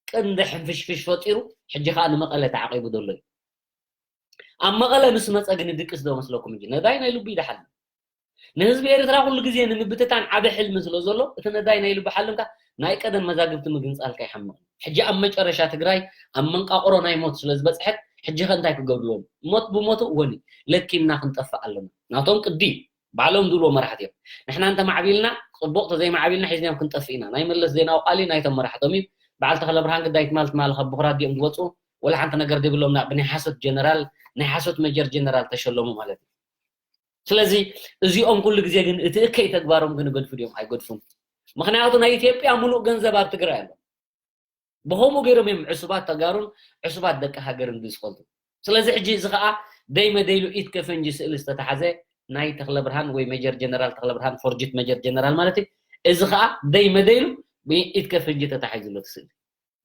ቅንዲ ሕንፍሽፍሽ ፈጢሩ ሕጂ ከዓ ንመቐለ ተዓቂቡ ዘሎ እዩ። ኣብ መቐለ ምስ መፀ ግን ድቅስ ዶ መስለኩም? እንጂ ነዳይ ናይ ልቡ ይደሓል። ንህዝቢ ኤርትራ ኩሉ ግዜ ንምብትታን ዓቢ ሕልሚ ስለ ዘሎ እቲ ነዳይ ናይ ልቡ ሓልምካ ናይ ቀደም መዛግብቲ ምግንፃልካ ይሓምቕ። ሕጂ ኣብ መጨረሻ ትግራይ ኣብ መንቃቕሮ ናይ ሞት ስለ ዝበፅሐት ሕጂ ከ እንታይ ክገብርዎም? ሞት ብሞቱ እወኒ ለኪምና ክንጠፍእ ኣለና። ናቶም ቅዲ ባዕሎም ዝብልዎ መራሕቲ እዮም። ንሕና እንተማዕቢልና ፅቡቕ፣ ተዘይማዕቢልና ሒዝናዮም ክንጠፍእ ኢና። ናይ መለስ ዜናዊ ቃል እዩ፣ ናይቶም መራሕቶም እዩ። በዓል ተኽለ ብርሃን ግዳይ ትማል ትማል ካብ ብኹራት ድኦም ዝወፁ ወላ ሓንቲ ነገር ዘይብሎም ና-፣ ብናይ ሓሶት ጀነራል፣ ናይ ሓሶት መጀር ጀነራል ተሸለሙ ማለት እዩ። ስለዚ እዚኦም ኩሉ ግዜ ግን እቲ እከይ ተግባሮም ግን ይገድፉ ድዮም? ኣይገድፉን። ምኽንያቱ ናይ ኢትዮጵያ ሙሉእ ገንዘብ ኣብ ትግራይ ኣሎ። ብኸምኡ ገይሮም እዮም ዕሱባት ተጋሩን ዕሱባት ደቂ ሃገርን ዝፈልጡ። ስለዚ ሕጂ እዚ ኸዓ ደይ መደይሉ ኢድ ከፈንጂ ስእሊ ዝተተሓዘ ናይ ተኽለ ብርሃን ወይ ሜጀር ጀነራል ተኽለ ብርሃን ፎርጅት ሜጀር ጀነራል ማለት እዩ። እዚ ኸዓ ደይ መደይሉ ብኢድ ከፈንጂ ተታሒዙ ኣሎ እቲ ስእሊ።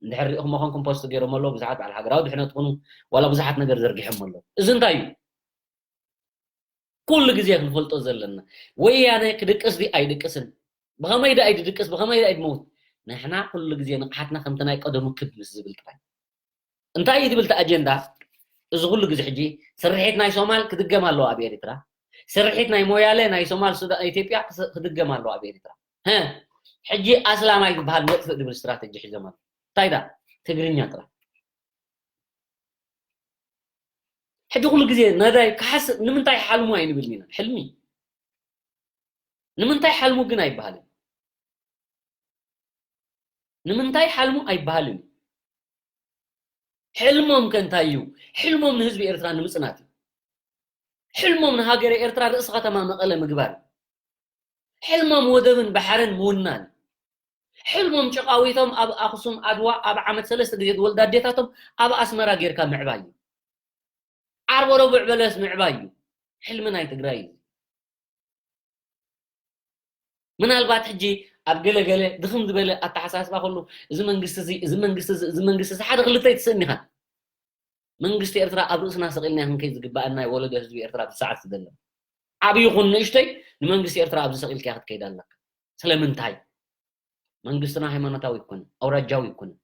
እንድሕር ሪእኹም ኾንኩም ፖስት ገይሮም ኣለዉ ብዙሓት በዓል ሃገራዊ ድሕነት ኹኑ ዋላ ብዙሓት ነገር ዘርጊሖም ኣለዉ። እዚ እንታይ እዩ? ኩሉ ግዜ ክንፈልጦ ዘለና ወያነ ክድቅስ ድዩ ኣይድቅስን፣ ብኸመይ ድኣ እዩ ድድቅስ፣ ብኸመይ ድኣ እዩ ድመውት? ንሕና ኩሉ ግዜ ንቕሓትና ከምቲ ናይ ቀደሙ ክብ ምስ ዝብል ጥራይ። እንታይ እዩ ትብል እቲ ኣጀንዳ? እዚ ኩሉ ግዜ ሕጂ ስርሒት ናይ ሶማል ክድገም ኣለዎ ኣብ ኤርትራ፣ ስርሒት ናይ ሞያለ ናይ ሶማል ሱዳን ኢትዮጵያ ክስ-፣ ክድገም ኣለዎ ኣብ ኤርትራ። ሀ፣ ሕጂ ኣስላማይ ዝበሃል ነጥፍእ ድብል ስትራተጂ ሒዞም ኣለዉ። እንታይ ዳ? ትግርኛ ጥራሕ። ሕጂ ኩሉ ግዜ ነዳይ ክሓስብ ንምንታይ ሓልሙ ኣይንብልን ኢና። ሕልሚ ንምንታይ ሓልሙ ግን ኣይበሃልን። ንምንታይ ሓልሙ ኣይበሃልን። ሕልሞም ከ እንታይ እዩ? ሕልሞም ንህዝቢ ኤርትራ ንምጽናት እዩ። ሕልሞም ንሃገረ ኤርትራ ርእሲ ከተማ መቐለ ምግባር እዩ። ሕልሞም ወደብን ባሕርን ምውናን እዩ። ሕልሞም ጨቓዊቶም ኣብ ኣኽሱም፣ ኣድዋ፣ ኣብ ዓመት ሰለስተ ግዜ ዝወልዳ ኣዴታቶም ኣብ ኣስመራ ጌርካ ምዕባይ እዩ። ዓርቦ ረቡዕ በለስ ምዕባይ እዩ። ሕልሚ ናይ ትግራይ እዩ። ምናልባት ሕጂ ኣብ ገለ ገለ ድኽም ዝበለ ኣተሓሳስባ ከሎ፣ እዚ መንግስቲ እዚ፣ እዚ መንግስቲ እዚ፣ እዚ መንግስቲ እዚ፣ ሓደ ክልተ ኣይትስእን ኢኻ። መንግስቲ ኤርትራ ኣብ ርእስና ሰቒልና ክንከይድ ዝግበኣና እዩ፣ ወለዶ ህዝቢ ኤርትራ ብሰዓት ዝደለ። ዓብዪ ይኹን ንእሽተይ፣ ንመንግስቲ ኤርትራ ኣብዚ ሰቒልካ ክትከይድ ኣለካ። ስለምንታይ? መንግስትና ሃይማኖታዊ ኣይኮነን፣ ኣውራጃዊ ኣይኮነን።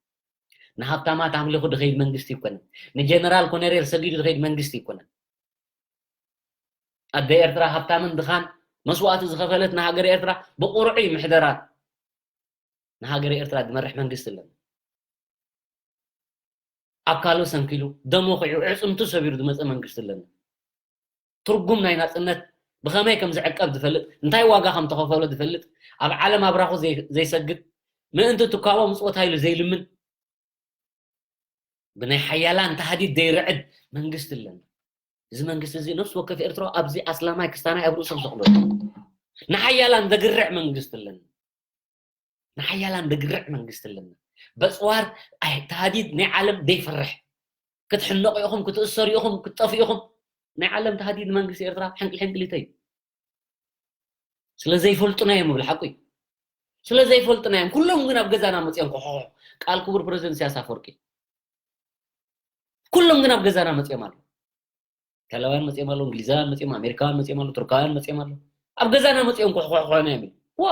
ንሃብታማት ኣምሊኹ ዝኸይድ መንግስቲ ኣይኮነን። ንጀነራል ኮነሬል ሰጊዱ ዝኸይድ መንግስቲ ኣይኮነን። ኣደ ኤርትራ ሃብታምን ድኻን መስዋእቲ ዝኸፈለት ንሃገር ኤርትራ ብቑርዑ ይምሕደራ። ንሃገር ኤርትራ ዝመርሕ መንግስቲ ኣለና። ኣካሉ ሰንኪሉ፣ ደሙ ኺዑ፣ ኣዕጽምቱ ሰቢሩ ዝመጸ መንግስቲ ኣለና። ትርጉም ናይ ናጽነት ብኸመይ ከም ዝዕቀብ ዝፈልጥ፣ እንታይ ዋጋ ከም ተኸፈሎ ዝፈልጥ፣ ኣብ ዓለም ኣብራኹ ዘይ-፣ ዘይሰግድ፣ ምእንቲ ትካቦ ምጽወታ ኢሉ ዘይልምን፣ ብናይ ሓያላን ታህዲድ ዘይርዕድ መንግስቲ ኣለና። እዚ መንግስቲ እዚ ነፍሲ ወከፍ ኤርትራዊ ኣብዚ ኣስላማይ ክስታናይ ኣብ ርእሱ ክሰቕሎ። ንሓያላን ዘግርዕ መንግስቲ ኣለና። ንሓያላን ዘግርዕ መንግስቲ ኣለና። በጽዋር ኣይ-፣ ታህዲድ ናይ ዓለም ዘይፈርሕ። ክትሕነቑ ኢኹም፣ ክትእሰሩ ኢኹም፣ ክትጠፍኡ ኢኹም። ናይ ዓለም ታህዲድ ንመንግስቲ ኤርትራ ሕንቅል ሕንቅሊተይ እዩ። ስለ ዘይፈልጡና እዮም ይብል፣ ሓቁ እዩ። ስለ ዘይፈልጡና እዮም። ኩሎም ግን ኣብ ገዛና መጺኦም ኮኾ፣ ቃል ክቡር ፕረዚደንት ኢሳያስ ኣፈወርቂ። ኩሎም ግን ኣብ ገዛና መጺኦም ኣለዉ። ኢጣልያውያን መጺኦም ኣለዉ፣ እንግሊዛውያን መጺኦም፣ ኣሜሪካውያን መጺኦም ኣለዉ፣ ቱርካውያን መጺኦም ኣለዉ። ኣብ ገዛና መጺኦም ኮኾ፣ ኮኾ እዮም ይብል። ዋ!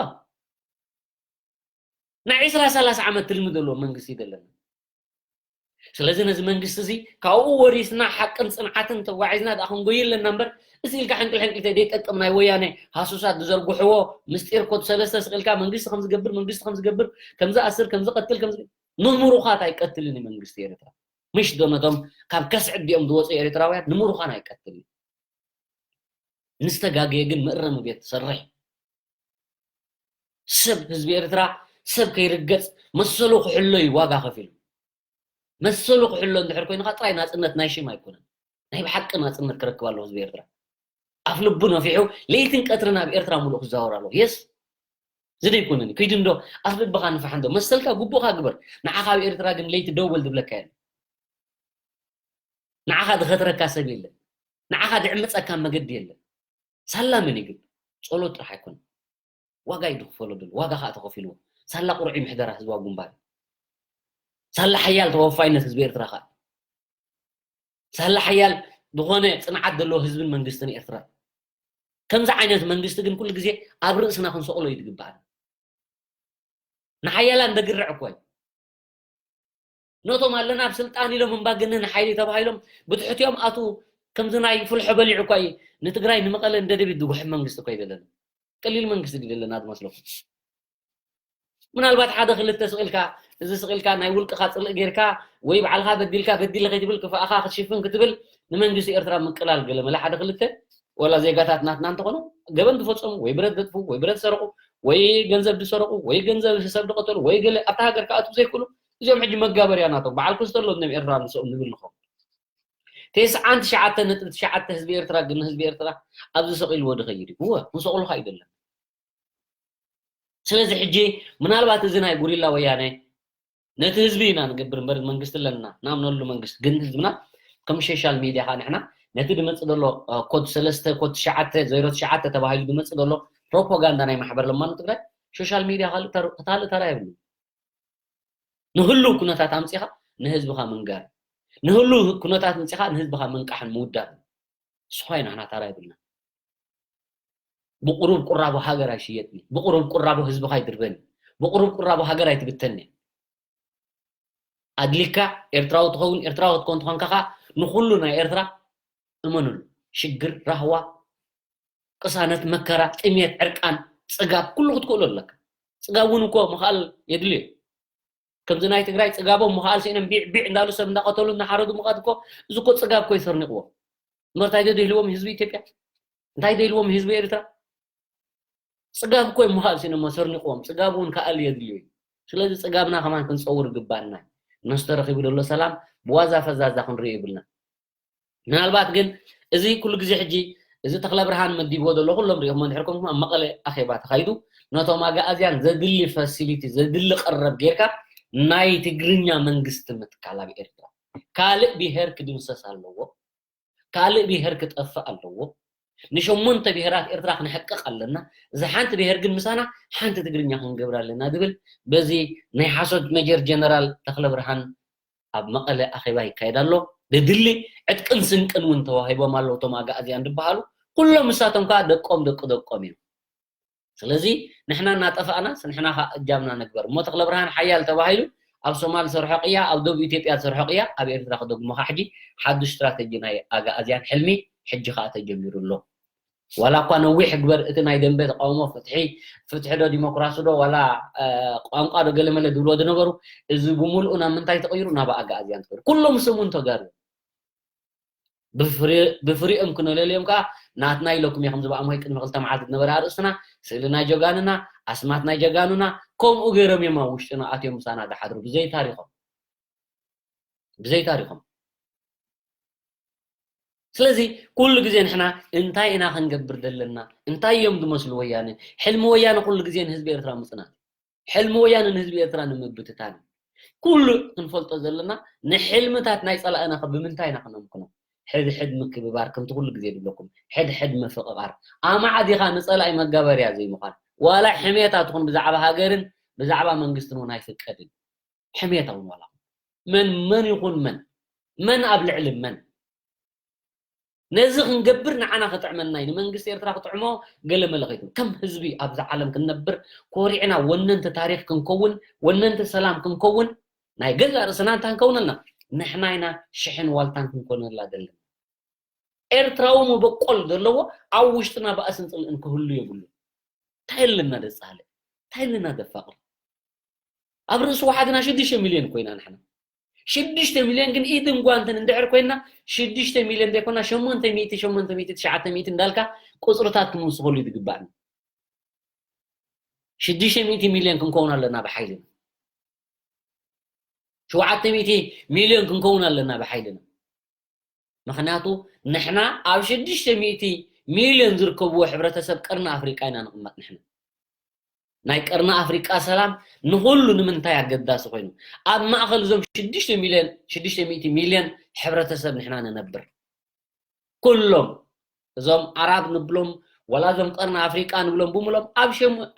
ናይ ዕስራ ሰላሳ ዓመት ትልሚ ዘለዎ መንግስቲ እዩ ዘለና። ስለዚ ነዚ መንግስቲ እዚ ካብኡ ወሪስና ሓቅን ጽንዓትን ተጓዒዝና ደኣ ክንጎይ ኣለና እምበር፣ እዚ ኢልካ ሕንቅል ሕንቅል ዘይጠቅም ናይ ወያነ ሃሱሳት ዝዘርግሕዎ ምስጢር ኮድ ሰለስተ ስቕ ኢልካ መንግስቲ ከም ዝገብር፣ መንግስቲ ከም ዝገብር፣ ከም ዝኣስር፣ ከም ዝቐትል፣ ከም ዝ-፣ ንምሩኻት ኣይቀትልን እዩ መንግስቲ ኤርትራ። ምሽ ዶ ነቶም ካብ ከስዕ ዲኦም ዝወፁ ኤርትራውያን ንምሩኻን ኣይቀትልን። ንዝተጋገየ ግን መእረሚ ቤት ትሰርሕ። ሰብ ህዝቢ ኤርትራ ሰብ ከይርገጽ መሰሉ ክሕሎ እዩ ዋጋ ከፊሉ። መሰሉ ክሕሎ እንድሕር ኮይኑ ከዓ ጥራይ ናጽነት ናይ ሽም ኣይኮነን። ናይ ብሓቂ ናጽነት ክረክብ ኣለዎ ህዝቢ ኤርትራ። ኣፍ ልቡ ነፊሑ ለይትን ቀትርን ኣብ ኤርትራ ሙሉእ ክዛወር ኣለዎ። የስ፣ እዚ ዶ ኣይኮነን? ክይዲ እንዶ ኣፍ ልብኻ ንፋሕ እንዶ መሰልካ ግቡእካ ግበር። ንዓኻ ኣብ ኤርትራ ግን ለይቲ ደው በል ዝብለካ የለን። ንዓኻ ዝኸትረካ ሰብ የለን። ንዓኻ ዝዕምጸካ መገዲ የለን። ሳላ መን እዩ ግን? ጸሎት ጥራሕ ኣይኮነን። ዋጋ እዩ ዝኽፈሎ ዘሎ። ዋጋ ከዓ ተኸፊልዎ። ሳላ ቁሩዕ ምሕደራ ህዝባዊ ግንባር። ሳላ ሓያል ተወፋይነት ህዝቢ ኤርትራ ከዓ። ሳላ ሓያል ዝኾነ ጽንዓት ዘለዎ ህዝብን መንግስትን ኤርትራ። ከምዚ ዓይነት መንግስቲ ግን ኩሉ ግዜ ኣብ ርእስና ክንሰቕሎ እዩ ዝግባኣና። ንሓያላን ዘግርዕ እኮ እዩ። ነቶም ኣለና ኣብ ስልጣን ኢሎም እምባገነን ሓይሊ ተባሂሎም ብትሕቲኦም ኣቱ ከምዚ ናይ ፍልሖ በሊዑ እኳ እዩ ንትግራይ ንመቐለ ንደደቢት ዝጉሕፍ መንግስቲ እኮ እዩ ዘለና። ቀሊል መንግስቲ ድዩ ዘለና ዝመስለኩም? ምናልባት ሓደ ክልተ ስቕ ኢልካ፣ እዚ ስቕ ኢልካ ናይ ውልቅኻ ጽልኢ ጌርካ ወይ ባዕልኻ በዲልካ በዲለ ከይትብል ክፋእኻ ክትሽፍን ክትብል ንመንግስቲ ኤርትራ ምቅላል ገለ መለ ሓደ ክልተ ወላ ዜጋታት ናትና እንተኾኑ ገበን ዝፈጸሙ ወይ ብረት ዘጥፉ ወይ ብረት ዝሰረቑ ወይ ገንዘብ ዝሰረቑ ወይ ገንዘብ ሰብ ዝቐተሉ ወይ ገለ ኣብታ ሃገር ክኣትዉ ዘይክእሉ እዚኦም ሕጂ መጋበርያ ናቶም በዓል ክልተ ኣሎ እዞም ኤርትራ ንስኦም ንብል ንኸውን። ተስዓን ትሽዓተ ነጥቢ ትሽዓተ ህዝቢ ኤርትራ ግን ህዝቢ ኤርትራ ኣብዚ ሰቒልዎ ዝኸይድ እዩ። እወ፣ ክንሰቕሉኻ እዩ ዘለና። ስለዚ ሕጂ ምናልባት እዚ ናይ ጉሪላ ወያነ ነቲ ህዝቢ ኢና ንገብር እምበር መንግስቲ ኣለና ናምነሉ መንግስቲ ግን ህዝብና ከም ሶሻል ሚድያ ከዓ ንሕና ነቲ ዝመፅእ ዘሎ እ፣ ኮድ ሰለስተ ኮድ ትሽዓተ ዜሮ ትሽዓተ ተባሂሉ ዝመፅእ ዘሎ ፕሮፓጋንዳ ናይ ማሕበር ለማኖ ትግራይ ሶሻል ሚድያ ካልእ ተር- ካልእ ተራ የብሉ። ንህሉ ኩነታት ኣምፂኻ ንህዝብኻ ምንጋር፣ ንህሉ ኩነታት ኣምፂኻ ንህዝብኻ ምንቃሕን ምውዳብን። ንስኻ እዩ ንሕና ተራ የብልና። ብቁሩብ ቁራቦ ሃገር ኣይሽየጥን እዩ። ብቁሩብ ቁራቦ ህዝብኻ ኣይድርበን እዩ። ብቁሩብ ቁራቦ ሃገር ኣይትብተን እዩ። ኣድሊካ ኤርትራዊ ትኸውን፣ ኤርትራዊ ክትኮን ትኾንካ ከዓ ንኹሉ ናይ ኤርትራ እመኑሉ። ሽግር፣ ራህዋ፣ ቅሳነት፣ መከራ፣ ጥሜት፣ ዕርቃን፣ ጽጋብ፣ ኩሉ ክትክእሎ ኣለካ። ጽጋብ እውን እኮ ምኽኣል የድልዮ። ከምዚ ናይ ትግራይ ጽጋቦም ምኽኣል ስኢኖም ቢዕ ቢዕ እንዳሉ ሰብ እንዳቐተሉ እንዳሓረዱ ምኻድ እኮ፣ እዚ እኮ ጽጋብ እኮ እዩ ሰርኒቕዎ። እምበር እንታይ ዶ ደልዎም ህዝቢ ኢትዮጵያ? እንታይ ደልዎም ህዝቢ ኤርትራ? ጽጋብ እኮ እዮም ምኽኣል ስኢኖም ሰርኒቕዎም። ጽጋብ እውን ክኣል የድልዮ እዩ። ስለዚ ጽጋብና ከማን ክንጸውር ግባና። ነሱ ተረኺቡ ዘሎ ሰላም ብዋዛ ፈዛዛ ክንሪኦ ይብልና። ምናልባት ግን እዚ ኩሉ ግዜ ሕጂ እዚ ተኽለ ብርሃን መዲብዎ ዘሎ ኩሎም ሪኢኹም እንድሕር ኮንኩም ኣብ መቐለ ኣኼባ ተኻይዱ ነቶም ኣግኣዝያን ዘድሊ ፋሲሊቲ ዘድሊ ቀረብ ጌርካ ናይ ትግርኛ መንግስቲ ምትካል ኣብ ኤርትራ ካልእ ብሄር ክድምሰስ ኣለዎ። ካልእ ብሄር ክጠፍእ ኣለዎ። ንሸሞንተ ብሄራት ኤርትራ ክንሕቅቕ ኣለና። እዛ ሓንቲ ብሄር ግን ምሳና ሓንቲ ትግርኛ ክንገብር ኣለና ዝብል በዚ ናይ ሓሶት መጀር ጀነራል ተኽለ ብርሃን ኣብ መቐለ ኣኼባ ይካየድ ኣሎ። ድድሊ ዕጥቅን ስንቅን እውን ተዋሂቦም ኣለዉ እቶም ኣግኣዝያን ዝበሃሉ። ኩሎም ንሳቶም ከዓ ደቆም ደቂ ደቆም እዮም። ስለዚ ንሕና እናጠፋእናስ ንሕና ከዓ እጃምና ንግበር እሞ ተኽለ ብርሃን ሓያል ተባሂሉ ኣብ ሶማል ዝሰርሖ ቅያ ኣብ ደቡብ ኢትዮጵያ ዝሰርሖ ቅያ ኣብ ኤርትራ ክደግሞ ከዓ ሕጂ ሓዱሽ ስትራተጂ ናይ ኣግኣዝያን ሕልሚ ሕጂ ከዓ ተጀሚሩ ኣሎ። ዋላ እኳ ነዊሕ ግበር እቲ ናይ ደንበ ተቃውሞ ፍትሒ ፍትሒ ዶ ዲሞክራሲ ዶ ዋላ ቋንቋ ዶ ገለመለ ዝብልዎ ዝነበሩ እዚ ብምልኡ ናብ ምንታይ ተቐይሩ ናብ ኣግኣዝያን ተቐይሩ ኩሎም ስሙን ተጋሩ ብፍሪኦም ክነለልዮም ከዓ ናትና ኢለኩም ኢኹም ዝብኣም ወይ ቅድሚ ክልተ መዓልቲ ዝነበረ ኣርእስትና ስእሊ ናይ ጀጋኑና ኣስማት ናይ ጀጋኑና ከምኡ ገይሮም እዮም ኣብ ውሽጥና ኣትዮም ምሳና ዝሓድሩ ብዘይ ታሪኾም ብዘይ ታሪኾም ስለዚ ኩሉ ግዜ ንሕና እንታይ ኢና ክንገብር ዘለና እንታይ እዮም ዝመስሉ ወያነ ሕልሚ ወያነ ኩሉ ግዜ ንህዝቢ ኤርትራ ምፅናት ሕልሚ ወያነ ንህዝቢ ኤርትራ ንምብትታን ኩሉ ክንፈልጦ ዘለና ንሕልምታት ናይ ፀላእና ከ ብምንታይ ኢና ክነምክኖ ሕድሕድ ምክብባር ከምቲ ኩሉ ግዜ ዝብለኩም ሕድሕድ ምፍቕቓር ኣማዕዲኻ ንፀላኢ መጋበርያ ዘይምዃን ዋላ ሕሜታ ትኹን ብዛዕባ ሃገርን ብዛዕባ መንግስትን እውን ኣይፍቀድን ሕሜታ እውን ዋላ መን መን ይኹን መን መን ኣብ ልዕሊ መን ነዚ ክንገብር ንዓና ክጥዕመና እዩ ንመንግስቲ ኤርትራ ክጥዕሞ ገለ መለኸይቱ ከም ህዝቢ ኣብዛ ዓለም ክንነብር ኮሪዕና ወነንቲ ታሪክ ክንከውን ወነንቲ ሰላም ክንከውን ናይ ገዛ ርእስና እንታ ክንከውነልና ንሕና ኢና ሽሕን ዋልታን ክንኮነላ ዘለና ኤርትራዊ መበቆል ዘለዎ ኣብ ውሽጥና ባእስን ፅልእን ክህሉ የብሉ እንታይ ኣለና ደፃለ እንታይ ኣለና ደፋቅር ኣብ ርእሲ ወሓድና ሽዱሽተ ሚልዮን ኮይና ንሕና ሽዱሽተ ሚልዮን ግን ኢድን ጓንትን እንድሕር ኮይና ሽዱሽተ ሚልዮን ዘይኮና ሸሞንተ ሚእቲ ሸሞንተ ሚእቲ ትሽዓተ ሚእቲ እንዳልካ ቁፅርታት ክንውስኸሉ እዩ ዝግባእና ሽዱሽተ ሚእቲ ሚልዮን ክንከውን ኣለና ብሓይልና ሸውዓተ ሚእቲ ሚልዮን ክንከውን ኣለና ብሓይልና ምኽንያቱ ንሕና ኣብ ሽዱሽተ ሚእቲ ሚልዮን ዝርከብዎ ሕብረተሰብ ቀርኒ ኣፍሪቃ ኢና ንቕመጥ ንሕና ናይ ቀርኒ ኣፍሪቃ ሰላም ንኹሉ ንምንታይ ኣገዳሲ ኮይኑ ኣብ ማእኸል እዞም ሽዱሽተ ሚልዮን ሽዱሽተ ሚእቲ ሚልዮን ሕብረተሰብ ንሕና ንነብር ኩሎም እዞም ኣራብ ንብሎም ወላ እዞም ቀርኒ ኣፍሪቃ ንብሎም ብምሎም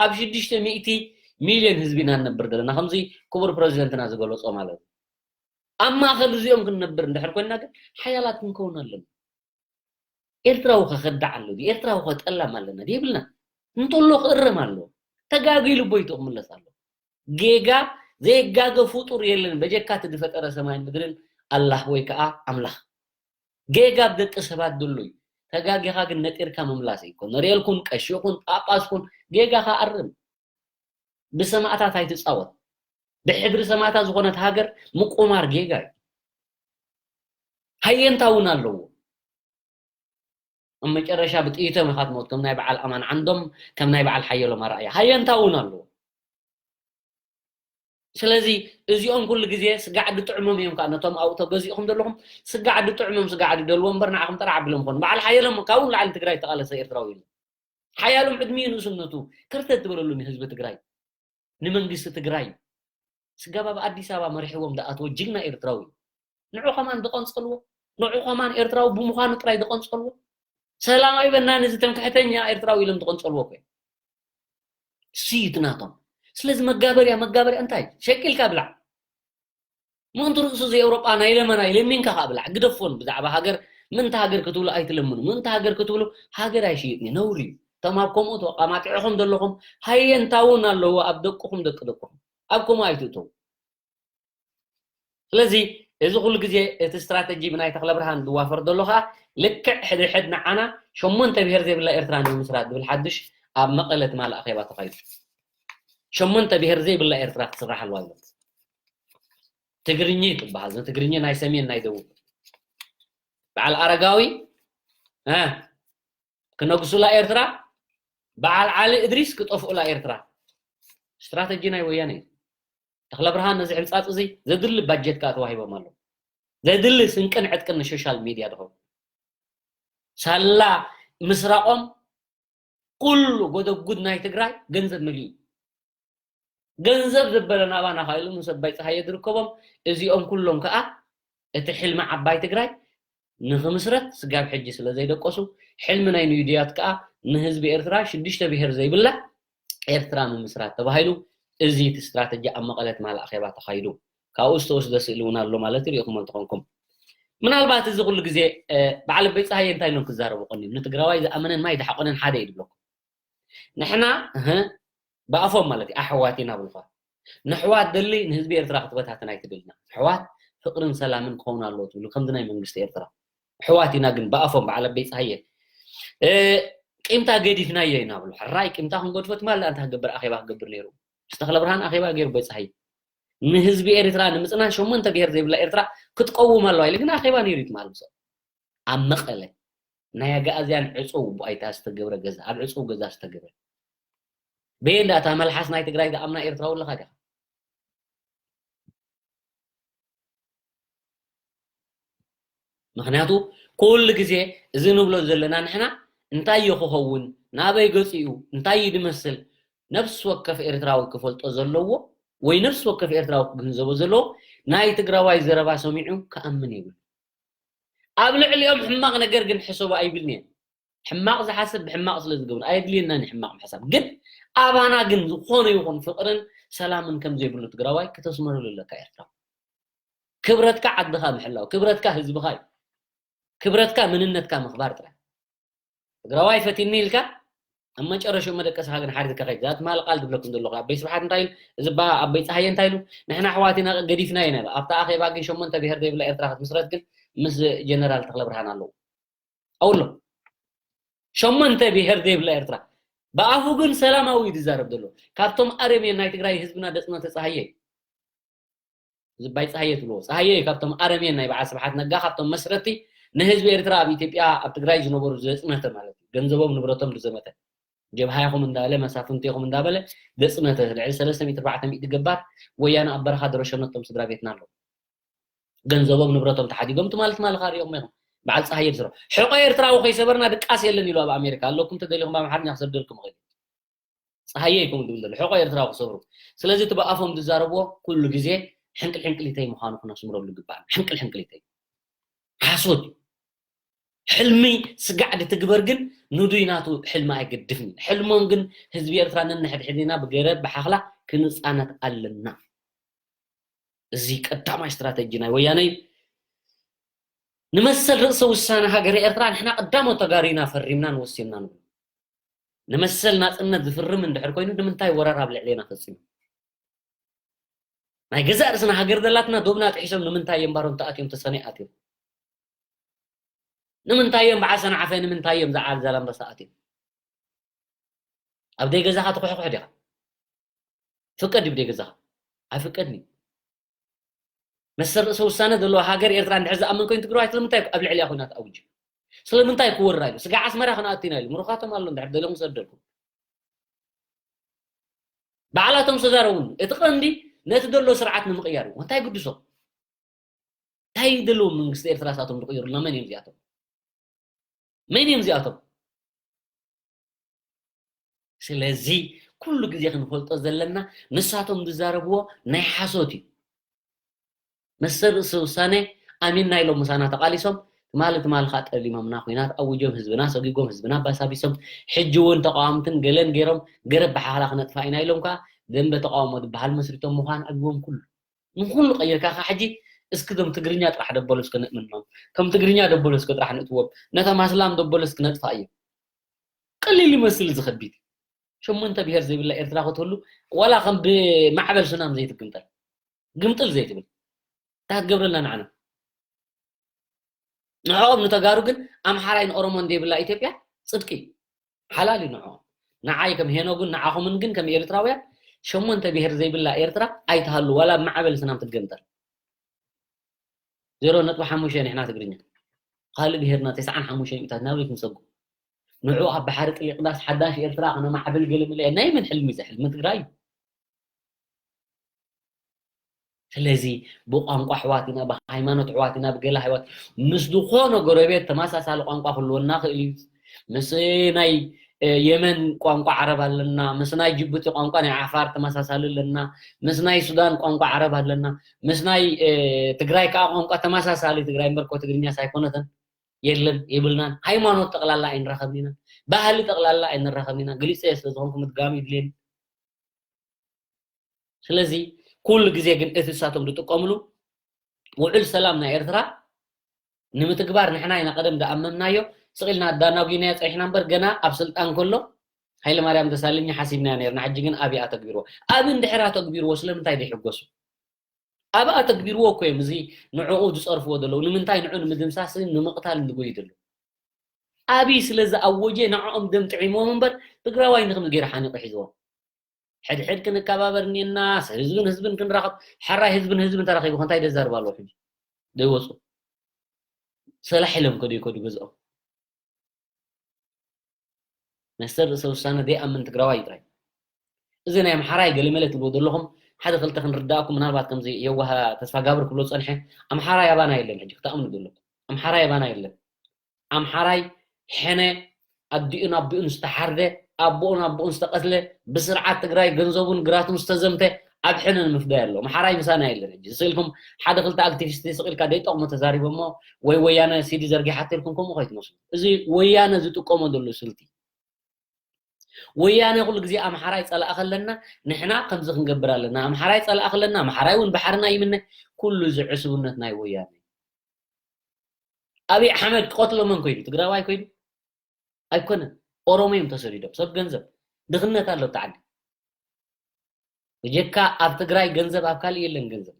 ኣብ ሽዱሽተ ሚእቲ ሚልዮን ህዝቢ ኢና ንነብር ዘለና ከምዚ ክቡር ፕረዚደንትና ዝገለፆ ማለት እዩ ኣብ ማእኸል እዚኦም ክንነብር እንድሕር ኮይንና ግን ሓያላት ክንከውን ኣለና ኤርትራዊ ከኸዳዕ ኣሎ ድዩ ኤርትራዊ ከጠላም ኣለና ድዩ የብልና እንተሎ ክእረም ኣለዎ ተጋጊሉ ቦይቱ ክምለስ ኣለዎ ጌጋ ዘይጋገ ፍጡር የለን በጀካ እቲ ዝፈጠረ ሰማይን ምድርን ኣላህ ወይ ከዓ ኣምላኽ ጌጋ ኣብ ደቂ ሰባት ዘሎ እዩ ተጋጊኻ ግን ነጢርካ ምምላስ እዩ እኮ ንርእልኩን ቀሺኹን ጳጳስኩን ጌጋኻ ኣርም ብሰማእታት ኣይትፃወት ብሕድሪ ሰማእታት ዝኾነት ሃገር ምቁማር ጌጋ እዩ ሃየንታ እውን ኣለዎ ኣብ መጨረሻ ብጥይቶም ኢኻ ትሞት ከም ናይ በዓል ኣማን ዓንዶም ከም ናይ በዓል ሓየሎም ኣርኣያ ሃየንታ እውን ኣለዎ ስለዚ እዚኦም ኩሉ ግዜ ስጋዕ ድጥዕሞም እዮም ከዓ ነቶም ኣብኡ ተገዚእኹም ዘለኹም ስጋዕ ድጥዕሞም ስጋዕ ድደልዎ እምበር ንዓኹም ጥራሕ ኣቢሎም ኾኑ በዓል ሓየሎም ካብኡ ንላዕሊ ትግራይ ተቓለሰ ኤርትራዊ የለን ሓያሎም ዕድሚኡ ንእስነቱ ከርተት ዝበለሉ ንህዝቢ ትግራይ ንመንግስቲ ትግራይ ስጋብ ኣብ ኣዲስ ኣበባ መሪሕዎም ዝኣተወ ጅግና ኤርትራዊ ንዑ ከማን ዝቐንፀልዎ ንዑ ከማን ኤርትራዊ ብምዃኑ ጥራይ ዝቐንፀልዎ ሰላማዊ በናኒ እዚ ትምክሕተኛ ኤርትራዊ ኢሎም ዝቐንፀልዎ እኮ ስዩት ናቶም ስለዚ መጋበርያ መጋበርያ እንታይ ሸቂልካ ብላዕ ምእንቲ ርእሱ እዚ ኤውሮጳ ናይ ለመና ይለሚንካ ከዓ ብላዕ ግደፎን ብዛዕባ ሃገር ምእንቲ ሃገር ክትብሉ ኣይትለምኑ ምእንቲ ሃገር ክትብሉ ሃገር ኣይሽይጥኒ ነውሪ እዩ እቶም ኣብ ከምኡ ተቋማጢዕኹም ዘለኹም ሃየንታ እውን ኣለዎ ኣብ ደቅኹም ደቂ ደቅኹም ኣብ ከምኡ ኣይትእተው ስለዚ እዚ ኩሉ ግዜ እቲ ስትራተጂ ብናይ ተክለ ብርሃን ዝዋፈር ዘሎ ከዓ ልክዕ ሕድሕድ ንዓና ሸሞንተ ብሄር ዘይብላ ኤርትራ ንምስራት ዝብል ሓድሽ ኣብ መቐለ ትማሊ ኣኼባ ተኻይዱ ሸሞንተ ብሄር ዘይብላ ኤርትራ ክትስራሕ ኣለዋ ኢሎም ትግርኚ ትበሃል ትግርኚ ናይ ሰሜን ናይ ደቡብ በዓል ኣረጋዊ ክነግሱላ ኤርትራ በዓል ዓሊ እድሪስ ክጠፍኡላ ኤርትራ ስትራተጂ ናይ ወያነ እዩ ተኽለ ብርሃን ነዚ ሕንጻጽ እዚ ዘድሊ ባጀት ከኣ ተዋሂቦም ኣለዉ። ዘድሊ ስንቅን ዕጥቅን ንሶሻል ሚድያ ድኸው ሳላ ምስራቖም ኩሉ ጎደጉድ ናይ ትግራይ ገንዘብ መሊኡ። ገንዘብ ዘበለ ናባና ኻይሉ ምስ ኣባይ ፀሃየ ዝርከቦም እዚኦም ኩሎም ከዓ እቲ ሕልሚ ዓባይ ትግራይ ንኽምስረት ስጋብ ሕጂ ስለ ዘይደቀሱ ሕልሚ ናይ ንዩድያት ከዓ ንህዝቢ ኤርትራ ሽዱሽተ ብሄር ዘይብላ ኤርትራ ምምስራት ተባሂሉ እዚ እቲ ስትራተጂ ኣብ መቐለ ትማሊ ኣኼባ ተኻይዱ። ካብኡ ዝተወስደ ስእሊ እውን ኣሎ ማለት ሪኢኹሞ እንተኾንኩም። ምናልባት እዚ ኩሉ ግዜ በዓል ኣበይ ፀሃየ እንታይ ኢሎም ክዛረቡ ቀኒም ንትግራዋይ ዝኣመነን ማይ ዝሓቆነን ሓደ እዩ ዝብለኩም። ንሕና እህ ብኣፎም ማለት እዩ ኣሕዋት ኢና ብልኳ። ንሕዋት ደሊ ንህዝቢ ኤርትራ ክትበታተን ኣይትደልና። ኣሕዋት ፍቅርን ሰላምን ክኸውን ኣለዎ ትብሉ ከምዚ ናይ መንግስቲ ኤርትራ ኣሕዋት ኢና። ግን ብኣፎም በዓል ኣበይ ፀሃየ ቂምታ ገዲፍናዮ ኢና ብሉ። ሕራይ ቂምታ ክንገድፎ ትማል ኣንታ ክገብር ኣኼባ ክገብር ነይሩ። ዝተኽለ ብርሃን ኣኼባ ገይሩ ኣበይ ፀሃየ ንህዝቢ ኤርትራ ንምፅናን ሸሞንተ ብሄር ዘይብላ ኤርትራ ክትቀውም ኣለዋ ኢሉ ግን ኣኼባ ነይሩ ትማል ምሶ ኣብ መቐለ ናይ ኣጋኣዝያን ዕፅው ባይታ ዝተገብረ ገዛ ኣብ ዕፅው ገዛ ዝተገብረ በየንዳ እታ መልሓስ ናይ ትግራይ ዝኣምና ኤርትራዊ ኣለኻ ዲኻ? ምክንያቱ ኩሉ ግዜ እዚ ንብሎ ዘለና ንሕና እንታይ እዩ ክኸውን ናበይ ገፂኡ እንታይ እዩ ድመስል ነፍሲ ወከፍ ኤርትራዊ ክፈልጦ ዘለዎ ወይ ነፍሲ ወከፍ ኤርትራዊ ክግንዘቦ ዘለዎ ናይ ትግራዋይ ዘረባ ሰሚዑ ክኣምን የብሉ ኣብ ልዕሊኦም ሕማቕ ነገር ግን ሕሰቡ ኣይብልንየን ሕማቕ ዝሓስብ ብሕማቕ ስለ ዝገብር ኣየድልየናን ሕማቕ ምሕሳብ ግን ኣባና ግን ዝኾነ ይኹን ፍቕርን ሰላምን ከም ዘይብሉ ትግራዋይ ክተስመረሉ ኣለካ ኤርትራ ክብረትካ ዓድኻ ምሕላው ክብረትካ ህዝብኻ እዩ ክብረትካ መንነትካ ምኽባር ጥራይ ትግራዋይ ፈቲኒ ኢልካ ኣብ መጨረሽኡ መደቀስኻ ግን ሓሪትካ ከይድ ዛት ማል ቃል ዝብለኩም ዘለኹ ኣበይ ስብሓት እንታይ ኢሉ እዚ ባ ኣበይ ፀሃየ እንታይ ኢሉ ንሕና ኣሕዋት ኢና ገዲፍና ኢና ኢሉ ኣብታ ኣኼባ ግን ሸሞንተ ብሄር ዘይብላ ኤርትራ ክትምስረት ግን ምስ ጀነራል ተኽለ ብርሃን ኣለዉ ኣውሎ ሸሞንተ ብሄር ዘይብላ ኤርትራ ብኣፉ ግን ሰላማዊ እዩ ዝዛረብ ዘሎ ካብቶም ኣረሜን ናይ ትግራይ ህዝብና ደፅመ ተፀሃየ እዩ ዝባይ ፀሃየ ትብልዎ ፀሃየ እዩ ካብቶም ኣረሜን ናይ በዓል ስብሓት ነጋ ካብቶም መስረቲ ንህዝቢ ኤርትራ ኣብ ኢትዮጵያ ኣብ ትግራይ ዝነበሩ ዘፅመተ ማለት እዩ ገንዘቦም ንብረቶም ዝዘመተ ጀብሃ ኢኹም እንዳበለ መሳፍንቲ ኢኹም እንዳበለ ዘፅመተ ልዕሊ ሰለስተ ሚእቲ ኣርባዕተ ሚእቲ ገባር ወያነ ኣብ በረኻ ደረሸነቶም ስድራ ቤትና ኣለዉ ገንዘቦም ንብረቶም ተሓዲጎም ትማሊ ትማሊ ካሪኦም ኢኹም በዓል ፀሃየ ዝስሮ ሕቆ ኤርትራዊ ከይሰበርና ድቃስ የለን ኢሉ ኣብ ኣሜሪካ ኣለኩም ተደሊኹም ብኣምሓርኛ ክሰደልኩም ይኽእል ፀሃየ ይከውን ዝብል ዘሎ ሕቆ ኤርትራዊ ክሰብሩ ስለዚ እቲ ብኣፎም ዝዛረብዎ ኩሉ ግዜ ሕንቅል ሕንቅሊተይ ምዃኑ ክነስምረሉ ይግባእ ሕንቅል ሕንቅሊተይ ሓሶት እዩ ሕልሚ ስጋዕ ድትግበር ግን ንዱይ ናቱ ሕልሚ ኣይገድፍን እዩ ሕልሞም ግን ህዝቢ ኤርትራ ነንሕድሕድና ብገረብ ብሓኽላ ክንፃነት ኣለና እዚ ቀዳማይ ስትራተጂ ናይ ወያነ እዩ ንመሰል ርእሰ ውሳነ ሃገረ ኤርትራ ንሕና ቀዳሞት ተጋሩ ኢና ፈሪምናን ወሲንናን ንብሎ ንመሰል ናፅነት ዝፍርም እንድሕር ኮይኑ ንምንታይ ወራር ኣብ ልዕሌና ፈፂሙ ናይ ገዛእ ርእስና ሃገር ዘላትና ዶብና ጥሒሶም ንምንታይ እዮም ባሮም ተኣትዮም ተሰነይ ኣትዮም ንምንታይ እዮም በዓል ሰንዓፈ ንምንታይ እዮም ዝዓል ዛላምበሳ ኣትዮም ኣብ ደይ ገዛኻ ትኩሕኩሕ ዲኻ ፍቀድ እዩ ብደይ ገዛኻ ኣይፍቀድን እዩ መሰል ርእሰ ውሳነ ዘለዎ ሃገር ኤርትራ እንድሕር ዝኣምን ኮይኑ ትግራዋይ ስለምንታይ ኣብ ልዕሊያ ኮይና ትኣውጅ ስለምንታይ ክወራ ኢሉ ስጋ ዓስመራ ክነኣቱ ኢና ኢሉ ምሩኻቶም ኣሎ እንድሕር ደለኹም ሰደልኩም ባዕላቶም ዝተዛረቡሉ እቲ ቀንዲ ነቲ ዘሎ ስርዓት ንምቕያር እዩ እንታይ ግድሶም እንታይ ዘለዎም መንግስቲ ኤርትራ ሳቶም ዝቕይሩልና መን እዮም እዚኣቶም መን እዮም እዚኣቶም ስለዚ ኩሉ ግዜ ክንፈልጦ ዘለና ንሳቶም ዝዛረብዎ ናይ ሓሶት እዩ መሰል ርእሲ ውሳነ ኣሚንና ኢሎም ምሳና ተቓሊሶም ትማሊ ትማሊ ከዓ ጠሊሞምና ኩናት ኣውጆም ህዝብና ሰጊጎም ህዝብና ኣባሳቢሶም ሕጂ እውን ተቃዋምትን ገለን ገይሮም ገረብ ብሓኽላ ክነጥፋ ኢና ኢሎም ከዓ ደንበ ተቃውሞ ዝበሃል መስሪቶም ምዃን ኣብዎም ኩሉ ንኹሉ ቀይርካ ከ ሕጂ እስኪ ዞም ትግርኛ ጥራሕ ደበሉ እስኪ ንእምኖም ቶም ትግርኛ ደበሉ እስኪ ጥራሕ ንእትዎም ነቶም ኣስላም ደበሉ እስኪ ነጥፋ እዮም ቀሊል ይመስል እዚ ከቢድ ሸሞንተ ብሄር ዘይብላ ኤርትራ ክትህሉ ዋላ ከም ብማዕበል ሱናም ዘይትግምጠል ግምጥል ዘይትብል እንታይ ክትገብረልና ንዓና ንዕኦም ንተጋሩ ግን ኣምሓራይ ንኦሮሞ እንደይብላ ኢትዮጵያ ፅድቂ ሓላል እዩ ንዕኦም ንዓይ ከም ሄኖግን ንዓኹምን ግን ከም ኤርትራውያን ሸሞንተ ብሄር ዘይብላ ኤርትራ ኣይትሃሉ ዋላ ማዕበል ስናም ትገምጠል ዜሮ ነጥቢ ሓሙሽተ ንሕና ትግርኛ ካልእ ብሄርና ተስዓን ሓሙሽተ ሚእታት ናብ ሪት ንሰጉ ንዑ ኣብ ባሕሪ ጥሊቕናስ ሓዳሽ ኤርትራ ክነማዕብል ገለምለ ናይ መን ሕልሚ እዚ ሕልሚ ትግራይ እዩ ስለዚ ብቋንቋ ኣሕዋት ኢና፣ ብሃይማኖት ኣሕዋት ኢና፣ ብገለ ኣሕዋት፣ ምስ ዝኾነ ጎረቤት ተመሳሳሊ ቋንቋ ክህልወና ክእል እዩ። ምስ ናይ የመን ቋንቋ ዓረብ ኣለና፣ ምስ ናይ ጅቡቲ ቋንቋ ናይ ዓፋር ተመሳሳሊ ኣለና፣ ምስ ናይ ሱዳን ቋንቋ ዓረብ ኣለና፣ ምስ ናይ ትግራይ ከዓ ቋንቋ ተመሳሳሊ፣ ትግራይ እምበር እኮ ትግርኛስ ኣይኮነትን። የለን፣ የብልናን። ሃይማኖት ጠቕላላ ኣይንራኸብን ኢና፣ ባህሊ ጠቕላላ ኣይንራኸብን ኢና። ግልፂ እየ ስለዝኾንኩ ምድጋም ይድልየኒ። ስለዚ ኩሉ ግዜ ግን እቲ ንሳቶም ዝጥቀምሉ ውዕል ሰላም ናይ ኤርትራ ንምትግባር ንሕና ኢና ቀደም ዝኣመምናዮ። ስቕ ኢልና ኣዳናጒናዮ ጸኒሕና እምበር፣ ገና ኣብ ስልጣን ከሎ ሃይለማርያም ደሳለኝ ሓሲብናዮ ነርና። ሕጂ ግን ኣብይ ኣተግቢርዎ። ኣብ እንድሕር ኣተግቢርዎ ስለምንታይ ዘይሕጎሱ? ኣብ ኣተግቢርዎ እኮ እዮም እዚ ንዕኡ ዝጸርፍዎ ዘለዉ። ንምንታይ ንዑ ንምድምሳስን ንምቕታልን ዝጎዩ ዘለዉ? ኣብይ ስለ ዝኣወጀ ንዕኦም ደም ጥዒምዎም እምበር፣ ትግራዋይ ንክምዚ ገይሩ ሓኒቑ ሒዝዎም። ሕድሕድ ክንከባበር እኒና፣ ህዝብን ህዝብን ክንራኸብ፣ ሓራይ ህዝብን ህዝብን ተራኺቡ ከ እንታይ ደዛርብ ኣለዎ ሕጂ? ደይወፁ። ሰላሕ ኢሎም ከ ደይከዱ ገዝኦም? መሰል ርእሰ ውሳነ ደይኣምን ትግራዋይ ጥራይ። እዚ ናይ ኣምሓራይ ገለመለ ትብልዎ ዘለኹም፣ ሓደ ክልተ ክንርዳእኩም፣ ምናልባት ከምዚ የዋህ ተስፋጋብር ክብሎ ዝጸንሐ፣ ኣምሓራይ ኣባና የለን። ሕጂ ክትኣምኑ ዘለኩም፣ ኣምሓራይ ኣባና የለን። ኣምሓራይ ሕነ ኣዲኡን ኣቦኡን ዝተሓርደ፣ ኣቦኡን ኣቦኡን ዝተቐትለ፣ ብስርዓት ትግራይ ገንዘቡን ግራቱን ዝተዘምተ ኣብ ሕነ ንምፍዳይ ኣሎ። ኣምሓራይ ምሳና የለን። ሕጂ ስኢልኩም ሓደ ክልተ ኣክቲቪስት ስቕ ኢልካ ደይጠቕሙ ተዛሪቦሞ ወይ ወያነ ሲዲ ዘርጊሓቶ ኢልኩም ከምኡ ከይትመስሉ። እዚ ወያነ ዝጥቀሞ ዘሎ ስልቲ። ወያነ ኩሉ ግዜ ኣምሓራይ ጸላኢ ከለና ንሕና ከምዚ ክንገብር ኣለና፣ ኣምሓራይ ጸላኢ ከለና ኣምሓራይ እውን ባሕርና ይምነ። ኩሉ እዚ ዕሱብነት ናይ ወያነ። ኣብይ ኣሕመድ ክቐትሎ መን ኮይዱ? ትግራዋይ ኮይዱ? ኣይኮነን። ኦሮሞ እዮም ተሰዲዶም። ሰብ ገንዘብ። ድኽነት ኣሎ ኣብቲ ዓዲ። ብጀካ ኣብ ትግራይ ገንዘብ ኣብ ካልእ የለን ገንዘብ።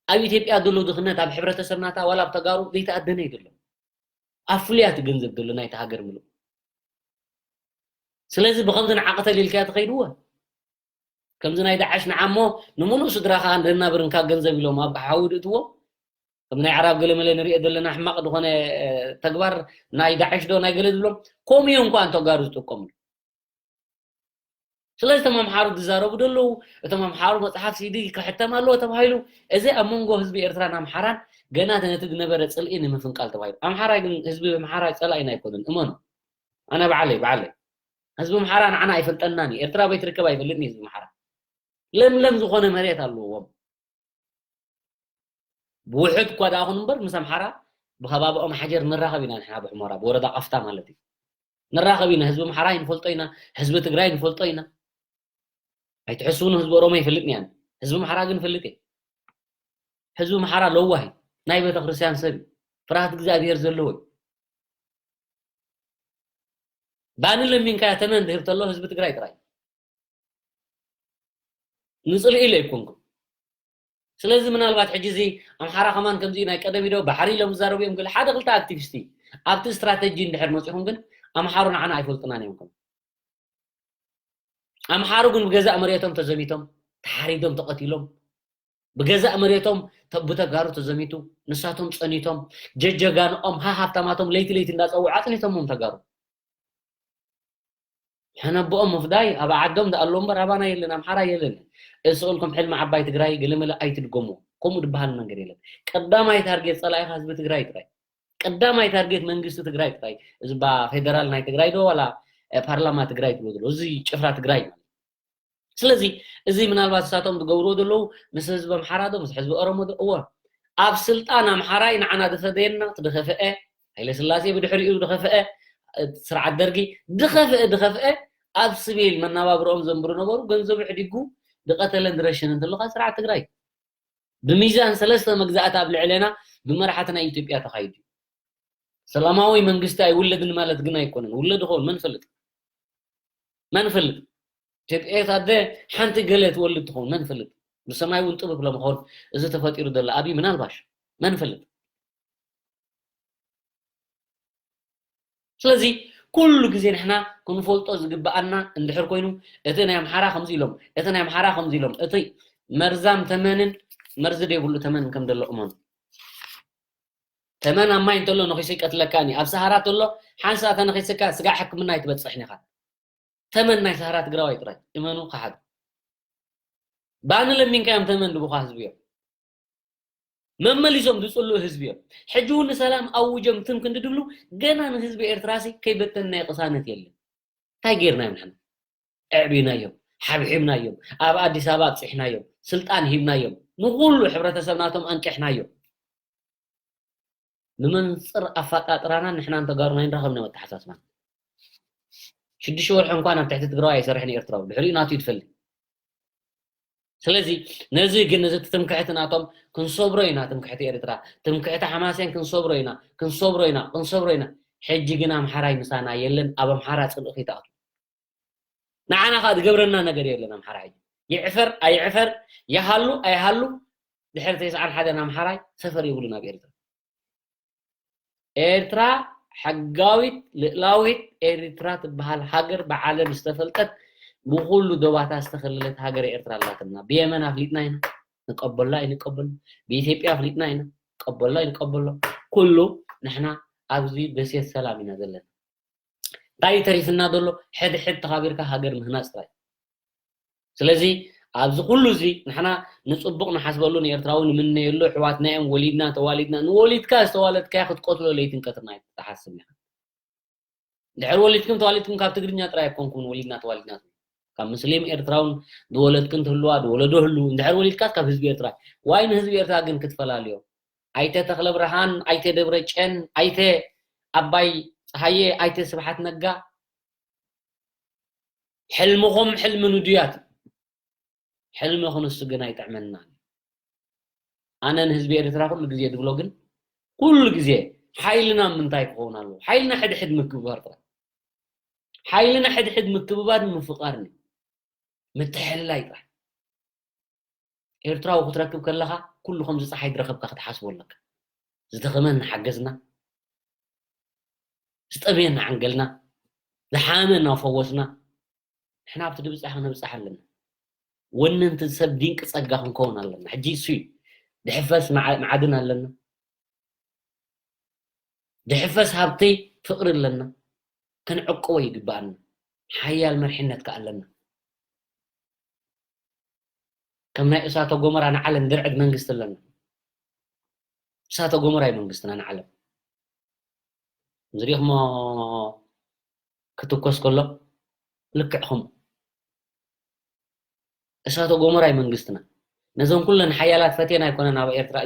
ኣብ ኢትዮጵያ ዘሎ ድኽነት ኣብ ሕብረተሰብናታ ዋላ ኣብ ተጋሩ ዘይተኣደነ እዩ ዘሎ። ኣብ ፍሉያት ገንዘብ ዘሎ ናይቲ ሃገር ምሉእ። ስለዚ ብኸምዚ ንዓቐተል ኢልካዮ ትኸይድዎ። ከምዚ ናይ ዳዕሽ ንዓሞ ንምሉእ ስድራኻ እንደናብርንካ ገንዘብ ኢሎም ኣብ ሓዊ ድእትዎ። ከም ናይ ዓራብ ገለመለ ንሪኦ ዘለና ሕማቕ ዝኾነ፣ እ፣ ተግባር ናይ ዳዕሽ ዶ ናይ ገለ ዝብሎም፣ ከምኡ እዮም እኳ ተጋሩ ዝጥቀምሉ። ስለዚ እቶም ኣምሓሩ ዝዛረቡ ዘለዉ፣ እቶም ኣምሓሩ መጽሓፍ ሲዲ ክሕተም ኣለዎ ተባሂሉ፣ እዚ ኣብ መንጎ ህዝቢ ኤርትራን ኣምሓራን ገና ነቲ ዝነበረ ጽልኢ ንምፍንቃል ተባሂሉ። ኣምሓራይ ግን ህዝቢ ኣምሓራይ ጸላኢና ኣይኮነን፣ እመኑ። ኣነ ባዕለይ፣ ባዕለይ። ህዝቢ ኣምሓራ ንዓና ኣይፈልጠናን እዩ። ኤርትራ ኣበይ ትርከብ ኣይፈልጥን እዩ ህዝቢ ኣምሓራ። ለምለም ዝኾነ መሬት ኣለዎም። ብውሕድ እኳ ደኣ ኹን እምበር ምስ ኣምሓራ ብኸባብኦም ሓጀር ንራኸብ ኢና ንሕና ብሑመራ፣ ብወረዳ ቃፍታ ማለት እዩ። ንራኸብ ኢና፣ ህዝቢ ኣምሓራ ንፈልጦ ኢና፣ ህዝቢ ትግራይ ንፈልጦ ኢና። ኣይትሕስቡ፣ ህዝቢ ኦሮሞ ይፈልጥኒ ኣነ። ህዝቢ ኣምሓራ ግን እፈልጥ እየ። ህዝቢ ኣምሓራ ለዋህ እዩ፣ ናይ ቤተክርስትያን ሰብ እዩ፣ ፍርሃት እግዚኣብሄር ዘለዎ እዩ። ባኒ ለሚንካያ ተመን ዝህብ ተሎ ህዝቢ ትግራይ ጥራይ። ንጽልኢ ኢለ ኣይኮንኩን። ስለዚ ምናልባት ሕጂ እዚ ኣምሓራ ከማን ከምዚ ናይ ቀደም ኢዶ ባሕሪ ኢሎም ዝዛረቡ እዮም፣ ገለ ሓደ ክልተ ኣክቲቪስቲ ኣብቲ ስትራተጂ እንድሕር መጺኹም ግን ኣምሓሩ ንዓና ኣይፈልጡናን እዮም። ከም ኣምሓሩ ግን ብገዛእ መሬቶም ተዘሚቶም፣ ተሓሪዶም፣ ተቐቲሎም፣ ብገዛእ መሬቶም ተ-፣ ብተጋሩ ተዘሚቱ፣ ንሳቶም ጸኒቶም፣ ጀጀጋንኦም፣ ሃ ሃብታማቶም ለይቲ ለይቲ እንዳጸውዑ ኣጽኒቶሞም ተጋሩ። ሕነ ኣቦኦም ምፍዳይ ኣብ ዓዶም ዝኣለዉ እምበር ኣባና የለን፣ ኣምሓራ የለን። እስቕልኩም ሕልሚ ዓባይ ትግራይ ገለመለ ኣይትድገሙ። ከምኡ ዝበሃል ነገር የለን። ቀዳማይ ታርጌት ጸላኢኻ ህዝቢ ትግራይ ጥራይ። ቀዳማይ ታርጌት መንግስቲ ትግራይ ጥራይ። እዚ ባ ፌደራል ናይ ትግራይ ዶ ዋላ፣ እ፣ ፓርላማ ትግራይ ትብሎ ዘሎ። እዚ ጭፍራ ትግራይ ማለት። ስለዚ እዚ ምናልባት ንሳቶም ዝገብርዎ ዘለዉ ምስ ህዝቢ ኣምሓራ ዶ፣ ምስ ህዝቢ ኦሮሞ ዶ? እወ። ኣብ ስልጣን ኣምሓራይ ንዓና ዝፈደየና፣ እቲ ዝኸፍአ፣ ሃይለ ስላሴ ብድሕሪኡ ዝኸፍአ፣ እቲ ስርዓት ደርጊ ዝኸፍአ፣ ዝኸፍአ፣ ኣብ ስቢል መናባብርኦም ዘንብሩ ነበሩ፣ ገንዘቡ ዕዲጉ ዝቐተለን ዝረሸንን እንተሎ፣ ካብ ስርዓት ትግራይ። ብሚዛን ሰለስተ መግዛእቲ ኣብ ልዕሌና ብመራሕቲ ናይ ኢትዮጵያ ተኻይዱ እዩ። ሰላማዊ መንግስቲ ኣይውለድን ማለት ግን ኣይኮነን። ውለድ ይኸውን፣ መን ፈልጥ? መን ፈልጥ? ኢትዮጵያዊት ኣደ ሓንቲ ገለ ትወልድ ትኸውን፣ መን ፈልጥ? ብሰማይ እውን ጥብብ ለመኾን እዚ ተፈጢሩ ዘሎ ኣብይ ምናልባሽ፣ መን ፈልጥ? ስለዚ ኩሉ ግዜ ንሕና ክንፈልጦ ዝግብኣና እንድሕር ኮይኑ፣ እቲ ናይ ኣምሓራ ከምዚ ኢሎም፣ እቲ ናይ ኣምሓራ ከምዚ ኢሎም፣ እቲ መርዛም ተመንን መርዚ ዘይብሉ ተመን ከም ዘሎ እመኑ። ተመን ኣብ ማይ እንተሎ ነኺሱ ይቀትለካን እዩ። ኣብ ሰሃራ እንተሎ ሓንሳእ ተነኺስካ ስጋዕ ሕክምና ኣይትበጽሕን ኢኻ። ተመን ናይ ሰሃራ ትግራዋይ ጥራይ። እመኑ፣ ከሓዱ። ባኒ ለሚንካዮም ተመን ድቡኻ ህዝቢ እዮም። መመሊሶም ዝጽልኡ ህዝቢ እዮም። ሕጂ እውን ንሰላም ኣውጆም ትም ክንዲ ድብሉ፣ ገና ንህዝቢ ኤርትራሲ ከይበተንናዮ ቅሳነት የለን። እንታይ ጌርናዮም ንሕና? ኣዕቢናዮም፣ ሓብሒብናዮም፣ ኣብ ኣዲስ ኣበባ ኣብጺሕናዮም፣ ስልጣን ሂብናዮም፣ ንኹሉ ሕብረተሰብ ናቶም ኣንቂሕናዮም። ብመንጽር ኣፈጣጥራና ንሕናን ተጋሩን ኣይንራኸብን እዮም ኣተሓሳስባና። ሽዱሽተ ወርሒ እንኳን ኣብ ትሕቲ ትግራዋይ ኣይሰርሕን ኤርትራዊ፣ ድሕሪኡ ናቱ ይድፈል። ስለዚ ነዚ ግን፣ ነዚ ትምክሕቲ ናቶም ክንሰብሮ ኢና። ትምክሕቲ ኤርትራ፣ ትምክሕቲ ሓማሴን ክንሰብሮ ኢና፣ ክንሰብሮ ኢና፣ ክንሰብሮ ኢና። ሕጂ ግን ኣምሓራይ ምሳና የለን፣ ኣብ ኣምሓራ ጽልኢ ከይትኣትዉ። ንዓና ከኣ ዝገብረና ነገር የለን ኣምሓራ። ሕጂ ይዕፈር ኣይዕፈር፣ ይሃሉ ኣይሃሉ፣ ድሕሪ ተስዓን ሓደን ኣምሓራይ ሰፈር የብሉን ኣብ ኤርትራ። ኤርትራ ሕጋዊት ልእላዊት ኤርትራ ትበሃል ሃገር፣ ብዓለም ዝተፈልጠት፣ ብኹሉ ዶባታ ዝተኸለለት ሃገር ኤርትራ ኣላትና። ብየመን ኣፍሊጥና ኢና፣ ንቀበሎ ኣይንቀበሎ። ብኢትዮጵያ ኣፍሊጥና ኢና፣ ንቀበሎ ኣይንቀበሎ። ኩሉ ንሕና ኣብዚ ደሴት ሰላም ኢና ዘለና። እንታይ ተሪፍና ዘሎ? ሕድሕድ ተኻቢርካ ሃገር ምህናጽ ጥራይ። ስለዚ ኣብዚ ኩሉ እዚ ንሕና ንጽቡቕ ንሓስበሉ፣ ንኤርትራዊ ንምነየሉ፣ ኣሕዋትና እዮም፣ ወሊድና፣ ተዋሊድና፣ ንወሊድካ ዝተዋለድካያ ክትቀትሎ ለይትን ቀትርን ኣይትሓስብ ኢኻ። እንድሕር ወሊድኩም ተዋሊድኩም ካብ ትግርኛ ጥራይ ኣይኮንኩም ወሊድና ተዋሊድና ትብሉ። ካብ ምስሊም ኤርትራውን ዝወለድክን ትህልዋ፣ ዝወለዶ ህሉ፣ እንድሕር ወሊድካስ ካብ ህዝቢ ኤርትራ። ዋይ ንህዝቢ ኤርትራ ግን ክትፈላልዮ። ኣይተ ተኽለ ብርሃን፣ ኣይተ ደብረ ጨን፣ ኣይተ ኣባይ ጸሃየ፣ ኣይተ ስብሓት ነጋ፣ ሕልምኹም ሕልሚ ንዱያት እዩ። ሕልሚ ክንሱ ግን ኣይጥዕመናን። ኣነ ንህዝቢ ኤርትራ ኩሉ ግዜ ድብሎ ግን፣ ኩሉ ግዜ ሓይልና ምንታይ ክኸውን ኣለዎ? ሓይልና ሕድሕድ ምክብባር ጥራይ። ሓይልና ሕድሕድ ምክብባር ምፍቃር እዩ። ምትሕልላይ ጥራይ። ኤርትራዊ ክትረክብ ከለኻ ኩሉ ከምዚ ጸሓይ ዝረኸብካ ክትሓስቦ ኣለካ። ዝደኸመ እናሓገዝና፣ ዝጠምየ እናዓንገልና፣ ዝሓመመ እናፈወስና፣ ንሕና ኣብቲ ድብጻሕ ክነብጻሕ ኣለና። ወነንቲ ሰብ ድንቂ ጸጋ ክንከውን ኣለና። ሕጂ እሱ እዩ። ድሕፈስ መዓ-፣ መዓድን ኣለና። ድሕፈስ ሃብቲ ፍቕሪ ኣለና። ክንዕቅቦ ይግብኣና። ሓያል መርሒነት ከኣ ኣለና። ከም ናይ እሳተ ጎመራ ንዓለም ድርዕድ መንግስቲ ኣለና። እሳተ ጎመራ እዩ መንግስትና ንዓለም። ዝሪእኹሞ ክትኮስ ከሎ ልክዕ ከምኡ። እሳተ ጎመራ እዩ መንግስትና። ነዘን ኩለን ሓያላት ፈትየን ኣይኮነን ኣብ ኤርትራ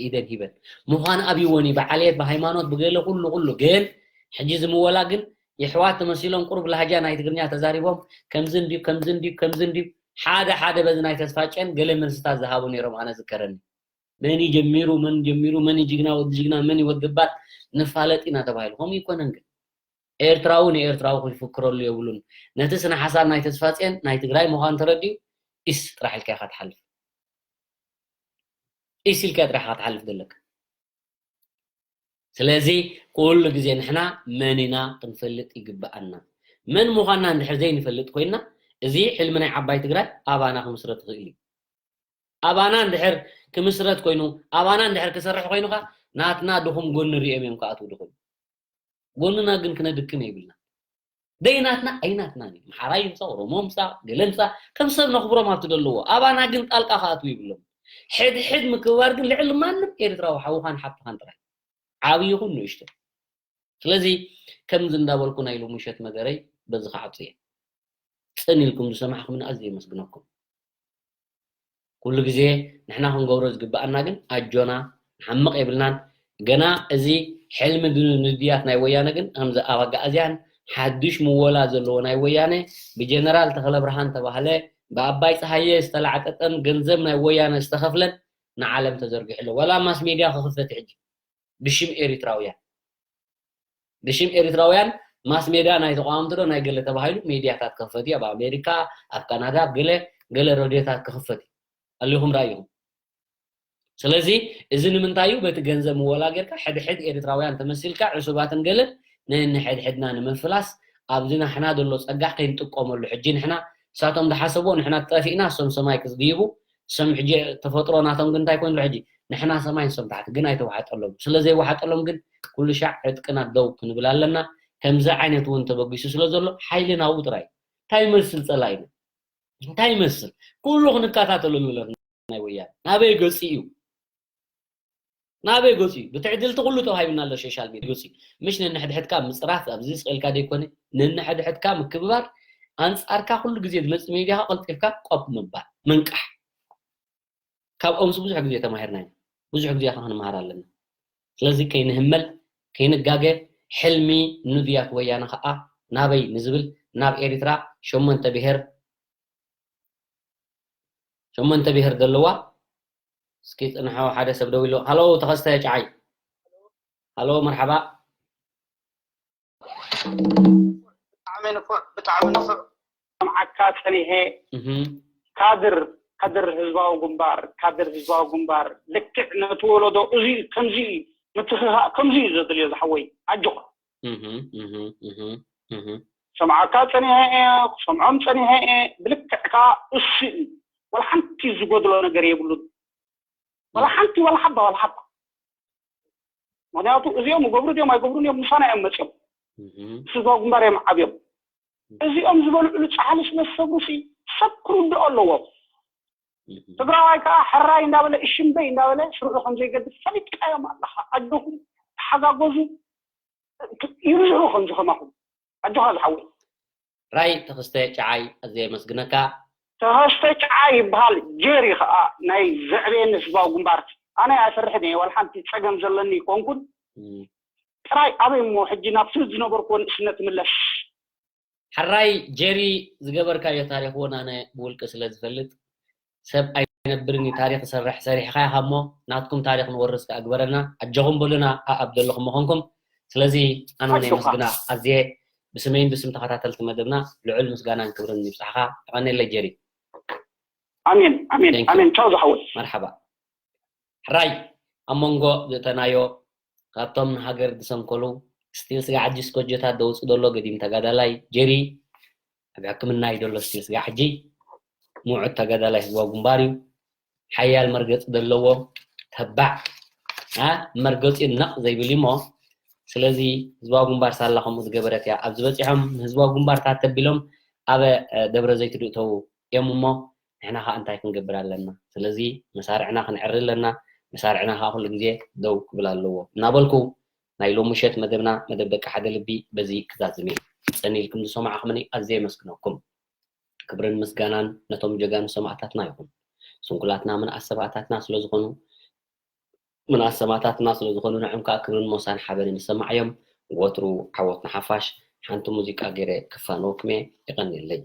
ኢደን ሂበን። ምዃን ኣብይወን እዩ ብዓሌት፣ ብሃይማኖት፣ ብገለ ኩሉ ኩሉ። ግን ሕጂ ዝምወላ ግን የሕዋት ተመሲሎም ቁሩብ ላህጃ ናይ ትግርኛ ተዛሪቦም ከምዚ እንድዩ፣ ከምዚ እንድዩ፣ ከምዚ እንድዩ። ሓደ ሓደ በዚ ናይ ተስፋ ጨን ገለ መልስታት ዝሃቡ ነይሮም ኣነ ዝከረኒ። መን እዩ ጀሚሩ፣ መን ጀሚሩ፣ መን እዩ ጅግና ወዲ ጅግና፣ መን እዩ ወዲ ገባር ንፋለጥ ኢና ተባሂሉ። ከምኡ ይኮነን ግን። ኤርትራዊ ንኤርትራዊ ክፍክረሉ የብሉን። ነቲ ስነ ሓሳብ ናይ ተስፋጽዮን ናይ ትግራይ ምዃኑ ተረዲኡ ኢስ ጥራሕ ኢልካ ኢኻ ትሓልፍ። ኢስ ኢልካ ጥራሕ ኢኻ ትሓልፍ ዘለካ። ስለዚ ኩሉ ግዜ ንሕና መን ኢና ክንፈልጥ ይግብኣና። መን ምዃንና እንድሕር ዘይንፈልጥ ኮይንና፣ እዚ ሕልሚ ናይ ዓባይ ትግራይ ኣባና ክምስረት ይኽእል እዩ። ኣባና እንድሕር ክምስረት ኮይኑ፣ ኣባና እንድሕር ክሰርሕ ኮይኑኻ፣ ናትና ድኹም ጎኒ ሪኦም እዮም ክኣትዉ ድኹም። ጎንና ግን ክነድክም የብልና። ደይናትና ኣይናትናን እዩ። ኣምሓራይ ይምጻእ፣ ኦሮሞ ምጻእ፣ ገለ ምጻእ፣ ከም ሰብ ነኽብሮም ኣብቲ ዘለዎ። ኣባና ግን ጣልቃ ክኣትዉ የብሎም። ሕድሕድ ምክብባር ግን ልዕሊ ማንም ኤርትራዊ ሓውኻን ሓብትኻን ጥራይ። ዓብዪ ይኹን ንእሽቶ። ስለዚ ከምዚ እንዳበልኩ ናይ ሎሚ ምሸት መደረይ በዚ ክዓጹ እየ። ጽን ኢልኩም ዝሰማዕኩምኒ ኣዝየ የመስግነኩም። ኩሉ ግዜ ንሕና ክንገብሮ ዝግብኣና ግን ኣጆና ንሓምቕ የብልናን። ገና እዚ ሕልሚ ን-፣ ንድያት ናይ ወያነ ግን ከምዚ ኣብ ኣጋኣዝያን ሓድሽ ምወላ ዘለዎ ናይ ወያነ ብጀነራል ተኽለ ብርሃን ተባህለ ብኣባይ ጸሃየ ዝተላዕጠጠን ገንዘብ ናይ ወያነ ዝተኸፍለን ንዓለም ተዘርጊሑ ኣሎ። ዋላ ማስ ሜድያ ክኽፈት ሕጂ ብሽም ኤሪትራውያን። ብሽም ኤሪትራውያን ማስ ሜድያ ናይ ተቃወምቲ ዶ ናይ ገለ ተባሂሉ ሜድያታት ክኽፈት እዩ። ኣብ ኣሜሪካ፣ ኣብ ካናዳ፣ ኣብ ገለ፣ ገለ ሬድዮታት ክኽፈት እዩ። ኣሊኹም ራእይኹም። ስለዚ እዚ ንምንታይ እዩ? በቲ ገንዘብ ምወላ ጌርካ ሕድሕድ ኤሪትራውያን ተመሲልካ ዕሱባትን ገለን ነንሕድሕድና ንምፍላስ ኣብዚ ናሕና ዘሎ ጸጋ ከይንጥቀመሉ። ሕጂ ንሕና እሳቶም ዝሓሰብዎ ንሕና ጠፊእና እሶም ሰማይ ክዝግይቡ፣ እሶም ሕጂ ተፈጥሮ ናቶም ግን እንታይ ኮይኑ ሕጂ? ንሕና ሰማይ ንሶም ታሕቲ ግን ኣይተዋሕጠሎም። ስለ ዘይዋሕጠሎም ግን ኩሉ ሻዕ ዕጥቅና ደው ክንብል ኣለና። ከምዚ ዓይነት እውን ተበጊሱ ስለ ዘሎ ሓይሊ ናብኡ ጥራይ። እንታይ ይመስል ጸላኢና? እንታይ ይመስል? ኩሉ ክንከታተለሉ ኣለና። ናይ ወያነ ናበይ ገፂ እዩ? ናበይ ገፂ እዩ? ብትዕድልቲ ኩሉ ተዋሂብና ኣሎ። ሶሻል ሚድያ ገፂ እዩ። ምሽ ነንሕድሕድካ ምፅራፍ ኣብዚ ስቕ ኢልካ ዘይኮነ፣ ነንሕድሕድካ ምክብባር፣ ኣንፃርካ ኩሉ ግዜ ዝመፅእ ሚድያ ቀልጢፍካ ቆፕ ምባል፣ ምንቃሕ። ካብኦምስ ብዙሕ ግዜ ተማሂርና ኢና። ብዙሕ ግዜ ከዓ ክንመሃር ኣለና። ስለዚ ከይንህመል፣ ከይንጋገ፣ ሕልሚ ንዱያት ወያነ ከዓ ናበይ ንዝብል፣ ናብ ኤሪትራ ሸሞንተ ብሄር፣ ሸሞንተ ብሄር ዘለዋ። እስኪ ፅንሖ፣ ሓደ ሰብ ደው ኢሉ። ሃሎ ተኸስተ ጫዓይ። ሃሎ መርሓባ። ብጣዕሚ ንፉዕ፣ ብጣዕሚ ንፉዕ። ሰምዓካ ጸኒሐ። እህ። ካድር፣ ካድር ህዝባዊ ግንባር፣ ካድር ህዝባዊ ግንባር፣ ልክዕ ነቲ ወለዶ እዚ ከምዚ እዩ፣ ምትኽኻእ ከምዚ እዩ ዘድልዮ ዝሓወይ። ኣጆኻ። እህ፣ እህ፣ እህ፣ እህ። ሰምዓካ ጸኒሐ እየ፣ ክሰምዖም ጸኒሐ እየ። ብልክዕ ከኣ እሱ እዩ። ወላ ሓንቲ ዝጎድሎ ነገር የብሉን። ወላ ሓንቲ፣ ወላ ሓባ፣ ወላ ሓባ። ምኽንያቱ እዚኦም ይገብሩ ድዮም ኣይገብሩን እዮም፣ ምሳና እዮም መፅዮም። እህ። ምስ ህዝባዊ ግንባር እዮም ዓብዮም። እዚኦም ዝበልዕሉ ፃሕሊ ስለ ዝሰብሩ ሲ ሰብ ክርድኦ ኣለዎም። እህ። ትግራዋይ ከዓ ሕራይ እንዳበለ እሽምበይ እንዳበለ ስርሑ ከም ዘይገድፍ ፈሊጥካዮም ኣለኻ። ኣጆኹም ተሓጋገዙ፣ ይብዝሑ ከምዚ ከማኹም። ኣጆኻ ዝሓወይ። ራይ ተኽስተ ጫዓይ ኣዝየ የመስግነካ። ተኸስተ ጫዓይ ይበሃል። ጀሪ ከዓ ናይ ዘዕበየኒ ህዝባዊ ግንባር። ኣነ ኣይፈርሕን እየ፣ ዋላ ሓንቲ ፀገም ዘለኒ ይኮንኩን። እም። ጥራይ ኣበይ እሞ ሕጂ ናብ ስለ ዝነበርኩዎ ንእስነት ምለስ። ሕራይ ጀሪ ዝገበርካዮ ታሪኽ እውን ኣነ ብውልቂ ስለ ዝፈልጥ ሰብ ኣይነብርን እዩ ታሪኽ ይሰርሕ ሰሪሕኻ ኢኻ እሞ ናትኩም ታሪኽ ንወርስ ከኣ ግበረና ኣጆኹም በሉና ኣኣብ ዘለኹም ምኾንኩም ስለዚ ኣነ እውን ኣጆኻ። የመስግና ኣዝየ ብስመይን ብስም ተኸታተልቲ መደብና ልዑል ምስጋናን ክብርን ይብጻሕኻ የቐንየለይ ጀሪ ኣሜን ኣሜን Thank you. ኣሜን ቻው ዝሓወይ መርሓባ ሕራይ ኣብ መንጎ ዝእተናዮ ካብቶም ንሃገር ዝሰንከሉ ስቲል ስጋ ዓጂ ስኮጆታት ደውፅ ደሎ ገዲም ተጋዳላይ ጀሪ ኣብ ሕክምና እዩ ደሎ ስቲል ስጋ ሕጂ ምዑት ተጋዳላይ ህዝባዊ ግንባር እዩ ሓያል መርገፂ ዘለዎ ተባዕ ኣ መርገፂ ነቕ ዘይብል እሞ ስለዚ ህዝባዊ ግንባር ሳላ ከምኡ ዝገበረት እያ ኣብዚ በፂሖም ንህዝባዊ ግንባር ታተቢሎም ኣብ ደብረ ዘይት ድእተው እዮም እሞ ንሕና ከዓ እንታይ ክንገብር ኣለና? ስለዚ መሳርዕና ክንዕሪ ኣለና። መሳርዕና ከዓ ኩሉ ግዜ ደው ክብል ኣለዎ እናበልኩ ናይ ሎሚ ምሸት መደብና መደብ ደቂ ሓደ ልቢ በዚ ክዛዝም እየ። ፀን ኢልኩም ዝሰማዕኹምኒ ኣዝየ የመስግነኩም። ክብርን ምስጋናን ነቶም ጀጋኑ ሰማእታትና ይኹን። ስንኩላትና ምንኣስ ሰማእታትና ስለዝኾኑ ምንኣስ ሰማእታትና ስለዝኾኑ ንዕም ከዓ ክብርን ሞሳን ሓበንን ይሰማዓዮም። ወትሩ ዓወት ንሓፋሽ። ሓንቲ ሙዚቃ ገይረ ክፋነወኩም እየ። የቐንየለይ።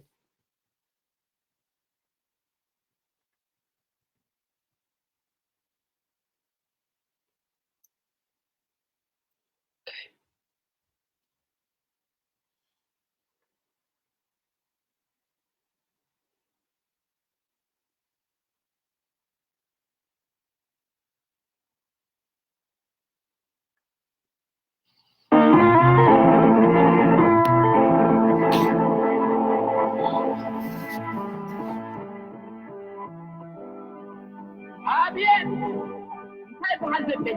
ኣብየት እንታይ በሃል ዘበይ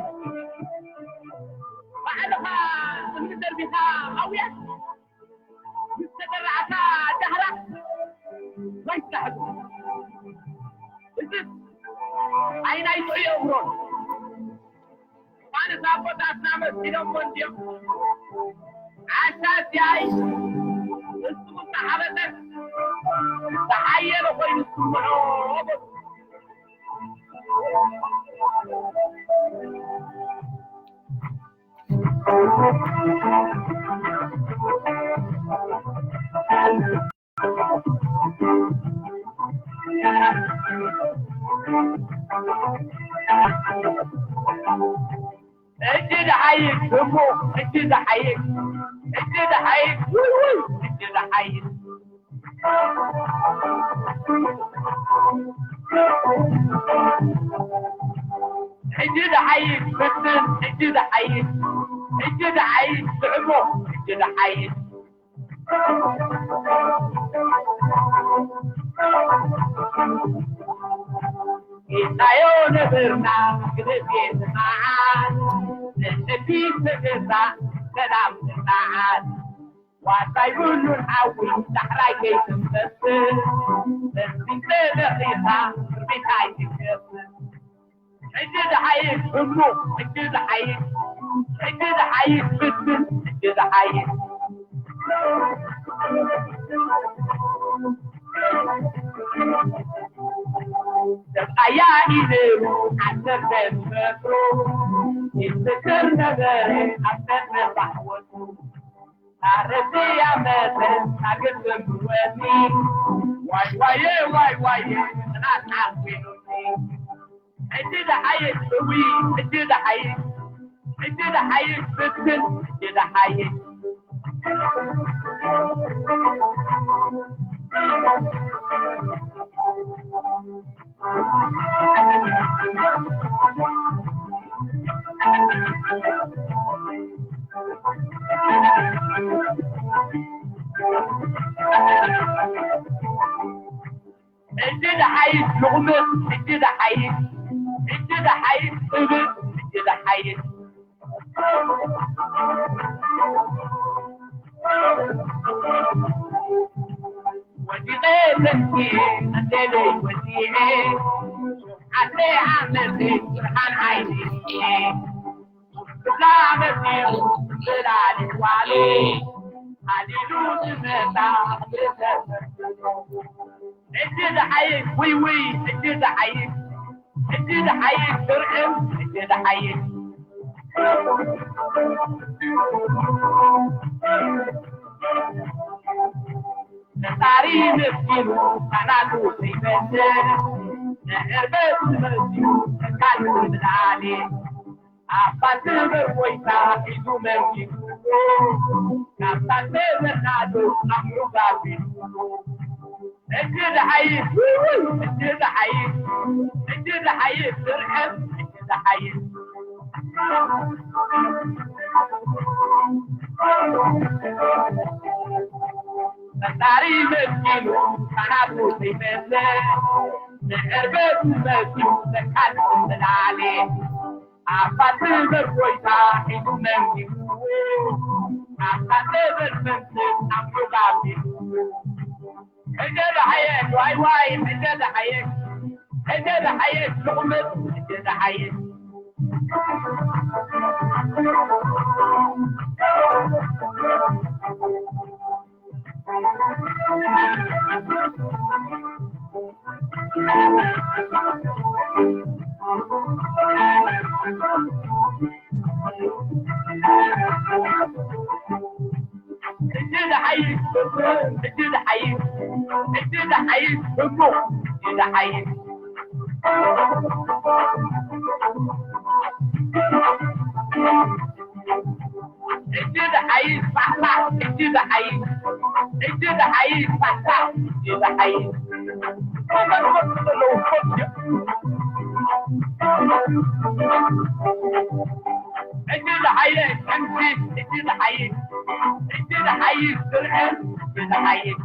ባዕልኻ እምኒ ደርቢኻ ኣውያት ምስ ተዘራእካ ዳህራ ማይ ትላሕሉ እዚ ኣይ ናይ ጥዑይ እምሮን ማለት ኣቦታትና መሲሎሞ እንድዮም ዓሻ እዚኣይ እሱ ዝተሓበጠን ዝተሓየለ ኮይኑ ዝስምዖ እጅ ደሓይል እሞ እጅ ደሓይል እጅ ደሓይል ውይ ውይ እጅ ደሓይል ሕጂ ደሓይል ፍትን ሕጂ ደሓይል ሕጂ ደሓይል ስዕሞ ሕጂ ደሓይል ኢልናዮ ነበርና ግዜ መዓት ንሕቢ ተገዛ ሰላም መዓት ዋርሳይ ብሉን ሓዊ ዳሕራይ ከይትንበስል፣ በስሚን ተለኺኻ ክርቢት ኣይትገብር። ሕጂ ደሓይሽ ህሙ፣ ሕጂ ደሓይሽ፣ ሕጂ ደሓይሽ ብትን፣ ሕጂ ደሓይሽ። ሰብኣያ ኢሉ ዓሰርተ ዝፈጥሩ ይፍቅር ነበረ ኣብ ቀርኒ ባሕወቱ። ኣረስያ መተ ኣግድም ወኒ ዋይ ዋየ ዋይ ዋየ ጽናት ዓዊኑኒ። ሕጂ ደሓይሽ እዊ፣ ሕጂ ደሓይሽ፣ ሕጂ ደሓይሽ ብትን፣ ሕጂ ደሓይሽ። ሕጂ ደሓይሽ ልቑምጥ፣ ሕጂ ደሓይሽ፣ ሕጂ ደሓይሽ እብል፣ ሕጂ ደሓይሽ። ወዲቐ ተንኪኤ ቀንዴለይ ወዲኤ፣ ዓደይ ዓመተይ ብርሃን ዓይነይ ርኢኤ። ብዛ መጺኡ ጽላል ዋሉ ሓሊሉ ዝመጻ ብተመስሎ። ሕጂ ደሓይሽ ውይ ውይ፣ ሕጂ ደሓይሽ፣ ሕጂ ደሓይሽ ስርዕም፣ ሕጂ ደሓይሽ። ፈጣሪ መስኪኑ ካናቱ ዘይመሰ ንዕርበት መስኪኑ ተካሉ ብላሌ ኣባ ትምህር ጎይታ ሒዙ መጊቡ ካብታ ተበርናዶ ኣምዑ ጋቢሉ። ሕጂ ደሓይሽ ውይ፣ ሕጂ ደሓይሽ፣ ሕጂ ደሓይሽ ስርዕም፣ ሕጂ ደሓይሽ። ፈጣሪ መስኪኑ ካናቱ ዘይመለ ንዕርበት መስኪኑ ተካሉ ብላሌ ኣባ ትምህር ጎይታ ሒዙ መንጊቡ ኣባ ትምህር መምህር ኣምዑ ጋቢሉ። ሕጂ ደሓየሽ ዋይ ዋይ፣ ሕጂ ደሓየሽ፣ ሕጂ ደሓየሽ ልቑምጥ፣ ሕጂ ደሓየሽ። ሕጂ ደሓይሽ፣ ሕጂ ደሓይሽ፣ ሕጂ ደሓይሽ፣ ሕጂ ደሓይሽ። ሕጂ ደሓይሽ፣ ፋሕፋሕ፣ ሕጂ ደሓይሽ፣ ሕጂ ደሓይሽ፣ ፋሕፋሕ፣ ሕጂ ደሓይሽ። ሕጂ ደሓይሽ፣ ሕምሲ፣ ሕጂ ደሓይሽ፣ ሕጂ ደሓይሽ፣ ስርዕት፣ ሕጂ ደሓይሽ።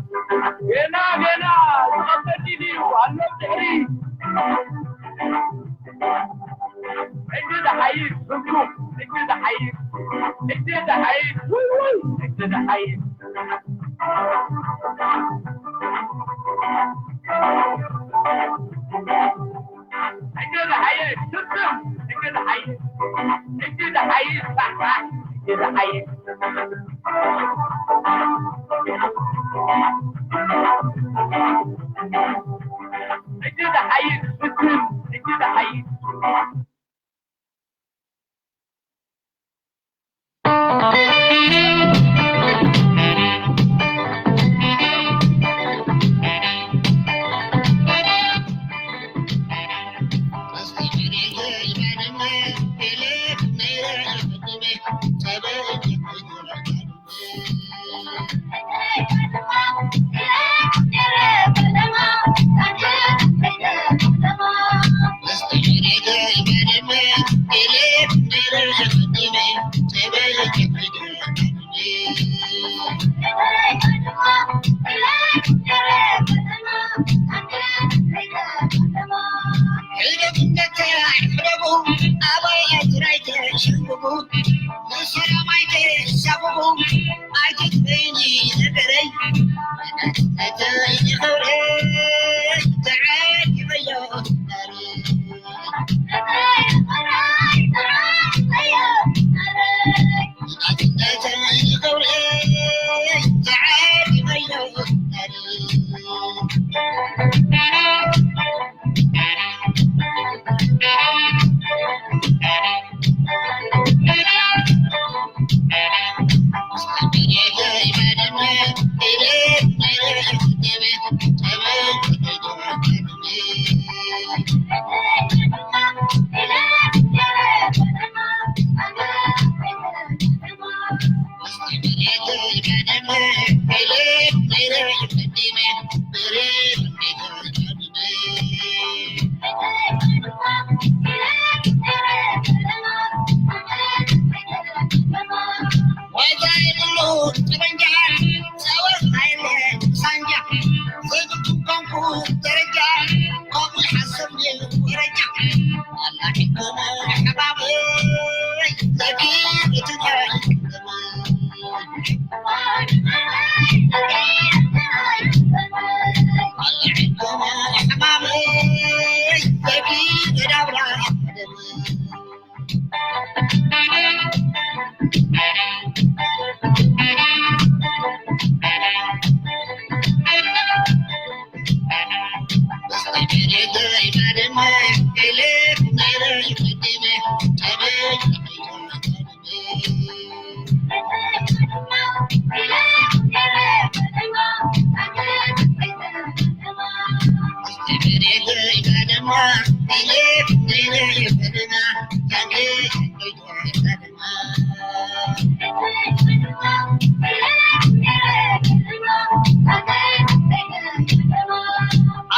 ጌና፣ ጌና፣ ዝቐበል ድዩ? ኣሎ ድሕሪ። ሕጂ ደሓይሽ፣ ብርኩ፣ ሕጂ ደሓይሽ፣ ሕጂ ደሓይሽ፣ ውይ፣ ውይ፣ ሕጂ ደሓይሽ። ሕጂ ደሓይሽ፣ ስስም፣ ሕጂ ደሓይሽ፣ ሕጂ ደሓይሽ፣ ባሕባሕ፣ ሕጂ ደሓይሽ። ሕጂ ደሓይሽ፣ ስስም፣ ሕጂ ደሓይሽ። ዋዛ የብሉ ጠበንጃ፣ ጸወት ኣይለ ሳንጃ፣ ዘይብሉ ኮንኩ ደረጃ፣ ከምኡ ይሓሰብ ድዩ ደረጃ? ኣላኪ ኮነ ሕባበይ፣ ዘኪ ብትግራይ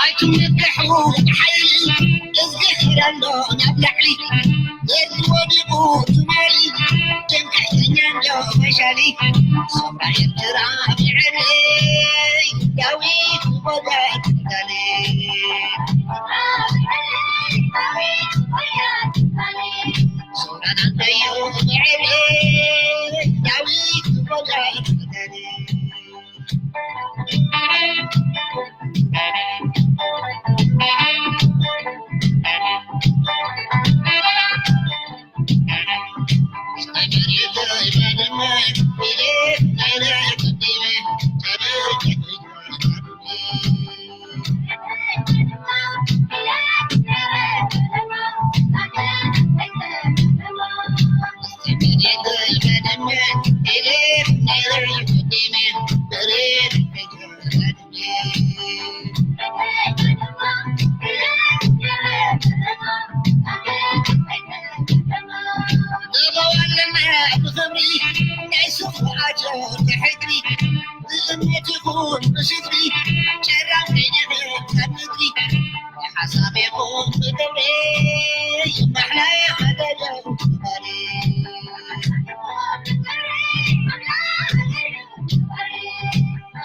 ኣይትምክሑ ሓይሊ እዝጊ ኪድ ኣሎ ናብ ላዕሊ። የድሊ ወዲቑ ትማሊ፣ ጀንካሕተኛ እንዶ መሻሊ። ሰብራ ኤርትራ ብዕለይ ዳዊት ወዳት ዳሌ። ሰብራ ናተዮ ብዕለይ ዳዊት ወዳት ዳሌ።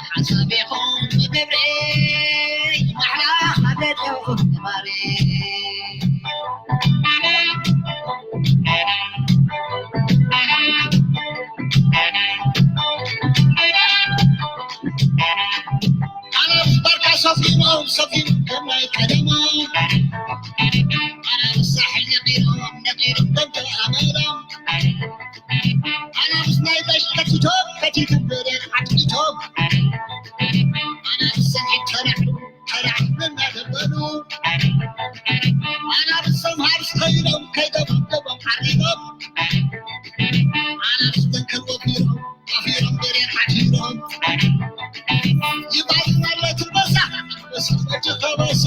ሓሳቤኹም ብግብሪ ማሕላ ሃገር ግንባሪ። ኣናብስ ባርካ ሰፊኖም ሰፊኖም ከም ናይ ቀደማ። ኣናብስ ሳሕል ነቒሎም ነቒሎም ከምቲ ኣመሎም። ኣናብስ ናይ በሽ ከቲቶም ከቲቶም በደር ዓጥቂቶም። ኣናብስ ሰንዒት ተራዕሉ ተራዕሉ እናተበሉ። ኣናብስ ሰምሃር ከይሎም ከይደባደቦም ዓሪዶም። ኣናብስ ተንከል ወፊሮም ወፊሮም በደር ዓቲሮም። ይባዝን ኣሎ ትንበሳ ትንበሳ በጅ ተበሳ።